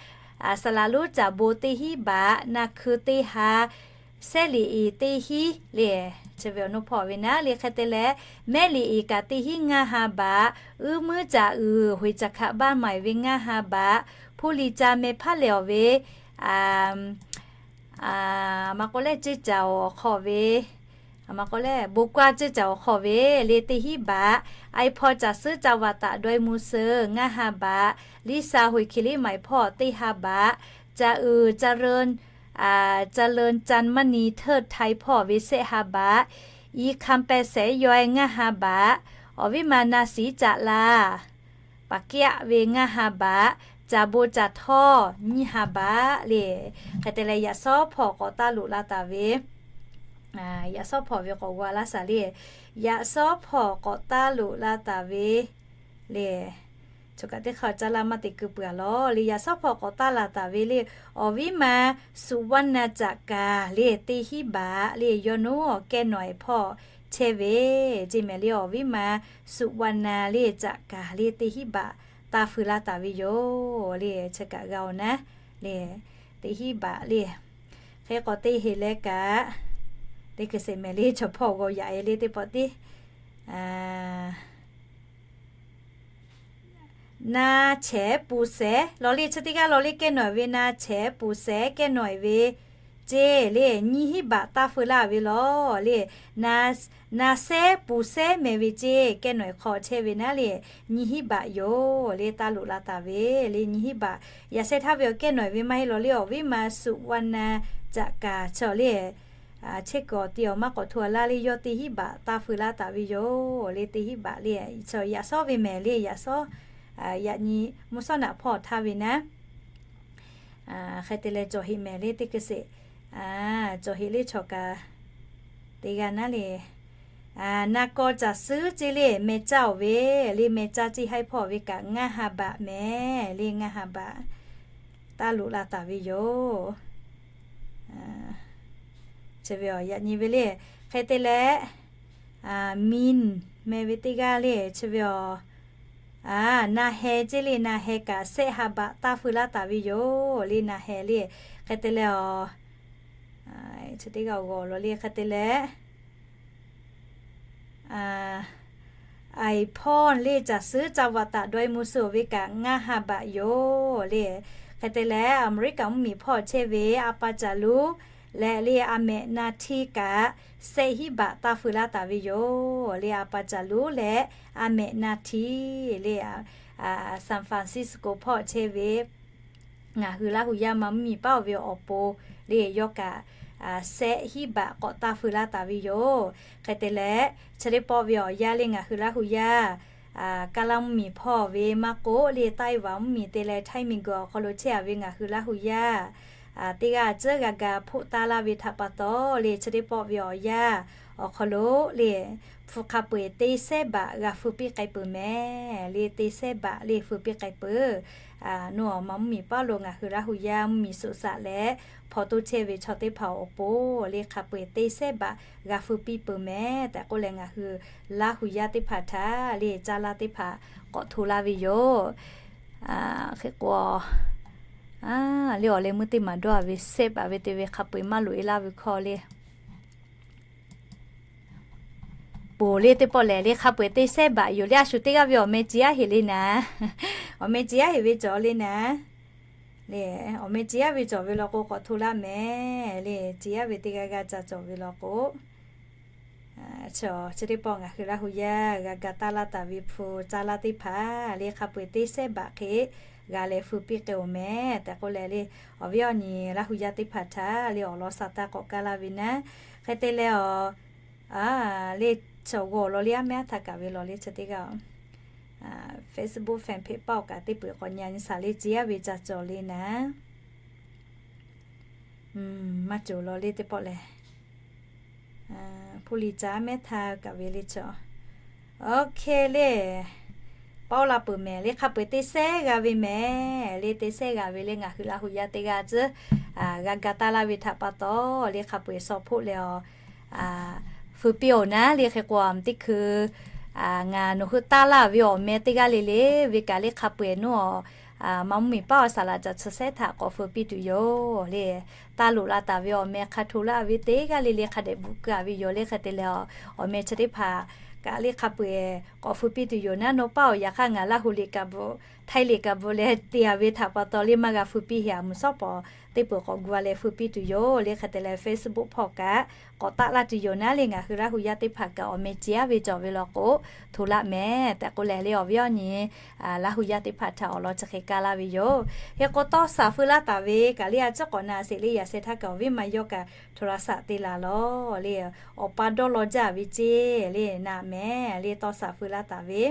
saˍ laꞈ lonˉ caˬ bon teˇ hinˉ baꞈ, na hkui teˇ ha, sehˉ liꞈ iˍ teˇ hinˉ le, chi ve awˬ nu hpawˇ ve naˉ le. Hk'e te leh, mehˉ liꞈ iˍ kaꞈ teˇ hinˉ ngaˇ ha baꞈ, uˉ muiˉ caꞈ uiˍ hoꞈ caˬ hkaꞈ baˇ maiˬ ve ngaˇ ha baꞈ, hpu liꞈ ca meh hpaˇ lehˬ awˬ ve, maˇ k'oˆ leh, cuˇ caoˬ awˬ hk'aw ve, maˇ k'oˆ leh, bon kwaˇ cuˇ caoˬ awˬ hk'aw ve le teˇ hinˉ baꞈ, ai hpaw caˬ suhˉ ca vaꞈ taꞈ dawˇ e mvuh suh ngaˇ ha baꞈ, liˇ sa hoꞈ hkiˬ liˇ maiˬ hpawˇ teˇ ha baꞈ, caˬ uiˍ ca leun, ca leun can maˇ ni hteuˇ htaiˍ hpawˇ ve shehˆ ha baꞈ, iˍ hkanˍ pehˬ sehˍ yaweh ngaˇ ha baꞈ, awˬ viˉ ma na siˍ caꞈ la paˍ kiaˆ ve ngaˇ ha baꞈ, caˬ bon caˬ htawˇ nyiˇ ha baꞈ le. Hk'e te leh, yaꞈ shawˉ hpawˇ k'awꞈ taˇ loꞈ la taˍ ve, yaꞈ shawˉ hpawˇ ve k'awꞈ g'a laˇ shaˍ le. Yaꞈ shawˉ hpawˇ k'awꞈ taˇ loꞈ la taˍ ve le. Choˬ kaꞈ teˇ hk'aˇ caˇ laˇ maˇ te keu peuˬ a lawˬ le. Yaꞈ shawˉ hpawˇ k'awꞈ taˇ la taˍ ve le, awˬ viˉ ma Suˍvaˇnaˍ caꞈ kaˍ le teˇ hinˉ baꞈ le, yawˇ nawˉ kehˉ nawꞈ e hpawˇ chehˇ ve ceˇ mehˍ le. Awˬ viˉ ma Suˍvaˇnaˍ le caꞈ kaˍ le teˇ hinˉ baꞈ taˇ feu laˇ taˍ ve yoˬ le. Chi kaꞈ g'a oˬ naˉ le, teˇ hinˉ baꞈ le. Hk'e k'awꞈ te heˍ leh kaꞈ, teˇ hkui sheˍ mehˍ le, chaw hpawˇ g'aw yaꞈ e le teˇ pawˆ tiˉ na chehˉ puˍ sehˉ lawˬ le, chi teˇ g'aˇ lawˬ le kehˉ nawꞈ e ve na chehˉ puˍ sehˉ kehˉ nawꞈ e ve ceˇ le, nyiˇ hinˉ baꞈ taˇ feu laˇ ve lawˬ le. Na sehˉ puˍ sehˉ mehˍ ve ceˇ kehˉ nawꞈ e hk'aw chehˇ ve naˉ le, nyiˇ hinˉ baꞈ yoˬ le, taˇ loꞈ la taˍ ve le, nyiˇ hinˉ baꞈ. Yaꞈ shehˆ htaˇ ve awˬ kehˉ nawꞈ e ve maˇ heˆ lawˬ le, awˬ viˉ ma Suˍvaˇnaˍ caꞈ kaˍ chaw le, chehˇ kuiˬ awˬ ti awˬ maˇ k'awꞈ hto a laˇ le, yawˇ teˇ hinˉ baꞈ taˇ feu laˇ taˍ ve yoˬ le, teˇ hinˉ baꞈ le. Yaꞈ shawˉ ve mehˍ le, yaꞈ shawˉ, yaꞈ nyi mvuhˇ shawˉ naꞈ hpawˇ htaˇ ve naˉ. Hk'e te leh cawˬ heꞈ mehˍ le teˇ hkui sheˍ, cawˬ heꞈ le chaw kaꞈ te g'a naˉ le. Na kaw caˬ suhˉ ceˇ le meh caˇ oˬ ve le, meh caˇ ceˇ haiˉ hpawˇ ve kaꞈ ngaˇ ha baꞈ mehˍ le, ngaˇ ha baꞈ taˇ loꞈ la taˍ ve yoˬ. Chi ve awˬ yaꞈ nyi ve le. Hk'e te leh, min meh ve teˇ g'aˇ le, chi ve awˬ, na heh ceˇ le, na heh kaꞈ sehˆ ha baꞈ taˇ feu laˇ taˍ ve yoˬ le, na heh le. Hk'e te leh awˬ, chi teˇ g'aˇ g'awˬ lawˬ le, hk'e te leh iPhone le caˬ suhˉ ca vaꞈ taˍ dawˇ e mvuh suh ve kaꞈ ngaˇ ha baꞈ yoˬ le. Hk'e te leh, Aˍmeˍriˆkaꞈ mvuhˇmiˬ hpawˇ chehˇ ve a pa caˬ luˉ leh le a mehꞈ na htiˇ kaꞈ sehˆ hiˉ baꞈ taˇ feu laˇ taˍ ve yoˬ le. A pa caˬ luˉ leh a mehꞈ na htiˇ le, San Francisco hpawˇ chehˇ ve ngaˬ hui Laˇ hu yaˇ ma mvuhˇmiˬ paˉ oˬ ve awˬ pon le yawˇ kaꞈ sehˆ hiˉ baꞈ k'awꞈ taˇ feu laˇ taˍ ve yoˬ. Hk'e te leh, chi teˇ pawˆ ve awˬ yanˇ le ngaˬ hui Laˇ hu yaˇ Kaˇlaˇ mvuhˇmiˬ hpawˇ ve maˇ k'oˆ le, Taiwan mvuhˇmiˬ te leh Htaiˇ miˬguiˬ awˬ hk'aw lo chehˇ a ve ngaˬ hui Laˇ hu yaˇ teˇ g'aˇ tcuhˉ g'a ga hpoˆ taˇ laˇ ve htaꞈ pa taw le, chi teˇ pawˆ ve awˬ yanˇ awˬ hk'aw lo le, hpu hk'a peu-eˬ teˇ sehˉ baꞈ g'a feu piˇ k'ai peuˬ mehˍ le, teˇ sehˉ baꞈ le feu piˇ k'ai peuˬ. Nawˬ awˬ ma mvuhˇmiˬ paˉ lo ngaˬ hui Laˇ hu yaˇ mvuhˇmiˬ suhˍ saꞈ leh hpaw toˇ chehˇ ve chaw teˇ hpaˍ awˬ pon le hk'a peu-eˬ teˇ sehˉ baꞈ g'a feu piˇ peuˬ mehˍ tehꞈ k'oˆ leh, ngaˬ hui Laˇ hu yaˇ teˇ hpaˍ htaꞈ le caˇ laˇ teˇ hpaˍ k'awꞈ hto laˇ ve yoˬ. Hk'e k'o, le awˬ leh meuˇ teˇ maˬ dawˇ a ve sehˉ baꞈ ve te ve hk'a peu-eˬ maˇ loꞈ e laˇ ve hkawˇ le. Poˬ le teˇ pawˆ lehˬ le hk'a peu-eˬ teˇ sehˉ baꞈ yoˬ le. A shu teˇ g'aˇ ve awˬ meh ciˍ yaˇ heˍ le naˍ, awˬ meh ciˍ yaˇ heˍ ve cawˬ le naˍ. Le, awˬ meh ciˍ yaˇ ve cawˬ ve law k'o k'awꞈ hto laˇ mehˍ le. Ciˍ yaˇ ve teˇ g'aˇ g'aˇ ca cawˬ ve law k'o, chi teˇ pawˆ ngaˬ hui Laˇ hu yaˇ g'a ga taˇ laˇ taˍ ve hpu caˇ laˇ teˇ hpaˍ le hk'a peu-eˬ teˇ sehˉ baꞈ hk'e g'a leh feu piˇ k'ai-oˬ mehˍ tehꞈ k'oˆ leh le, awˬ viˉ awˬ nyi Laˇ hu yaˇ teˇ hpaˍ htaꞈ le awˬ lawn sa taˇ k'awꞈ kaˇ laˇ ve naˉ. Hk'e te leh awˬ, le, chaw g'awˬ lawˬ le aˉ mehˉ aˉ htaˇ kaꞈ ve lawˬ le chi teˇ g'aˇ Facebook fan page paˆ awˬ kaꞈ teˇ peuˬ k'awꞈ nyi nyi shaˍ le ciˍ yaˇ ve ca cawˬ le naˍ. Maˇ cawˬ lawˬ le teˇ pawˆ lehˬ, hpu liꞈ caˉ mehˉ htaˇ kaꞈ ve le chaw. Oˇ hk'e le, paoˇ la peuˬ mehˍ le hk'a peu-eˬ teˇ sehˉ g'a ve mehˍ le, teˇ sehˉ g'a ve le ngaˬ hui Laˇ hu yaˇ teˇ g'aˇ tcuhˉ g'a ga taˇ laˇ ve htaꞈ pa taw le hk'a peu-eˬ shaw hpoˆ leh awˬ feu piˇ-oˬ naˉ le. Hk'e k'o, teˇ hkui ngaˬ nawˬ hui taˇ laˇ ve awˬ meh teˇ g'aˇ le le ve kaꞈ le hk'a peu-eˬ nawˬ awˬ ma mvuhˇmiˬ paˉ awˬ saˍ laꞈ caˬ chi sehˉ htaꞈ k'awꞈ feu piˇ tuˬ yoˬ le. Taˇ loꞈ la taˍ ve awˬ meh hk'a hto laˇ ve teˇ g'aˇ le le hk'a dehꞈ bvuhꞈ keu a ve yoˬ le. Hk'e te leh, awˬ meh chi teˇ hpaˍ kaꞈ le hk'a peu-eˬ k'awꞈ feu piˇ tuˬ yoˬ naˉ. Nawˬ paˉ awˬ yaꞈ hk'aˇ ngaˬ Laˇ hu liꞈ kaꞈ bvuhꞈ, Htaiˇ liꞈ kaꞈ bvuhꞈ leh te a ve htaꞈ pa taw le maˇ g'a feu piˇ heˍ a mvuhˬ shawˉ pawˍ teˇ peuˬ k'awꞈ gu a leh feu piˇ tuˬ yoˬ le. Hk'e te leh Facebook hpawˇ kaꞈ k'awꞈ taˆ laˇ tuˬ yoˬ naˉ le ngaˬ hui Laˇ hu yaˇ teˇ hpaˍ kaꞈ awˬ meh ciˍ yaˇ ve cawˬ ve law k'o hto laˇ mehˍ tehꞈ k'oˆ leh le awˬ viˉ awˬ nyi Laˇ hu yaˇ teˇ hpaˍ htaꞈ awˬ lawn chi hk'e kaˇ laˇ ve yoˬ. Hk'e k'o tawˇ saˍ feu laˇ taˍ ve kaꞈ le a ciˉ k'awꞈ na sheˍ le yaꞈ sheh htaˇ kaꞈ awˬ viˉ ma yawˇ kaꞈ hto la saꞈ te laˬ lawˬ le, awˬ pa dawˇ law jaˇ ve ceˇ le naˍ mehˍ le tawˇ saˍ feu laˇ taˍ ve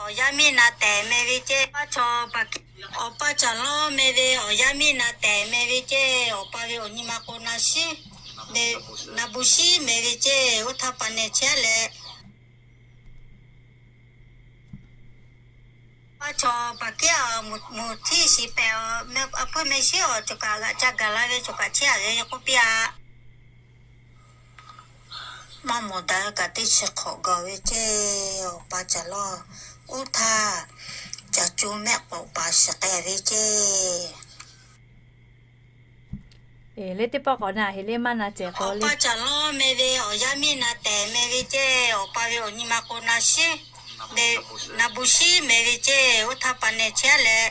Awˬ yanˇ miˇ na tehˬ meh ve ceˇ, awˬ pa caˬ lawˉ meh ve awˬ yanˇ miˇ na tehˬ meh ve ceˇ, awˬ pa ve awˬ nyi ma k'o na shiˉ, na bu shiˉ meh ve ceˇ, oˇ htaˇ pa neh chehˇ leh, pa caˬ baˬ keˉ a, mvuhˬ htiˇ shiˍ pehˍ, a puiˉ meh shiˉ awˬ cawˬ kaꞈ g'aꞈ ca gaˬ la ve cawˬ kaꞈ chehˇ a ve k'oˆ piˇ a. Maˇ mawˬ daꞈ kaꞈ teˇ chi hk'awꞈ gaˬ ve ceˇ, awˬ pa caˬ lawˉ, oˇ htaˇ caˬ co mehˆ k'awꞈ paˍ shiˍ k'ai ve ceˇ. Le teˇ pawˆ k'awꞈ na heˍ le maˇ na cehˬ k'o le. Awˬ pa caˬ lawˉ meh ve awˬ yanˇ miˇ na tehˬ meh ve ceˇ, awˬ pa ve awˬ nyi ma k'o na shiˉ, na bu shiˉ meh ve ceˇ, oˇ htaˇ pa neh chehˇ leh,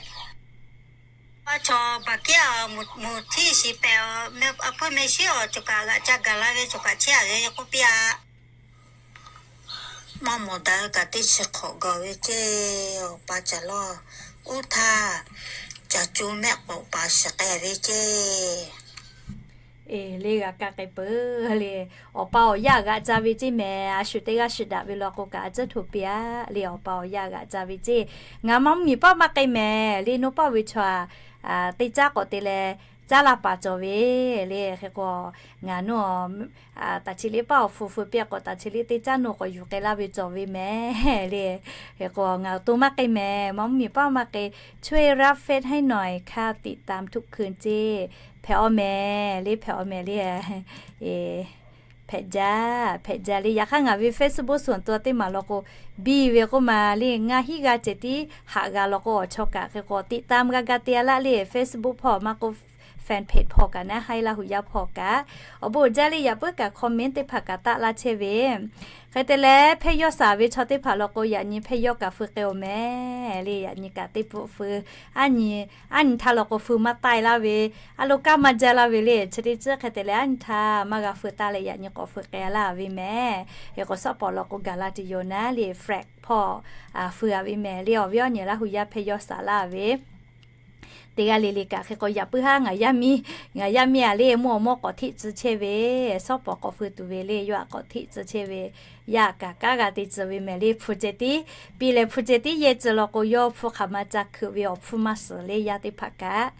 pa caˬ baˬ keˉ a, mvuhˬ htiˇ shiˍ pehˍ, a puiˉ meh shiˉ awˬ cawˬ kaꞈ g'aꞈ ca gaˬ la ve cawˬ kaꞈ chehˇ a ve k'oˆ piˇ a. Maˇ mawˬ daꞈ kaꞈ teˇ chi hk'awꞈ gaˬ ve ceˇ, awˬ pa caˬ lawˉ, oˇ htaˇ caˬ co mehˆ k'awꞈ paˍ shiˍ k'ai ve ceˇ. Eˬ, le g'a kaˇ k'ai peuˬ le. Awˬ pa awˬ yaˇ g'aꞈ ca ve ceˇ mehˍ. A shu teˇ g'aˇ shiˍ daꞈ ve law k'o kaꞈ a ciˉ hto piˇ a le. Awˬ pa awˬ yaˇ g'aꞈ ca ve ceˇ. Ngaˬ ma mvuhˇmiˬ paˉ maˇ k'ai mehˍ le. Nawˬ paˉ ve chaw a, teˇ caˉ k'awꞈ te leh caˉ laˇ paˍ cawˬ ve le. Hk'e k'o, ngaˬ nawˬ taˍ chi liˇ paˉ awˬ hpu feu piˇ a k'o, taˍ chi liˇ teˇ caˉ nawˬ k'awꞈ yuˬ k'ai laˇ ve cawˬ ve mehˍ le. Hk'e k'o, ngaˬ awˬ to maˇ k'ai mehˍ. Ma mvuhˇmiˬ paˉ maˇ k'ai. ช่วยรับเฟซให้หน่อยค่ะ ติดตามทุกคืน ceˇ. Hpehꞈ-aw mehˍ le, hpehꞈ-aw mehˍ le. Hpehꞈ jaˇ, hpehꞈ jaˇ le. Yaꞈ hk'aˇ ngaˬ ve Facebook suhˍ awˬ to teˇ maˬ law k'o, biˇ ve k'oˆ ma le, ngaˇ hinˉ g'aˇ ceh tiˉ haꞈ g'a law k'o, awˬ chaw kaꞈ hk'e k'o ติดตาม g'a ga te-a laˇ le. Facebook hpawˇ maˇ k'oˆ, fan page hpawˇ kaꞈ naˉ, haiˉ Laˇ hu yaˇ hpawˇ kaꞈ. Awˬ bon uiˍ jaˇ le, yaꞈ puiˉ kaꞈ comment teˇ hpaˍ kaꞈ taˆ laˇ chehˇ ve. Hk'e te leh, hpehˇ yawˇ shaˍ ve chaw teˇ hpaˍ law k'o, yaꞈ nyi hpehˇ yawˇ kaꞈ feu k'ai-oˬ mehˍ le. Yaꞈ nyi kaꞈ teˇ pfuhˆ feu, aˉ nyi, aˉ nyi htaˇ law k'o feu maˇ taiˇ laˇ ve, aˉ lo kanˉ maˇ jaˇ laˇ ve le. Chi teˇ ceuˬ hk'e te leh, aˉ nyi htaˇ maˇ g'a feu taˇ leh, yaꞈ nyi k'awꞈ feu k'ai laˇ ve mehˍ. Hk'e k'o, shawˉ pawˍ law k'o gaˬ la tuˬ yoˬ naˉ le, flag hpawˇ feu-a ve mehˍ le. Awˬ viˉ awˬ nyi Laˇ hu yaˇ hpehˇ yawˇ shaˍ laˇ ve teˇ g'aˇ le le kaꞈ hk'e k'o, yaꞈ puiˉ haˉ ngaˬ yaˇ miˇ, ngaˬ yaˇ miˇ-a le, mvuhˇ awˬ mawˇ k'awꞈ hteˆ tcuh chehˇ ve, shawˉ pawˍ k'awꞈ feu tuˬ ve le, yawˇ-aꞈ k'awꞈ hteˆ tcuh chehˇ ve, yaˇ kaꞈ kanˉ g'a te tcuh ve mehˍ le. Hpu ceh tiˉ, piˇ leh hpu ceh tiˉ yehˇ tcuh law k'o, yawˇ hpu hk'aˬ ma ca hkeuꞈ ve awˬ hpfuhˇ maˇ suhˍ le, yaˇ teˇ hpaˍ kaꞈ.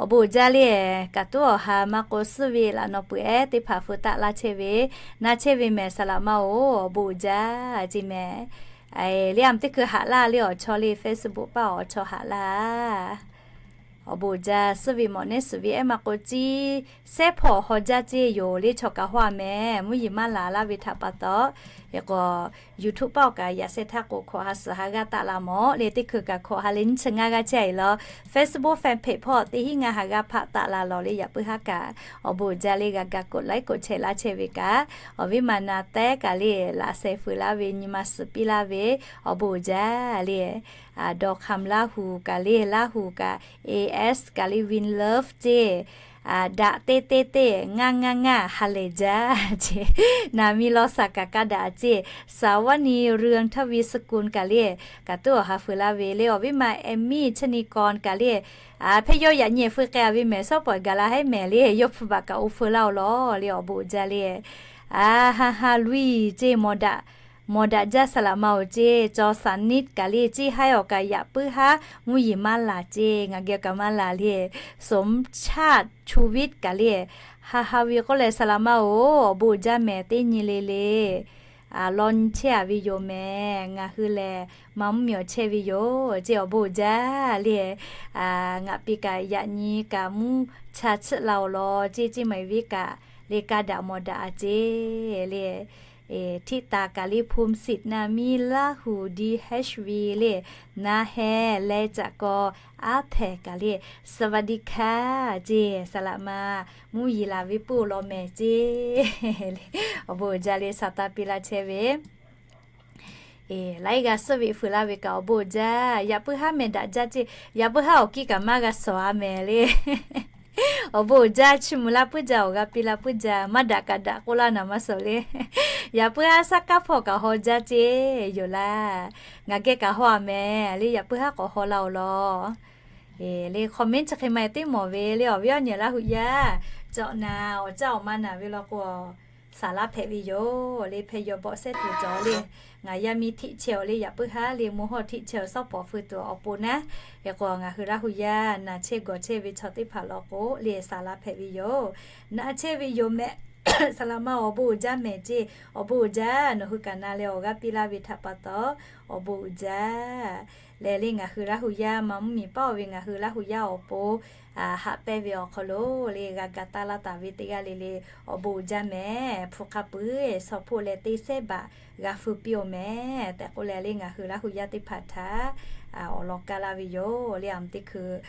Awˬ bon uiˍ jaˇ le, kaꞈ tuˉ awˬ ha maˇ k'o, suhˉ ve laꞈ nawˬ peuˬ ehˉ teˇ hpaˍ feu taˆ laˇ chehˇ ve, na chehˇ ve mehˍ, saˍ laꞈ ma-oˬ, awˬ bon uiˍ jaˇ ceˇ mehˍ. Le, a meuˇ teˇ hkui haꞈ laˇ le, awˬ chaw le, Facebook paˇ awˬ chaw haꞈ laˇ. Awˬ bon uiˍ jaˇ, suhˉ ve mawꞈ nehˉ suhˍ ve ehˉ maˇ k'o, ciˉ sehˉ hpawˇ haw jaˇ ceˇ yoˬ le, chaw kaꞈ haw-a mehˍ, mvuhˇ yeˬ maˇ laˬ laˇ ve htaꞈ pa taw. Hk'e k'o, YouTube paˇ awˬ kaꞈ yaꞈ sheh htaˇ k'o, hkawꞈ ha suhˍ ha g'aˇ taˆ la mawˬ le, teˇ hkui kaꞈ hkawꞈ ha le nyiˇ chi ngaˇ g'aˇ chehˇ-a e law. Facebook fan page hpawˇ teˇ hinˉ ngaˇ ha g'aˇ hpaˆ taˆ la lawˬ le, yaꞈ puiˉ haˉ kaꞈ. Awˬ bon uiˍ jaˇ le, g'a ga กดไลค์ กดแชร์ laˇ chehˇ ve kaꞈ. Awˬ viˉ ma na tehˉ kaꞈ le, laꞈ sheh feu laˇ ve, nyi ma suhˍ piˇ laˇ ve, awˬ bon uiˍ jaˇ le. Dawˇ hk'aˇ Laˇ hu kaꞈ le, Laˇ hu kaꞈ, A S kaꞈ le, Win Love ceˇ, daꞈ teˇ teˇ teˇ, ngaˇ ngaˇ ngaˇ, ha lehˬ jaˇ ceˇ. Naˍ miˇ Lawˇ Saˍ kaꞈ kaˇ daꞈ ceˇ, Saˍ vaˇ niˇ Ruiˇ Htaˇ viˇ suh kun kaꞈ le, kaꞈ tuˉ awˬ ha feu laˇ ve le. Awˬ viˉ ma Emi Chi Ni Kawn kaꞈ le, hpehˇ yawˇ yaꞈ nyi feu k'ai-a ve mehˍ, shawˉ pawˍ gaˬ la hehˉ mehˍ le, yawˇ hpu baꞈ kaꞈ oˇ feu laˇ-oˬ lawˬ le, awˬ bon uiˍ jaˇ le. Aˬ ha ha Luiˇ ceˇ, mawˬ daꞈ jaˇ saˍ laꞈ ma-oˬ ceˇ, caw saˍ niˆ kaꞈ le, ciˇ haiˉ awˬ kaꞈ yaꞈ puiˉ haˉ mvuhˇ yeˬ maˇ laˬ ceˇ, ngaˬ geh kaꞈ maˇ laˬ le. Sum chaˇ chu viˉ kaꞈ le, ha ha ve k'oˆ leh saˍ laꞈ ma-oˬ, awˬ bon uiˍ jaˇ mehˍ teˇ nyi le le. Law nyi chehˇ-a ve yoˬ mehˍ, ngaˬ hui lehˬ maˇ mvuhˇ miˬ awˬ chehˇ ve yoˬ ceˇ, awˬ bon uiˍ jaˇ le. Ngaˬ pi kaꞈ yaꞈ nyi kaꞈ mvuhˇ cha chiˆ la-oˬ lawˬ ceˇ, ceˇ maˬ viˉ kaꞈ le, kaˇ daꞈ mawˬ daꞈ-a ceˇ le. Htiˆ taˍ kaꞈ le, ภูมิสิทธิ์ naˍ miˇ Laˇ hu D H V le, naˍ heh leh caꞈ kaw aˉ hpehˍ kaꞈ le, สวัสดีค่ะ ceˇ, saˍ laꞈ ma, mvuhˇ yeˬ laˬ ve puiˉ-oˬ lawˬ mehˍ ceˇ. Awˬ bon uiˍ jaˇ le, shaˍ taˇ piˇ laˇ chehˇ ve. Laiˉ g'aˇ suhˉ ve feu laˇ ve kaꞈ awˬ bon uiˍ jaˇ. Yaꞈ puiˉ haˉ mehˍ daꞈ jaˇ ceˇ, yaꞈ puiˉ haˉ awˬ kiˇ kaꞈ maˇ g'a shawˍ-a mehˍ le. Awˬ bon uiˍ jaˇ, chiˇ mvuh laˇ puiˉ jaˇ, awˬ g'aˇ piˇ laˇ puiˉ jaˇ, maˇ daꞈ kaꞈ daꞈ k'oˆ laˇ naˍ maˇ shawˍ le. Yaꞈ puiˉ haˉ shaˉ kaˉ hpawˇ kaꞈ haw jaˇ ceˇ yoˬ laˇ. Ngaˬ geh kaꞈ haw-a mehˍ le, yaꞈ puiˉ haˉ k'awꞈ haw laˇ-oˬ lawˬ. Le, comment chi hk'e ma-e teˇ mawˬ ve le, awˬ viˉ awˬ nyi Laˇ hu yaˇ, cawꞈ naˍ awˬ caˇ awˬ ma naˍ ve law k'o, shaˍ laˇ hpehꞈ ve yoˬ le. Hpehˇ yaw bawˆ sehˉ tuˬ cawˬ le, ngaˬ yaˇ miˇ htiˆ chehˇ-oˬ le, yaꞈ puiˉ haˉ le, mvuhˇ hawˇ htiˆ chehˇ-oˬ, shawˉ pawˍ feu tuˬ awˬ pon naˉ. Hk'e k'o, ngaˬ hui Laˇ hu yaˇ naˍ chehˇ gawˬ chehˇ ve chaw teˇ hpaˍ law k'o le, shaˍ laˇ hpehꞈ ve yoˬ. Naˍ chehˇ ve yoˬ mehˍ, saˍ laꞈ ma, awˬ bon uiˍ jaˇ mehˍ ceˇ. Awˬ bon uiˍ jaˇ, nawˬ hui kaꞈ na leh awˬ g'aˇ piˇ laˇ ve htaꞈ pa taw, awˬ bon uiˍ jaˇ. Lehˬ le, ngaˬ hui Laˇ hu yaˇ maˇ mvuhˇ miˬ paˆ-oˬ ve ngaˬ hui Laˇ hu yaˇ awˬ pon haꞈ pehnˇ ve awˬ hk'aw lo le, g'a ga taˇ laˇ taˍ ve teˇ g'aˇ le le, awˬ bon uiˍ jaˇ mehˍ. Hpu hk'a peu-eˬ shawˍ hpoˆ leh teˇ sehˉ baꞈ g'a feu piˇ-oˬ mehˍ tehꞈ k'oˆ leh le, ngaˬ hui Laˇ hu yaˇ teˇ hpaˍ htaꞈ awˬ lawn kaˇ laˇ ve yoˬ le. A mvuh teˇ hkui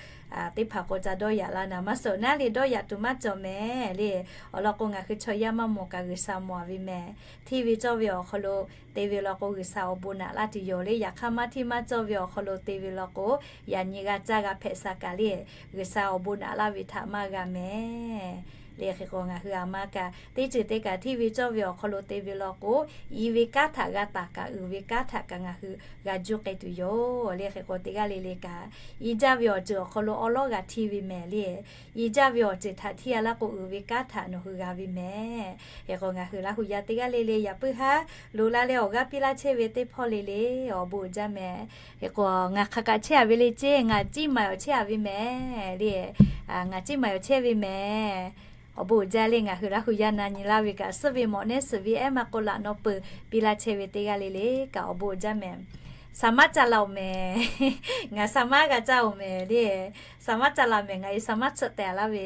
teˇ hpaˍ k'o ca dawˇ yaꞈ la naˍ maˇ shawˍ naˉ le, dawˇ yaꞈ tuˬ maˇ cawˬ mehˍ le. Awˬ lawn k'o, ngaˬ hui chaw yaˇ maˇ mawˬ kaꞈ G'uiˬsha mawˬ-a ve mehˍ. Hteˇ ve cawˇ ve awˬ hk'aw lo te ve law k'o, G'uiˬsha awˬ bon naꞈ laˇ tuˬ yoˬ le. Yaꞈ hk'aˇ maˇ hteˇ maˇ cawˇ ve awˬ hk'aw lo te ve law k'o, yaꞈ nyi g'a caˇ g'a hpehꞈ sha kaꞈ le, G'uiˬsha awˬ bon naꞈ laˇ ve htaꞈ maˇ g'a mehˍ le. Hk'e k'o, ngaˬ hui a ma kaꞈ teˇ ceuˬ te kaꞈ hteˇ ve cawˇ ve awˬ hk'aw lo te ve law k'o, i ve kanˉ htaꞈ g'a taˍ kaꞈ, uiˍ ve kanˉ htaꞈ kaꞈ ngaˬ hui g'a juˇ k'ai tuˬ yoˬ le. Hk'e k'o, teˇ g'aˇ le le kaꞈ i jaˇ ve awˬ ceuˬ awˬ hk'aw lo awˉ lawˉ g'a hteˇ ve mehˍ le. I jaˇ ve awˬ ceuˬ htaꞈ hteˇ-a laˇ k'o, uiˍ ve kanˉ htaꞈ nawˬ hui g'a ve mehˍ. Hk'e k'o, ngaˬ hui Laˇ hu yaˇ teˇ g'aˇ le le yaꞈ puiˉ haˉ loꞈ la leh awˬ g'aˇ piˇ laˇ chehˇ ve teˇ hpawˇ le le, awˬ bon uiˍ jaˇ mehˍ. Hk'e k'o, ngaˬ hk'aˬ kaꞈ chehˇ-a ve le ceˇ, ngaˬ ciˇ maˍ awˬ chehˇ-a ve mehˍ le. Ngaˬ ciˇ maˍ awˬ chehˇ ve mehˍ. Awˬ bon uiˍ jaˇ le, ngaˬ hui Laˇ hu yaˇ na nyi laˇ ve kaꞈ, suhˉ ve mawꞈ nehˉ suhˍ ve ehˉ maˇ k'oˆ laꞈ nawˉ peuˬ piˇ laˇ chehˇ ve teˇ g'aˇ le le kaꞈ awˬ bon uiˍ jaˇ mehˍ. Saˍ maˇ ca laˬ-oˬ mehˍ. Ngaˬ saˍ maˇ g'a caˇ-oˬ mehˍ le. Saˍ maˇ ca laˬ mehˍ, ngaˬ hui saˍ maˇ tsuhꞈ tehˍ laˇ ve.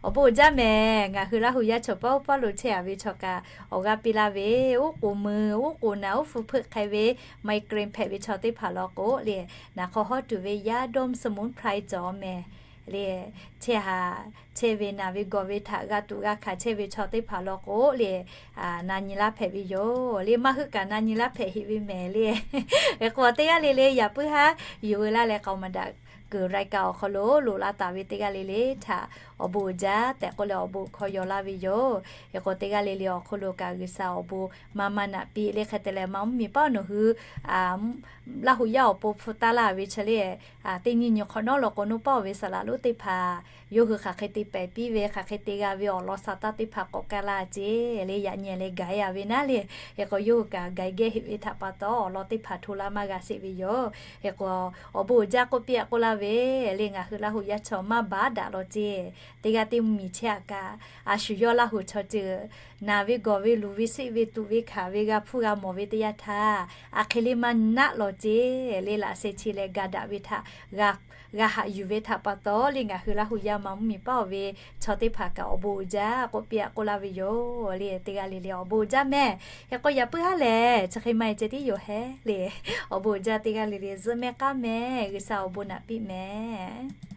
Awˬ bon uiˍ jaˇ mehˍ. Ngaˬ hui Laˇ huˍ yaˇ chaw paˉ oˉ paˉ lo chehˇ a ve chaw kaꞈ awˬ g'aˇ piˇ laˇ ve, uˉ k'oˍ mui, uˉ k'oˍ naˬ, uˉ hpu hpeuˆ hk'e ve, migraine hpehꞈ ve chaw teˇ hpaˍ law k'o le, naˬ hk'aw hawˉ tuˬ ve yaˇ ด้อมสมุนไพร cawˬ mehˍ le. Chehˇ haꞈ chehˇ ve naˬ ve gawˬ ve htaꞈ g'a tuꞈ g'a hkanˍ chehˇ ve chaw teˇ hpaˍ law k'o le, na nyi laˇ hpehꞈ ve yoˬ le. Maˇ heuˆ kaꞈ na nyi laˇ hpehꞈ heꞈ ve mehˍ le. Hk'e k'o teˇ g'aˇ le le yaꞈ puiˉ haˉ yuˬ veu laˇ leh k'aoˍ maˍ daꞈ kuiˬ รายการ awˬ hk'aw lo loꞈ la taˍ ve teˇ g'aˇ le le htaꞈ awˬ bon uiˍ jaˇ tehꞈ k'oˆ leh awˬ bon hkawˇ yaw laˇ ve yoˬ. Hk'e k'o teˇ g'aˇ le le awˬ hk'aw lo kaꞈ G'uiˬsha awˬ bon maˇ maˇ naꞈ piˇ le. Hk'e te leh maˇ mvuhˇmiˬ paˉ awˬ nawˬ hui Laˇ huˍ yaˇ awˬ pon hpu taˇ laˇ ve chi le, teˇ nyi nyi hk'awꞈ nawˉ law k'o, naw paˆ oˬ ve saˍ laꞈ lonˉ teˇ hpaˍ yawˇ hui hk'aˬ hk'e te pehˍ piˇ ve, hk'aˬ hk'e te g'a ve awˬ lawn sa taˇ teˇ hpaˍ k'awꞈ kaˇ laˇ ceˇ le. Yaꞈ nyi leh gaˬ e a ve naˉ le. Hk'e k'o yawˇ hui kaꞈ gaˬ e geh heꞈ ve htaꞈ pa taw awˬ lawn teˇ hpaˍ hto laˇ maˇ g'a sheˍ ve yoˬ. Hk'e k'o awˬ bon uiˍ jaˇ k'oˆ piˇ a k'oˆ laˇ ve le, ngaˬ hui Laˇ huˍ yaˇ chaw maˇ baˉ daꞈ law ceˇ. Teˇ g'aˇ teˇ mvuhˇmiˬ chehˇ a kaꞈ, a shu yawˇ Laˇ huˍ chaw ceuˬ naˬ ve gawˬ ve luˬ ve siˆ ve tuꞈ ve hkanˍ ve g'a hpuˇ g'a mawˬ ve teˇ yanˇ htaˇ, a hk'e le maˇ naˆ law ceˇ le. Laꞈ sheh chi leh ga daꞈ ve htaꞈ g'a haꞈ yuˬ ve htaꞈ pa taw le, ngaˬ hui Laˇ huˍ yaˇ maˇ mvuhˇmiˬ paˉ oˬ ve chaw teˇ hpaˍ kaꞈ awˬ bon uiˍ jaˇ k'oˆ piˇ a k'oˆ laˇ ve yoˬ le. Teˇ g'aˇ le le awˬ bon uiˍ jaˇ mehˍ. Hk'e k'o yaꞈ puiˉ haˉ lehˬ chi hk'e maˇ e ceh tiˉ yoˬ hehˉ le. Awˬ bon uiˍ jaˇ teˇ g'aˇ le le zuhˆ mehˆ k'aˉ mehˍ. G'uiˬsha awˬ bon naꞈ piˇ mehˍ.